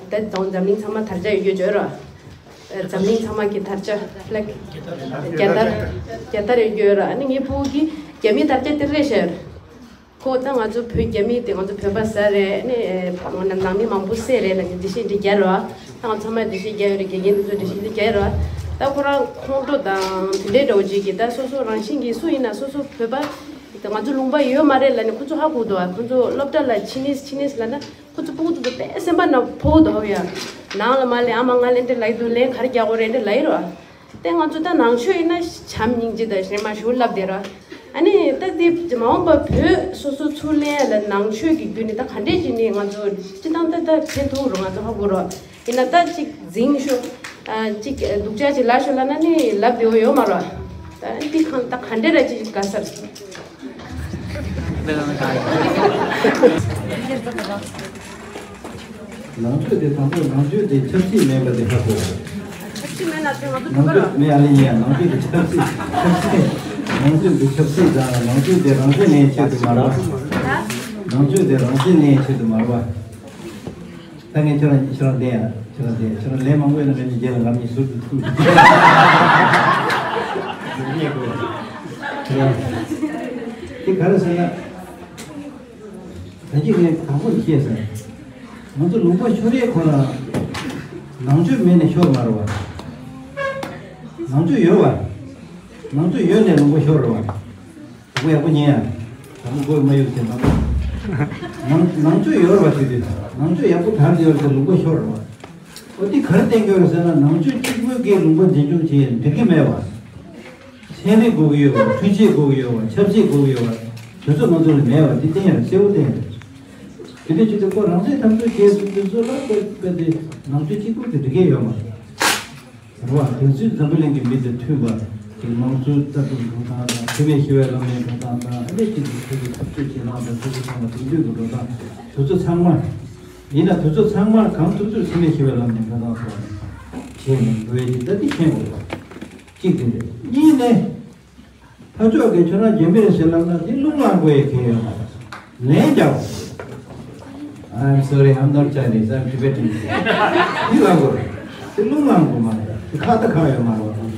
ད་དང་འཛམ་གླིང་ཚང་མ་དར་ཆ་ཡོད་རྒྱུ་བརྗོད་རོགས། འཛམ་གླིང་ཚང་མ་གི་དར་ཆ་ཕི་ལེག་རྒྱལ་དར་རྒྱལ་དར་ཡོད་རྒྱུ་ཡོད་རོགས། ཨ་ནི་ངའི་ཕྲུ་གུ་གིས་རྒྱ་མིའི་དར་ཆ་དེ་རེད་ཤག་ཁོ་ད་ང་ཚོ་བོད་རྒྱ་མི་དེ་ང་ཚོ་བོད་པ་ཟེར་རེད། ཨ་ནི་ནང་མི་མང་པོ་བསད་རེད་ལབ་ནས་འགྲེལ་བཤད་འདི་རྒྱག་རོགས། ད་ང་ཚང་མས་འགྲེལ་བཤད་རྒྱག་ཡོད་རེད། དགེ་རྒན་དེ་ཚོ་འགྲེལ་བཤད་འདི་རྒྱག་རོགས། ད་ཁོ་རང་ཁོང་ཁྲོ་དང་དེ་འདྲའི་འདྲ་བོ་ཅིག་གིས་ད་སོ་སོ་རང་བཞིན་གྱིས་སུ་ཡིན་ན་སོ་སོ་བོད་པ་ང་ཚོ་ལུང་པ་ཡོད་མ་རེད་ལབ་ནས་ཁོ་ཚོ་ཧ་གོ་འདུག་ཁོ་ཚོ་སློབ་གྲྭ་ལ་ཕྱི་ནས་ཕྱི་ནས་ལབ་ན། ཁོ་ཚོ་སྤུ་གུ་ཚོ་དཔེ་སེམས་པ་ནང་ཕོག་འདུག་ཧོ་ཡ། ནང་ལ་མ་ལས་ཨ་མ་ང་ལ་འདི་ལབ་འདུག་ལན་ག་རེ་རྒྱག་དགོས་རེད་འདི་ལབ་ཡི་རོ། དེ་ང་ཚོ་ད་ནང་ཆོས་ཡིན་ན་བྱམས་སྙིང་རྗེ་དང་རེ་མ་ཞུ་ལབ་བསྡད་རོ། ཨ་ནི་ད་འདི་མ་འོངས་པ་བོད་སོ་སོ་ཚུར་ལེན་ལ་ནང་ཆོས་ཀྱི་བརྒྱུད་ནས་ད་ག་འདྲས་ཀྱི་ནི་ང་ཚོ་སྤྱི་བཏང་ད་ད་ཕན་ཐོགས་རོ། ང་ཚོ་ཧ་གོ་རོ། ཡིན་ན་ད་ཅིག་འཛིང་ཤོག་ཅིག་སྡུག་ཅག་ཅིག་ལབ་ཤོག་ལབ་ན་ནི་ལབ་བདེ་བོ་ཡོད་མ་རོ། ད་འདི་གང་ད་ག་འདྲས་ར་ཅིག་དགའ་ས་རེད། ནང་ཆོས་དེ་དང་པོ་ནང་ཆོས་དེ་ཆབ་སྲིད་མིན་པ་དེ་ཧ་གོ། ཆབ་སྲིད་མིན་ན་དེ་ང་ཚོ་ནང་ཆོས་མིན་ཨ་ལེ་ཡིན་ཡང་ནང་ཆོས་དེ་ཆབ་སྲིད་ཆབ་སྲིད་ནང་ཆོས་དེ་ཆབ་སྲིད་དང་ནང་ཆོས་དེ་རང་བཙན་གནས་ཆེད་དུ་མ་རེད་བ། ནང་ཆོས་དེ་རང་བཙན་གནས་ཆེད་དུ་མ་རེད་བ། ད་ངས་ཁྱེད་རང་ཁྱེད་རང་བསྟན་ཡ་ཁྱེད་རང་བསྟན་ཡ་ཁྱེད་རང་ལན་མང་པོ་ཡིན་ན་ངས་ཉིན་རྗེས་ལ་ང་གཉིས་ཟུར་དུ་ཐུག་དེ་ག་རེ་ཟེར་ན། ད་གིན་ངས་དང་པོ་ནས་བཤད་ཟེར། ང་ཚོ་ལུང་པ་ཤོར་ཡས་ཁོ་རང་ནང་ཆོས་མེད་ནས་ཤོར་མ་རེད་བ། ནང་ཆོས་ཡོད་བ། ནང་ཆོས་ཡོད་ནས་ལུང་པ་ཤོར་རེད་བ། དང་པོ་ཡག་པོ་ཉན་ཡ། དང་པོ་མགོ་མ་གཡུག་བྱས་དང་པོ། ནང་ནང་ཆོས་ཡོད་རེད་བ་དེ་དུས། ནང་ཆོས་ཡག་པོ་དར་ཡོད་རེད་དེ་ལུང་པ་ཤོར་རེད་བ། འོ་དེ་ག་རེ་བསྟན་གྱི་ཡོད་རེད་ཟེར་ན་ནང་ཆོས་གཅིག་པུས་ཀྱིས་ལུང་པ་འཛིན་སྐྱོང་བྱེད་ཡས་འགྲིག་གི་མེད་བ། ཚན་རིག་དགོས་ཀྱི་ཡོད་པ། འཕྲུལ་ཆས་དགོས་ཀྱི་ཡོད་པ། ཆབ་སྲིད་དགོས་ཀྱི་ཡོད་པ། དེ་ཚོ་ང་ཚོ་ལ་མེད་པ་འདི་བསྟན་ཡ་གསལ་པོ་བསྟན་ཡོད། དེ་འདྲ་བྱེད་དུས་ཁོ་རང་བཙན་འཐབ་རྩོད་བྱས་ཚུལ་དེ་ཚོ་ལ་དཔེ་དཔེ་དེ་ནང་ཆོས་གཅིག་པུ་དེ་འགྲིག་གི་ཡོད་མ་རེད་བ། དེ་ཚོས་འཛམ་བུ་གླིང་གི་མི་དང་མཐུན་པ་དེ་མང་གཙོའི་ལྟ་གྲུབ་འགྲོ་སྟངས་དང་འཐུས་མི་ཞི་བའི་ལམ་ནས་འགྲོ་སྟངས་དང་ཨ་ནི་གཅིག་གིས་གཅིག་གི་འཐབ་རྩོད་བྱེད་སྟངས་དང་དེ་ཚོ་ཚང་མ་དེང་དུས་ཀྱི་འགྲོ་སྟངས་དེ་ཚོ་ཚང་མ་ཡིན་ན་དེ་ཚོ་ཚང་མ་གང་ཐུབ་ཐུབ་འཐུས་མི་ཞི་བའི་ལམ་ནས་འགྲོ་སྟངས་སོགས་བྱས་ནས་འགྲོ་ཡས་ཀྱི་ལྟ་དེ་མཁྱེན་དགོས་པ་གཅིག་དེ་རེད། གཉིས་ནས། ཕར་ཕྱོགས་ཀྱིས་ཁྱོད་རང་རྒྱ་མི་རེད་ཟེར་ལབ་ན་དེ་རླུང་ལངས་དགོས་ཡས་གལ་ཡོད་མ་རེད། ལན་རྒྱག་དགོས། I'm sorry, I'm not Chinese, I'm Tibetan. འདི་ལབ་དགོས་རེད། དེ་རླུང་ལངས་དགོས་མ་རེད། དེ་ཁག་ད་ཁག་ཡོད་མ་རེད་བ།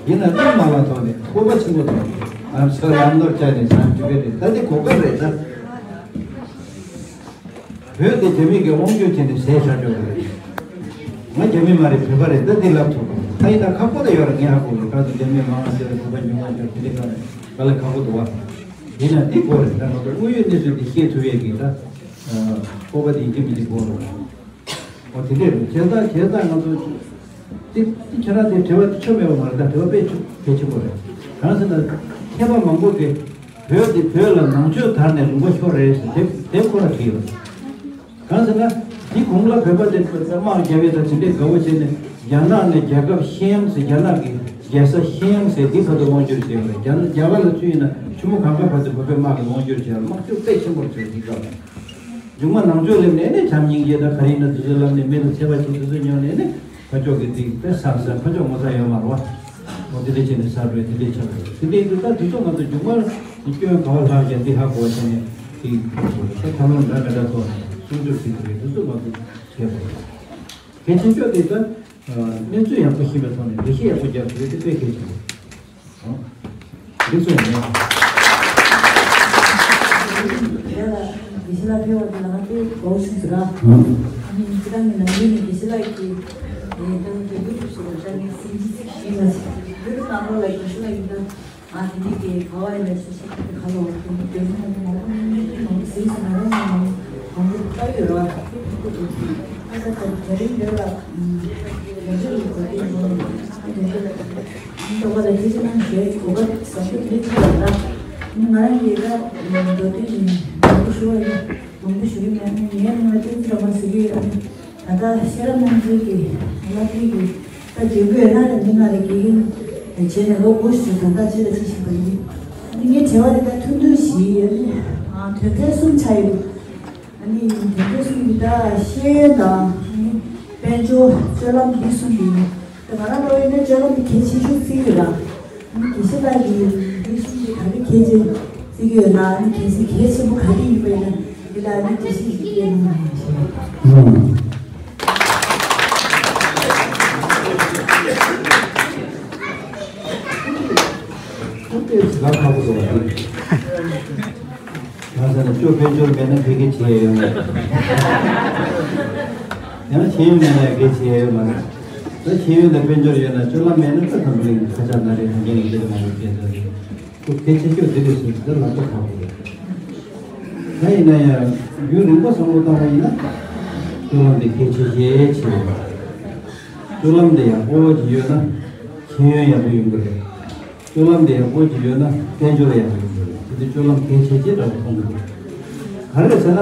ཡིན་ན་རླུང་མ་ལངས་ཐོག་ནས་སྤོབས་པ་ཆེན་པོ་ཐོག་ནས། I'm sorry, I'm not Chinese, I'm Tibetan. ད་དེ་གོ་སྐབས་རེད་ད། བོད་དེ་རྒྱ་མི་གིས་དབང་སྒྱུར་བྱས་ནས་བཟས་བཞག་ཆོག་གི་རེད། ང་རྒྱ་མི་མ་རེད་བོད་པ་རེད་ད་འདི་ལབ་ཐུབ། ད་ཡིན་ན་ཁག་པོ་ད་ཡོད་རེད། ངས་ཧ་གོ་གི་གང་དུ་རྒྱ་མི་མང་ང་ཟེར་བོད་པ་ཉུང་ང་ཟེར་དེ་འདྲ་ག་རེ་ག་ལ་ཁག་པོ་འདུག་བ། ཡིན་ན་འདི་དགོས་རེད། ད་ང་ཚོ་དངོས་ཡོད་གནས་ཚུལ་འདི་ཤེས་ཐུབ་ཡས་ཀྱི་ད་སྤོབས་པ་འདི་ཡིན་གཅིག་མིན་གཅིག་དགོས་རེད། འོ་དེ་འདྲས་རེད། བྱས་ཙང་བྱས་ཙང་ང་ཚོ་ཏི་ཏི་ཁྱེད་རང་དེ་དྲི་བ་དེ་ཆོ་མེད་པ་མ་རེད། ད་དྲི་བ་དཔེ་ཆོ་གལ་ཆེན་པོ་རེད། གང་ཟེར་ན་མཁས་པ་མང་པོ་གིས་བོད་དེ་བོད་ལ་ནང་ཆོས་དར་ནས་ལུང་པ་ཤོར་རེད་ཟེར་དེ་དེ་ཁོ་ར་བྲིས་ཡོད། གང་ཟེར་ན་དེ་གོང་ལ་བོད་པ་དེ་དམག་རྒྱག་ཡས་དང་དེ་འདྲས་དགའ་བོ་བྱས་ནས་རྒྱ་ནག་ནས་རྒྱལ་ཁབ་ཤེམ་ཟེར་རྒྱ་ནག་གི་རྒྱལ་ས་ཤེམ་ཟེར་དེ་བར་དུ་དབང་བསྒྱུར་བྱས་ཡོད་རེད། རྒྱ་ནག་རྒྱ་གར་ལ་ཚུད་ཡིན་ན་ཆུ་མོ་གངྒཱ་བར་དུ་བོད་པའི་དམག་གིས་དབང་བསྒྱུར་བྱས་ཡོད་རེད། དམག་ཤུགས་དཔེ་ཆེན་པོ་བྱས་དེ་སྐབས། མཇུག་མ་ནང་ཆོས་སླེབས་ནས་ནི་བྱམས་སྙིང་རྗེ་དང་ག་རེ་ཡིན་ན་དེ་ཚོ་ལབ་ནས་མི་ལ་འཚེ་བ་བྱེད་དུས་ཚོད་ཉོ་ནས་ནི་ཕ་ཕྱོགས་ཀྱི་སྡིག་པའི་བསམ་བསམ་ཕ་ཕྱོགས་ངོ་ཚ་ཡོད་མ་རེད་བ། འོ་དེ་འདྲ་བྱས་ནས་གསར་པའི་དེ་འདྲའི་ཆགས་རེད། དེ་འདྲའི་དུས་ད་དེ་ཚོ་ང་ཚོ་མཇུག་མར་སྐྱོན་ག་བ་ལྷག་ཀྱང་འདི་ཧ་གོ་བ་བྱས་ནས་དེ་ད་ཐབས་ལམ་འདྲ་མི་འདྲ་ཐོག་ནས་སྲུང་སྐྱོབ་བྱེད་དགོས་རེད། དེ་ཚོ་ང་ཚོ་བྱས་དགོས་རེད། གལ་ཆེ་ཤོས་དེ་ད་གནས་ཚུལ་ཡག་པོ་ཤེས་པའི་ཐོག་ནས་འགྲེལ་བཤད་ཡག་པོ་རྒྱག་དགོས་རེད། དེ་དཔེ་གལ་ཆེན་པོ། འདི་ཚོ་ཡིན། དེ་ལ་དགེ་བཤེས་ལགས་ཕེབས་པ་དེ་ལ་ང་དཔེ་དགའ་བོ་ཞིག་འདུག་ར། ཨ་ནི་སྤྱིར་བཏང་གི་ནམ་རྒྱུན་ནས་དགེ་བཤེས་ལགས་ཀྱིས་ཨེ་ད་ང་ཚོ་ཡུ་ཊུབ་སོགས་ལ་བཀྲ་ཤིས་སེམས་ཅན་ཚིག་ཞིག་ལ་ཡུ་ཊུབ་ནང་ལོགས་ལ་དགེ་བཤེས་ལགས་ཡིན་ད་ང་དེ་འདྲའི་གི་ག་བ་ཡིན་ལ་སུ་ཞིག་གི་ཁ་ལོ་དེ་འདྲའི་དོན་ཚན་མང་པོ་མང་པོ་གཟིགས་སུ་མ་རུང་བ་མང་པོ་ལྟ་ཡོད་ར། ཨ་ད་ད་དེ་རིང་འདིར་ལ་དེ་འདྲའི་གི་གོ་དེ་ཡིན་ད་དེ་འདྲའི་ལ། ཨ་ནི་ད་ག་ལ་དེ་ཚོ་ནང་བཞིན་གོ་སྐབས་བཟང་པོ་དེ་འདྲ་ཐོབ་པ་ལ། ཨ་ནི་ང་རང་གིས་ད་མདོ་དོན་གྱི་མང་པོ་ཞུ་བ་ཡིན། མང་པོ་ཞུ་གི་མེད། ཨ་ནི་ངའི་མིང་ལ་བསྟན་འཛིན་སྒྲོལ་མ་ཟེར་གི་ཡོད། ཨ་ནི་ད་ལྟ་ཤེས་རབ་སྣང་བརྒྱུད་ཀྱི་བླ་སྤྲུལ་གྱི་ད་རྒྱུན་བཀོད་ཡོད་ན་ལ་མི་ང་ལ་དགེ་རྒན་བྱས་ནས་ལོ་དགུ་ཞིག་ད་ལྟ་ཅི་ལ་ཅི་བཞིན་པ་ཡིན། ཨ་ནི་ངའི་དྲི་བ་དེ་ད་ཐུང་ཐུང་ཞིག་ཡོད། ཨ་ནི་ཨ་དོན་ཚན་གསུམ་ཆགས་ཡོད། ཨ་ནི་དོན་ཚན་གསུམ་འདི་ད་ཤེས་ཡོན་དང་ཨ་ནི་དཔལ་འབྱོར་སྤྱོད་ལམ་འདི་གསུམ་ཡིན། ད་ང་རང་ལྟ་བུ་ཡིན་ན་སྤྱོད་ལམ་འདི་གལ་ཆེ་ཤོས་བརྩི་གི་ཡོད་ལ། ཨ་ནི་དགེ་བཤེས་ལགས་ཀྱིས་འདི་གསུམ་འདི་ག་རེ་གལ་ཆེ་བརྩི་གི་ཡོད་ན། ཨ་ནི་གལ་སྲིད་གལ་ཆེན་པོ་ག་རེ་ཡིན་པ་ཡིན་ན་འདི་ལ་ཨ་ནི་འགྲེལ་བཤད་ཞིག་སྤྲད་གནང་བ་ཞུ། ཨུམ། ཁོང་ཏོག་ཙམ་ཁག་པོ་བཟོ་བ་རེད། ང་ཟེར་ན་སྤྱོད་དཔལ་འབྱོར་མེད་ན་ཕལ་སྐད་ཆེ་ཡོད་མ་རེད། ཡང་ཤེས་ཡོན་མེད་ན་ཡང་སྐད་ཆེ་ཡོད་མ་རེད། ད་ཤེས་ཡོན་དང་དཔལ་འབྱོར་ཡོད་ན་སྤྱོད་ལམ་མེད་ན་ད་འཛམ་བུ་གླིང་ཁ་ཆག་ན་རེད། ཧན་གྱི་སྐད་ཆ་མང་པོ་སྐད་ཆ་རེད། ཁོ་གལ་ཆེ་ཤོས་དེ་རེད་ཟེར་ད་ལབ་ད་ཁག་པོ་རེད། ད་ཡིན་ན་ཡང་རྒྱུན་རིང་པོ་བསམ་བློ་བཏང་བ་ཡིན་ན་སྤྱོད་ལམ་དེ་གལ་ཆེ་ཤོས་ཆེ་ཡོད། སྤྱོད་ལམ་དེ་ཡག་པོ་ཅིག་ཡོད་ན་ཤེས་ཡོན་ཡག་པོ་ཡོང་གི་རེད། སྤྱོད་ལམ་དེ་ཡག་པོ་ཅིག་ཡོད་ན་དཔལ་འབྱོར་ཡག་པོ་ཡོང་གི་རེད། དེ་དུས་སྤྱོད་ལམ་གལ་ཆེ་ཆེ་འདྲ་བོ་མཐོང་གི་འདུག་ག་རེ་ཟེར་ན།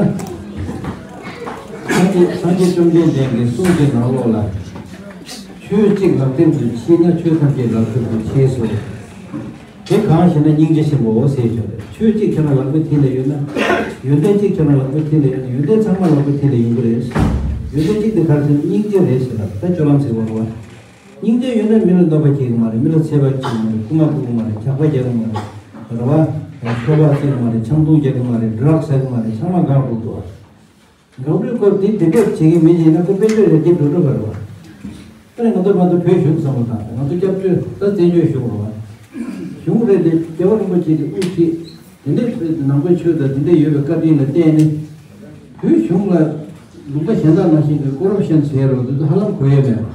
སངས་རྒྱས་སངས་རྒྱས་བཅོམ་ལྡན་འདས་ཀྱི་གསུང་གི་ནང་ལོགས་ལ། ཆོས་གཅིག་ལག་ལེན་དུ་མཆིས་ན་ཆོས་ཐམས་ཅད་ལག་མཐིལ་དུ་མཆིས་སོ། དེ་གང་ཞེ་ན་སྙིང་རྗེ་ཆེན་པོའོ་ཟེར་ཆོག་རེད། ཆོས་གཅིག་ཁྱོད་རང་ལག་པའི་མཐིལ་ལ་ཡོད་ན། ཡོན་ཏན་གཅིག་ཁྱོད་རང་ལག་པའི་མཐིལ་ལ་ཡོད་ན་ཡོན་ཏན་ཚང་མ་ལག་པའི་མཐིལ་ལ་ཡོང་གི་རེད། ཡོད་ཚད་གཅིག་དེ་ག་རེ་ཟེར་ན་སྙིང་རྗེ་རེད་ཟེར་ལ་ད་སྤྱོད་ལམ་ཟེར་བ་རེད་བ། སྙིང་རྗེ་ཡོད་ན་མི་ལ་གནོད་པ་བྱེད་ཀྱི་མ་རེད། མི་ལ་འཚེ་བ་བྱེད་ཀྱི་མ་རེད། རྐུ་མ་རྐུ་གི་མ་རེད། ཇག་པ་རྒྱག་གི་མ་རེད། རེད་བ། ཁོ་པ་རྐུ་གི་མ་རེད། ཆང་འཐུང་རྒྱག་གི་མ་རེད། ཌ་རག་ཟ་གི་མ་རེད། ཚང་མ་འགག་འགྲོ་འདུག་བ། འགག་འགྲོའི་སྐོར་དེ་དེ་འདྲས་བྱེད་ཀྱི་མི་ཡིན་ན་ཁོ་དཔལ་འབྱོར་ཡར་རྒྱས་འགྲོ་འགྲོ་བ་རེད་བ། ད་ནི་ང་ཚོ་ང་ཚོ་བོད་གཞུང་བསམ་བློ་བཏང་ང་ཚོ་སྐྱབས་བཅོལ་ད་བཙན་བྱོལ་གཞུང་རེད་བ། གཞུང་རེད་དེ་རྒྱལ་བ་རིན་པོ་ཆེ་གིས་དབུ་ཁྲིད། དེ་འདྲའི་ནང་པའི་ཆོས་དང་དེ་འདྲའི་ཡོད་པའི་བཀའ་དྲིན་ལ་བརྟེན་ནས། བོད་གཞུང་ལ་ལུང་པ་གཞན་དག་ནང་བཞིན་གྱི་ཀོ་རབ་ཤན་ཟེར་རོགས་དེ་ཚོ་ཧ་ལམ་གོ་ཡས་མེད་པ།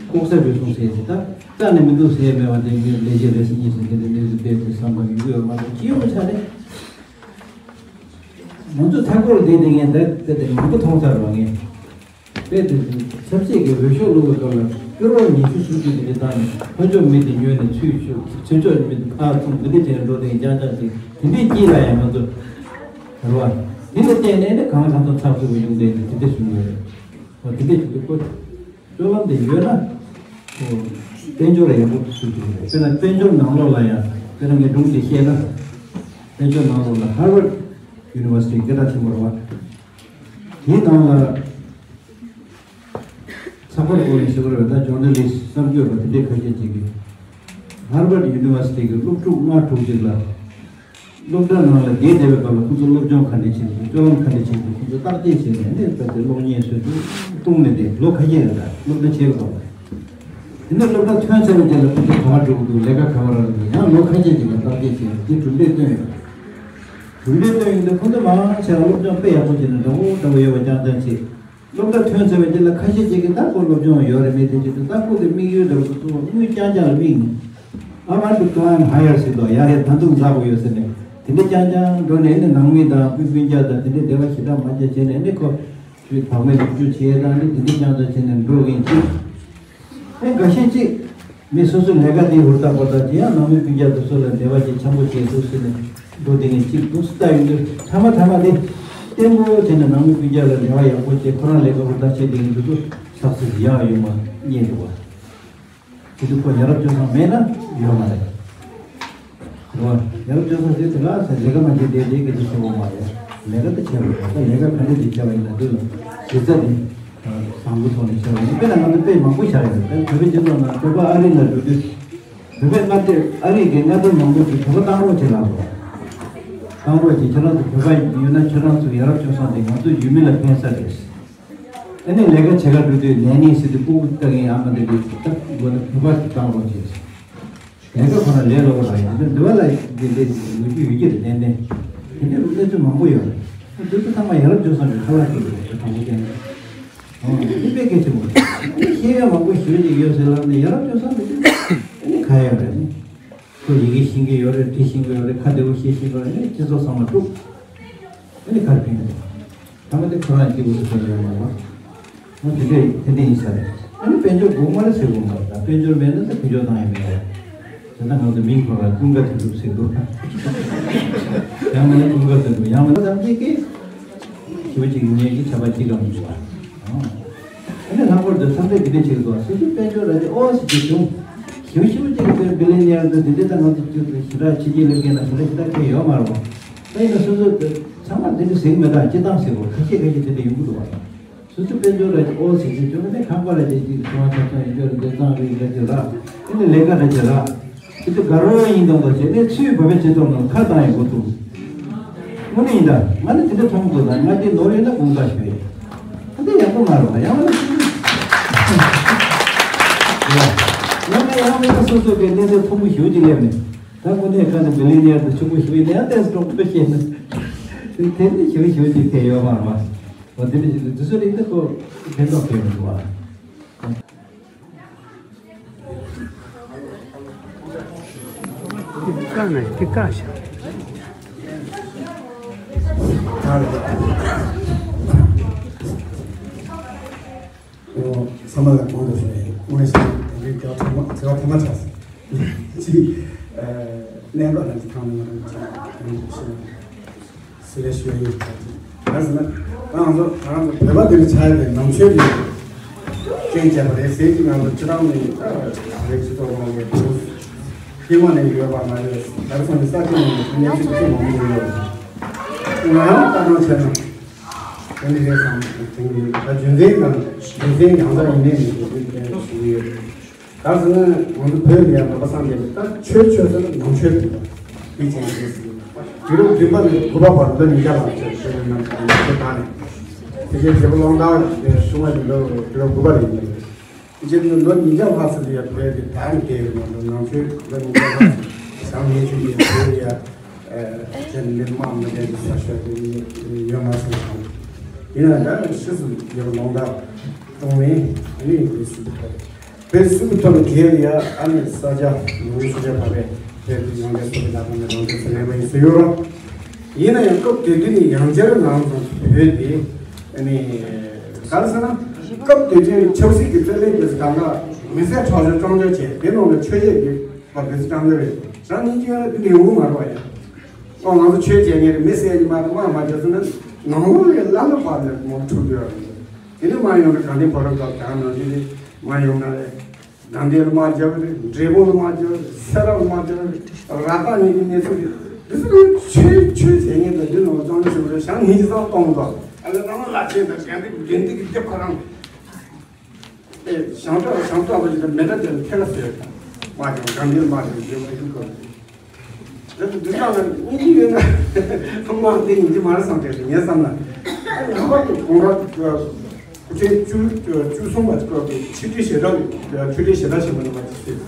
ལྐོག་ཟ་རུལ་སུངས་ཟེར་དེ་དག་རྩ་ནས་མི་འདུག་ཟེར་ཡས་མེད་པ་དེ་གི་ལས་བྱེད་རེ་ཟིན་གཉིས་ཟིན་དེ་འདྲའི་གནས་ཚུལ་སྤེལ་ཏེ་བསམ་པ་ཡོང་གི་ཡོད་མ་གཏོགས་སྤྱི་ཡོངས་ཆ་ནས་ང་ཚོ་མཐའ་འཁོར་བསྡད་དེ་ངས་འདི་ལྟ་དེ་མང་པོ་མཐོང་ཚར་བ་ངས། དཔེ་དེ་ཚོ་ཆབ་སྲིད་ཀྱི་འོས་ཤོག་བླུགས་པའི་སྐབས་ལ་སྐྱོར་བ་ཉི་ཤུ་སུམ་ཅུ་དེ་འདྲ་བཏང་ནས་ལྷོ་ཕྱོགས་མི་དེ་ཉོས་ནས་ཚུར་ཤོག་ཚུར་ཕྱོགས་མི་དེ་ཕར་བཙོང་དེ་འདྲ་བྱས་ནས་འགྲོ་དེ་ཡང་རྐྱང་རྐྱང་ཅིག་དེ་འདྲའི་དཀྱིལ་ལ་ཡང་ང་ཚོ་རེད་བ། དེ་ལ་བརྟེན་ནས་ནི་གང་གང་ཚོ་ཚགས་ཚུད་པོ་ཡོང་དེ་དེ་འདྲ་བྱུང་ཡོད་རེད། འོ་དེ་འདྲ་བྱུང་དུས་ཁོ་སྤྱོད་ལམ་དེ་ཡོད་ན་འོ་དཔལ་འབྱོར་ལ་ཡག་པོ་ཞིག་འགྲོ་གི་རེད། དཔེར་ན་དཔལ་འབྱོར་ནང་ལོགས་ལ་ཡང་དཔེར་ན་ངས་སྒྲུང་དེ་བཤད་ན་དཔལ་འབྱོར་ནང་ལོགས་ལ་ཧར་ཝརཌ་ཡུ་ནི་ཝར་སི་ཊི་སྐད་གྲགས་ཆེན་པོ་རེད་བ། དེའི་ནང་ལ་ཚགས་པར་སྐོར་ནས་ཞུ་གི་རེད་ད་ཇོར་ནལ་ལིསི་གསར་འགོད་པ་དེ་འདྲའི་ཁ་ཤས་ཅིག་གིས་ཧར་ཝརཌ་ཡུ་ནི་ཝར་སི་ཊི་གི་སློབ་ཕྲུག་ལྔ་དྲུག་ཅིག་ལ་སློབ་གྲྭ་ནང་ལ་བསྡད་བསྡད་པའི་སྐབས་ལ་ཁོང་ཚོ་སློབ་སྦྱོང་ག་འདྲ་བྱེད་དགོས་སྤྱོད་ལམ་ག་འདྲ་བྱེད་དགོས་ཁོང་ཚོ་བརྟག་དཔྱད་བྱས་ནས་ནས་ད་དེ་གློག་བརྙན་བཟོས་འདུག་བཏུང་ནས་བསྡད་ལོ་ཁ་ཤས་ལ་ད་སློབ་གྲྭ་ཆེ་བའི་སྐབས་ལ། དེ་ནས་སློབ་གྲྭ་ཐོན་ཚར་བའི་རྗེས་ལ་ཁོང་ཚོ་ག་པར་འགྲོ་གི་འདུག་ལས་ཀ་ག་པར་རག་གི་འདུག་ཡང་ལོ་ཁ་ཤས་ཅིག་ལ་བརྟག་དཔྱད་བྱས་ནས་དེ་གྲུབ་འབྲས་བཏོན་ཡོད། གྲུབ་འབྲས་བཏོན་ཡོང་དུས་ཁོང་ཚོ་མང་ཆེ་བ་སློབ་སྦྱོང་དཔེ་ཡག་པོ་བྱས་ནས་འདྲ་བོ་འདྲ་བོ་ཡོད་པ་རྐྱང་རྐྱང་བྱས། སློབ་གྲྭ་ཐོན་ཚར་བའི་རྗེས་ལ་ཁ་ཤས་ཅིག་གིས་ད་ཁོ་སློབ་སྦྱོང་ཡོད་རེད་མེད་དེ་བྱེད་དུས་ད་ཁོ་གི་དམིགས་ཡུལ་འདྲ་བོ་ཚོ་དངུལ་རྐྱང་རྐྱང་ལ་དམིགས་ནས། I want to climb higher ཟེར་དོ་ཡ་རེད་ད་དུང་འཛག་དགོས་ཡོད་ཟེར་ནས་དེ་འདྲ་རྐྱང་རྐྱང་འགྲོ་ནས་ནི་ནང་མི་དང་སྤུན་སྤུན་ཀྱག་དང་དེ་འདྲ་འབྲེལ་བ་ཞེ་དྲག་མ་བྱས་བྱས་ནས་ནི་ཁོ་ཚོས་བག་མེད་ལོབས་སྐྱོ་བྱས་དང་ནི་དེ་འདྲ་རྐྱང་རྐྱང་བྱས་ནས་འགྲོ་གིན་ཅིག་ཨེ་འགའ་ཤས་ཅིག་མི་སོ་སོའི་ལས་ཀ་དེ་ཧུར་ཐག་པོ་དང་དེ་ཡང་ནང་མི་སྤུན་ཀྱག་དེ་ཚོ་ལ་འབྲེལ་བ་ཅིག་འཆམ་པོ་བྱས་འདུག་ཟེར་ནས་འགྲོ་དེ་ངས་ཅིག་འདུག་སེ་ལྟ་ཡོང་དུས་ཐ་མ་ཐ་མ་དེ་བརྟན་པོ་བྱས་ནས་ནང་མི་སྤུན་ཀྱག་ལ་འབྲེལ་བ་ཡག་པོ་བྱས་ཁོ་རང་ལས་ཀ་ཧུར་ཐག་བྱས་དེ་ངས་འདུག་ཚོ་སག་སེ་སི་ཡག་ཡོང་བ་རྙེད་འདུག་བ། དེ་དུས་ཁོ་ཡ་རབས་སྤྱོད་བཟང་མེད་ན་ཡོད་མ་རེད། རེད་བ། ཡ་རབས་སྤྱོད་བཟང་ཟེར་དེ་ལ་ཟེར་ལས་ཀ་མ་བྱེད་བསྡད་བསྡད་ཀྱི་དུས་ཚོད་འོང་མ་རེད། ལས་ཀ་དེ་བྱས་པ་རེད་ད་ལས་ཀ་ག་འདྲ་ཅིག་བྱས་པ་ཡིན་ན་དེ་ལ་གཞི་རྩ་དེ་བཟང་པོ་ཐོག་ནས་བྱས་པ་ཡིན་དཔེར་ན་ང་ཚོ་དཔེ་མང་པོ་བཞག་ཡོད་རེད་བོད་པའི་སྤྱི་ཚོགས་ནང་བོད་པ་ཨ་རི་ལ་འགྲོ་དུས་བོད་པའི་མངའ་སྡེ་ཨ་རི་གི་མངའ་སྡེ་མང་པོ་ཅིག་བོད་པ་བཏང་རོགས་བྱེད་ལབ་རོགས་བཏང་རོགས་བྱེད་ཁྱེད་རང་ཚོ་བོད་པ་ཡོད་ན་ཁྱེད་རང་ཚོ་ཡ་རབས་སྤྱོད་བཟང་དེ་ང་ཚོ་ཡུལ་མི་ལ་ཕན་ས་རེད། ཨ་ནི་ལས་ཀ་བྱེད་ག་འགྲོ་དུས་ལས་ནི་ཟེར་དུས་ཕྲུ་གུ་ལྟ་མཁན་ཨ་མ་དེ་གིས་ད་མགོ་ནས་བོད་པ་ཞིག་བཏང་རོགས་བྱེད། ལས་ཀ་ཁོ་ན་ལས་སླ་པོ་རང་ཡིན་འདི་འདི་བ་ལ་འདི་འདི་ལོ་རྒྱུས་ཡོད་ཀྱི་རེད་ཏན་ཏན། དེ་འདྲའི་གནས་ཚུལ་མང་པོ་ཡོད་རེད། དེ་ཚོ་ཚང་མ་ཡ་རབས་སྤྱོད་བཟང་གི་ཁ་ལག་ཅིག་རེད་དང་པོ་བསྟན། ཨོ་འདི་དཔེ་གལ་ཆེན་པོ་རེད། ཤེས་ཡོན་མང་པོ་ཞེ་ཅིག་ཡོད་ཟེར་ལབ་ནས་ཡ་རབས་སྤྱོད་བཟང་འདི་ཚོ་ཨ་ནི་ག་ཡོད་རེད་ནི། ཁོ་ཡི་གེ་ཤེས་ཀྱི་ཡོད་རེད་འབྲི་ཤེས་ཀྱི་ཡོད་རེད་ཁ་བདེ་པོ་བཤད་ཤེས་ཀྱི་ཡོད་རེད་ནི་སྤྱི་ཚོགས་ཚང་མ་དཀྲུག་ཨ་ནི་ག་རེ་ཕན་གི་རེད། ཐ་མ་དེ་ཁོ་རང་གཅིག་པུ་སུ་ཡོད་མ་རེད། ཨ་དེ་འདྲས་དེ་འདྲས་ཡིན་ས་རེད། ཨ་ནི་དཔལ་འབྱོར་དགོས་མ་རེད་ཟེར་དགོས་མ་རེད་ད་དཔལ་འབྱོར་མེད་ན་ད་དཔལ་འབྱོར་བཏང་ཡ་མེད་རེད། དེ་ན་ང་ཚོ་མིང་ཁོ་ར་ཀུན་དགའ་དོན་གྲུབ་ཟེར་འདུག་ཡང་མིན་ན་ཀུན་དགའ་དོན་གྲུབ་ཡང་མིན་ན་ཙམ་གཅིག་གིས་ཞུ་གཅིག་ངེད་ཀྱི་ཆ་པ་གཅིག་གམ་ཞུ་བ། ཨ་ནི་ལྷག་པར་དུ་འཚམས་འདྲི་འདི་འདྲས་བྱེད་དགོས་སོ་སོའི་དཔལ་འབྱོར་ར་ཅིག་ཨོ་ཟེར་གྱི་བྱུང་། ཞུ་ཞུ་གཅིག་གི་བི་ལི་ནི་ཡར་དུ་འདི་འདྲས་ད་ང་ཚོ་ཅིག་ཞེ་དྲག་ཕྱི་རྒྱལ་སླེབས་མཁན་ན་ཞེ་དྲག་ཞེ་དྲག་ཁྱད་ཡོད་མ་རེད་བ། ད་ཡིན་ན་སོ་སོ་ཚང་མ་འདི་འདྲ་ཟེར་གི་མེད་ད་སྤྱི་བཏང་ཟེར་གོ་ཁ་ཤས་ཁ་ཤས་དེ་འདྲ་ཡོང་གི་འདུག་བ། སོ་སོ་དཔལ་འབྱོར་ར་ཅིག་ཨོ་ཟེར་ཟེར་བྱུང་ན་ཁང་པ་ར་ཅིག་ཅིག་ཚོང་བ་ཆ་ཚང་ཡོད་རྒྱུ་ར་འདོད་གཙང་རིགས་ར་ཅིག་ར་ཨ་ནི་ལས་ཀ་ར་ཅིག་ར་ཅིག་ཏུ་དགའ་རོགས་ཡིན་དང་དང་བྱས་ནས་ཚུལ་བབས་པའི་བྱེད་ཐོག་ནང་ཁ་བཏང་ཡོད་གོ་ཐུབ། དངོས་གནས་ཡིན་ད་ང་ནི་དེ་འདྲ་མཐོང་དགོས་ད་ང་དེ་ནོར་ཡོད་ན་དགོངས་དག་ཞུ་ཡོད། ད་དེ་ཡག་པོ་མ་རེད་བ་ཡང་ན་ཡང་ན་ཡང་ན་སོ་སོ་གི་གནས་ཚད་མཐོན་པོ་ཞུ་ཅིག་སླེབས་ནས། ད་དངོས་གནས་ཁ་ནས་བི་ལི་ནི་ཡར་དུ་ཆུང་ངུ་ཞིག་ཡིན་ན་ཡང་ཏོག་ཙམ་གྲོགས་པོ་བཤད་ན། དེ་ནི་ཞུ་ཞུ་ཅིག་དེ་ཡོད་མ་རེད་བ། འོ་དེ་ནི་ཞུ་དུས་ཚོད་རིང་དུ་ཁོ་ཕན་ཐོགས་ཕན་མི་འདུག་བ། དེ་བཀག་ནས་དེ་བཀག་བཞག་ཨོ། ཚང་མ་ལ་གོང་དུ་ཞུ་ཡིན། དངོས་སུ་དེ་རིང་སྐྱོ་ཐོག་མ་ཚེ་བ་ཐོག་མ་ཆགས་སོང་། ཅིག་ཨ། གླེན་པ་རང་གི་ཐང་ནས་ང་རང་ཅིག་གོང་དུ་ཞུ་ཡིན། སི་ལེ་ཞུ་ཡིན། ག་རེ་ཟེར་ན་ང་ཚོ་ང་ཚོ་བོད་པ་དེ་ལ་ཆགས་ཡོད་པའི་ནང་ཆོས་ཀྱི་རྐྱེན་བྱས་པ་རེད་ཟེར་གྱི་ང་ཚོ་སྤྱི་བཏང་ནས་ཨ། རེད་སྤྱི་ཚོགས་ནང་གི་བོད་ཕྱི་མ་ནས་ཡོད་པ་མ་རེད། ག་རེ་ཟེར་ན་ས་ཆ་ནང་གི་གནས་ཚུལ་ཚོ་མང་པོ་ཡོད་རེད། ང་རང་ལྟ་སྣང་བྱས་ན། ཨ་ནི་རེད་བསམ་དེང་གི་ད་རྒྱུ་མཚན་དང་རྒྱུ་མཚན་ཡང་དག་ཡིན་ནའི་མི་འདུག་དེ་ཞུ་གི་ཡོད། ག་རེ་ཟེར་ན་ང་ཚོ་བོད་ལ་ཡང་ལོག་པ་བསམ་གྱི་འདུག་ད་ཆོས་ཆོས་ཟེར་ན་ནང་ཆོས་རེད་པ། དེ་ཅན་རེད་ཟེར། དུས་རབས་བདུན་པ་ནས་དགུ་པ་བར་ལོ་ཉིས་བརྒྱ་ལྷག་ཅིག་བོད་ལ་ནང་ཆོས་དང་ནས་དེ་རྗེས་རྒྱལ་པོ་གླང་དར་གྱི་སྲུང་མ་དེ་ལོ་དུས་རབས་དགུ་པ་ལ་ཡིན་པ་རེད། དེ་རྗེས་ནས་ལོ་ཉིས་བརྒྱ་ལྷག་ཙམ་ལ་ཡང་བོད་དེ་དར་བསྡད་ཡོད་མ་གཏོགས་ནང་ཆོས་ལོ་ཉིས་བརྒྱ་ལྷག་ཙམ་བྱང་སྨད་ཆོས་ཀྱི་བོད་ལ་ཡང་ཅན་མི་དམངས་མི་སྡེ་གི་ས་ཤོད་དེ་ཡོད་མ་སོང་ཙང་། ཡིན་ན་ད་ཕྱིས་སུ་རྒྱལ་པོ་གླང་དར་སྲུང་མས་ཨ་ནི་བོད་སྲུང་བོད་སྲུང་ཐོག་གི་རྒྱལ་ལ་ཡང་ཨ་ནི་ས་ཆ་ལུང་ས་ཆ་བབས་པས་བོད་དེ་ཡང་བསྐྱར་སྲུང་གི་ལ་དང་ནས་རང་བཙན་ཟེར་ལེན་པ་ཡིན་ཟེར་ཡོད་རོགས། ཡིན་ན་ཡང་སྐབས་དེ་དུས་ནས་ཡང་བསྐྱར་ང་ཚོ་བོད་དེ་ཨ་ནི་ག་རེ་ཟེར་ན་སྐབས་དེ་དུས་ཆབ་སྲིད་ཀྱི་རྩོད་ལེན་དེ་ཚོ་གང་ག་མི་སེར་ཁྲག་སྦྱོར་རྐྱང་སྦྱོར་བྱས་དེ་ནང་ལ་ཆོས་བྱེད་ཀྱི་བར་དེ་ཚོ་རྐྱང་སྦྱོར་རེད། རང་ཉིད་ཀྱི་ཡོད་ན་དེ་ལས་འོང་མ་རེད་པ་ཡ། ཨོ་ང་ཚོ་ཆོས་བྱེད་མཁན་རེད་མི་སེར་གྱི་མ་རེད་མ་མ་བྱས་སོང་ན་ནང་ལོགས་ལ་ལ་ལ་བར་ལ་མང་འཁྲུག་འགྲོ་ཡ་རེད། དེ་ནས་མ་ཡོང་ན་དགའ་ལྡན་ཕོ་བྲང་དང་གང་ནང་དེ་ནས་མ་ཡོང་ན་རེད། དགའ་ལྡན་ལ་དམག་རྒྱབ་རེད། འབྲས་སྤུངས་ལ་དམག་རྒྱབ་རེད། སེ་ར་ལ་དམག་རྒྱབ་རེད། ར་ཏ་གཉིས་ཀྱི་གནས་ཚུལ་རེད། དེ་ཚོ་ཆོས་ཆོས་ཟེར་མཁན་དང་འདི་ནང་གཙང་ཆུ་རེད་བྱང་ཉིན་གྱི་སང་གཏོང་དང་ཨ་ལ་ནང་ལ་ཆེན་དང་དགའ་ལྡན་དགེ་འདུན་གྱི་སྡེ་ཁོ་རང་རེད། བྱང་ཕྲག་བྱང་ཕྲག་པ་ཞིག་དང་མེ་ཏྲ་ཅན་ཐེ་ལ་ཟེར་དང་དམག་རྒྱབ་དགའ་ལྡན་དམག་རྒྱབ་རྒྱབ་ཡིན་དགོས། དེ་ཚོ་འདི་དག་ལ་སྙིང་རྗེ་ཡོད་ན་ཐོག་མར་དེ་སྙིང་རྗེ་མ་རེད་བསམ་བསྡད་དེ་ངས་བསམ་ན། ཨ་ནི་ལྷག་པར་དུ་གོང་ར་སྐུ་ཕྲེང་བཅུ་བཅུ་གསུམ་པ་སྐབས་ཀྱི་ཆོས་རྗེ་ཞེ་སྡང་ཆོས་རྗེ་ཞེ་སྡང་ཆེན་པོ་ནི་མ་ཅི་སྲིད་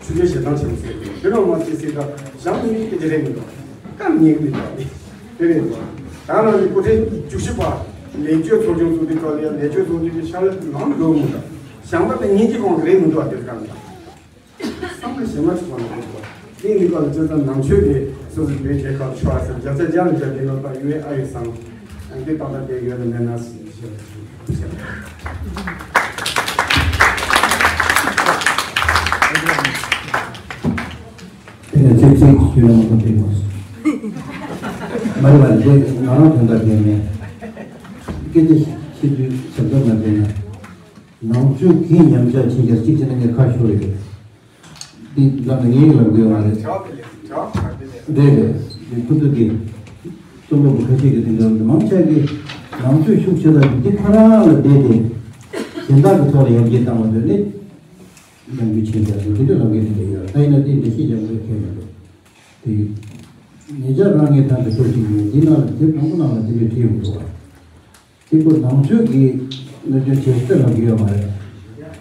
ཆོས་རྗེ་ཞེ་སྡང་ཆེན་པོ་ཟེར་དེ་ནང་མ་ཅི་སྲིད་ད་བྱང་ཉིད་ཀྱི་རེད་མི་འདུག་སྐབས་ཉིད་ཀྱི་འདུག་དེ་རེད་འདུག་ད་ནང་གི་སྐུ་ཕྲེང་བཅུ་བཞི་པ་ལས་བཅོས་ཚོགས་ཆུང་ཚོགས་དུས་སྐབས་ལ་ཡང་ལས་བཅོས་ཚོགས་ཆུང་གི་ཕྱག་ལས་ནང་འགྲོ་མི་འདུག་བྱང་པ་དེ་ཉིད་ཀྱི་གོང་གི་རེད་མི་འདུག་དེ་སྐབས་ལ། བསམ་བློ་ཞེ་མ་ཆུང་བ་ལ་འདུག་པ། དེ་ཡིན་དུས་སྐབས་ལ་སྤྱིར་བཏང་ནང་ཆོས་དེ་སོ་སོའི་བོད་རྒྱལ་ཁབ་ཆོས་ཟེར་བརྒྱ་ཆ་བརྒྱ་ལ་བརྒྱ་དེ་ལོ་ལྟར་ཡོད་ཨ་ཡོད་བསམ། ཨ་འདི་ཏག་ཏག་དེ་ཡོད་ལ་མེད་ན་ཞེས་བཤད། དེ་ནས་ཚིག་གཅིག་ཞུས་ན་མ་གཏོགས་དེ་མ་སོང་། མ་རེད་པ་དེ་ང་རང་དོན་དག་དེ་མེད། སྐད་ཆ་བཤད་དུས་ཞབས་ཏོག་མ་བྱས་ན། ནང་ཆོས་གིས་ཉམས་ཆག་ཕྱིན་ཀྱང་གཅིག་བྱས་ན་ངས་ཁ་ཤོར་ཡོད། འདི་ལབ་ན་ངའི་ལབ་དགོས་པ་རེད། རེད་རེད། འདི་ཁོ་ཚོ་གི་རྩོམ་པ་པོ་ཁ་ཤས་ཀྱི་དེ་འདྲ་མང་ཆེ་གི་ནང་ཆོས་ཤུགས་ཆེ་ལ་འདི་ཁོ་རང་ལ་བསྡད་དེ་གཞན་དག་གི་ཐོག་ལ་ཡར་རྒྱས་བཏང་བ་འདོད་ནི་ཉམས་རྒུད་ཆེ་བྱ་དེ་འདི་འདྲ་ལབ་མཁན་དེ་འདྲ་ཡོད། ད་ཡིན་ན་དེ་འདྲ་ཤེས་ཀྱང་མེད་མཁན་མི་འདུག་དེ་ཉེ་ཆར་རང་ངས་ཐང་གི་ཐོག་ཅིག་ཡོད་འདི་ནང་ལ་དེ་དང་པོ་ནང་ལ་དེ་འདྲ་བྲིས་ཡོང་འདུག་བ། དེ་ཁོ་ནང་ཆོས་ཀྱི་གནོད་སྐྱོན་ཇེ་ཆེ་ལབ་ཀྱི་ཡོད་མ་རེད།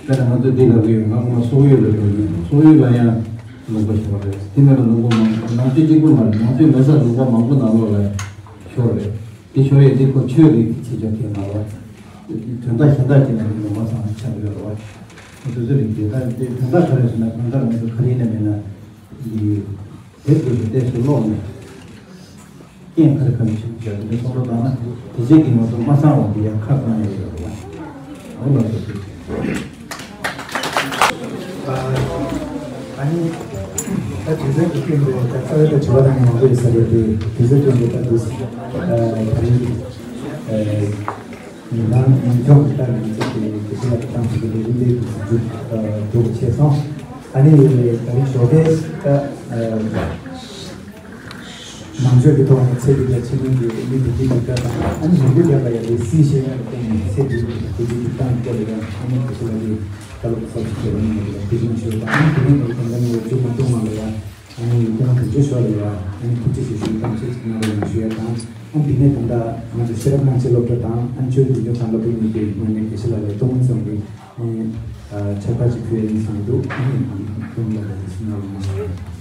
དཔེར་ན་ང་ཚོ་འདི་ལབ་ཀྱི་ཡོད། ང་ཁོ་ན་སོག་ཡུལ་ལ་འགྲོ་གི་ཡོད། སོག་ཡུལ་ལ་ཡང་ལུང་པ་ཤོར་རེད། དེ་མིན་ལ་ལུང་པ་མང་པོ་ནང་ཆོས་གཅིག་པུ་མ་རེད། ནང་ཆོས་མེད་ས་ལུང་པ་མང་པོ་ནང་ལོགས་ལ་ཤོར་རེད། དེ་ཤོར་ཡས་དེ་ཁོ་ཆོས་ཀྱི་ཁྱད་ཆོས་དེ་མ་རེད། དོན་དག་གཞན་དག་ཅིག་ལ་ལུང་པ་ཚང་མ་ཆགས་ཡོད་རེད་བ། ཁོ་ཚོ་ཚོ་རིག་དེ་དག་དེ་དོན་དག་ག་རེ་ཟེར་ན་གང་ལྟར་ང་ཚོ་ག་རེ་ཡིན་ན་མིན་ན་འདི། དེབ་འདི་ཚོ་ཏོག་ཙམ་ཀློག་ནས། རྐྱེན་ཁ་རི་ཁ་རི་བྱེད་ཀྱི་བྱ་དེ་འདྲའི་བསམ་བློ་བཏང་ན་དེ་རྗེས་ཀྱི་ང་ཚོ་མ་གསང་བ་འདི་ཡང་ཁ་གཏོང་ཡ་ཡོད་རེད་བ། འོ་ལགས་སོ། ཨ་ནི་ད་དུས་ཚོད་ཀྱི་རྐྱེན་པས་ད་རྩ་བའི་ད་དྲི་བ་དང་མང་པོ་ཡོད་ས་རེད་དེ་དུས་ཚོད་རྐྱེན་པས་ད་འདུག་ཨ་ད་རིང་ཨ། ཉིན་གང་ཉིན་ཐོ་ལྟར་ཡིན་ཚུལ་གྱི་དེ་ཚོ་ལ་བཏང་ཐུབ་པའི་རིགས་འདི་འགྲུབ་འགྲུབ་ཆེ་སོང་། ཨ་ནི་ད་རིང་ཞོགས་ཀས་ད་ནང་ཆོས་ཀྱི་ཐོག་ནས་ཚེ་འདི་ལ་ཕྱི་ཉིན་གྱི་མི་དེ་འདི་འདི་ལྟར་དང་ཨ་ནི་མི་འདི་ལྟར་ལ་ཡང་ལས་སྲིད་ཤེས་ཡོན་ལ་བརྟེན་ནས་ཚེ་འདི་འདི་འདི་འདི་བཏང་སྐོར་ལ་ཡང་ཨ་ནི་དེ་ཚོ་ལ་ཡང་ད་ལོ་གསར་ཞིག་ཁྱེར་ཡོང་ནས་ལ་དེ་བཞིན་ཞུ་དང་ཨ་ནི་དེ་ནས་ད་ལྟ་ནི་ཡོད་ཅུང་མ་གཏོང་བ་ལ་ཡང་། ཨ་ནི་སྐུ་ངོ་དོན་གཅོད་ཞོར་ལ་ཡ་ཨ་ནི་ཐུགས་རྗེ་ཆེ་ཞུ་བཀའ་མཆོད་ཅིག་གནང་རོགས་གནང་ཞུ་ཡ་དང་ཨ་ནི་དེ་ནས་ད་ལྟ་ང་ཚོ་ཤེས་རབ་སྣང་བྱེད་སློབ་གྲྭ་དང་ཨ་ནི་ཆོས་དུས་འགྱུར་དང་སློབ་དཔོན་གཉིས་ཀྱི་ངོས་ནས་དགེ་བཤེས་ལགས་ལ་གཏོང་མུན་ཙམ་གྱི་ཨ་ནི་ཕྱག་རྟགས་ཅིག་ཕུལ་ཡ་ཡིན་བསམ་གྱི་འདུག་ཨ་ནི་གཏོང་ལ་ལ་ཞུ་གནང་རོགས་གནང་ཞུ་ཡ།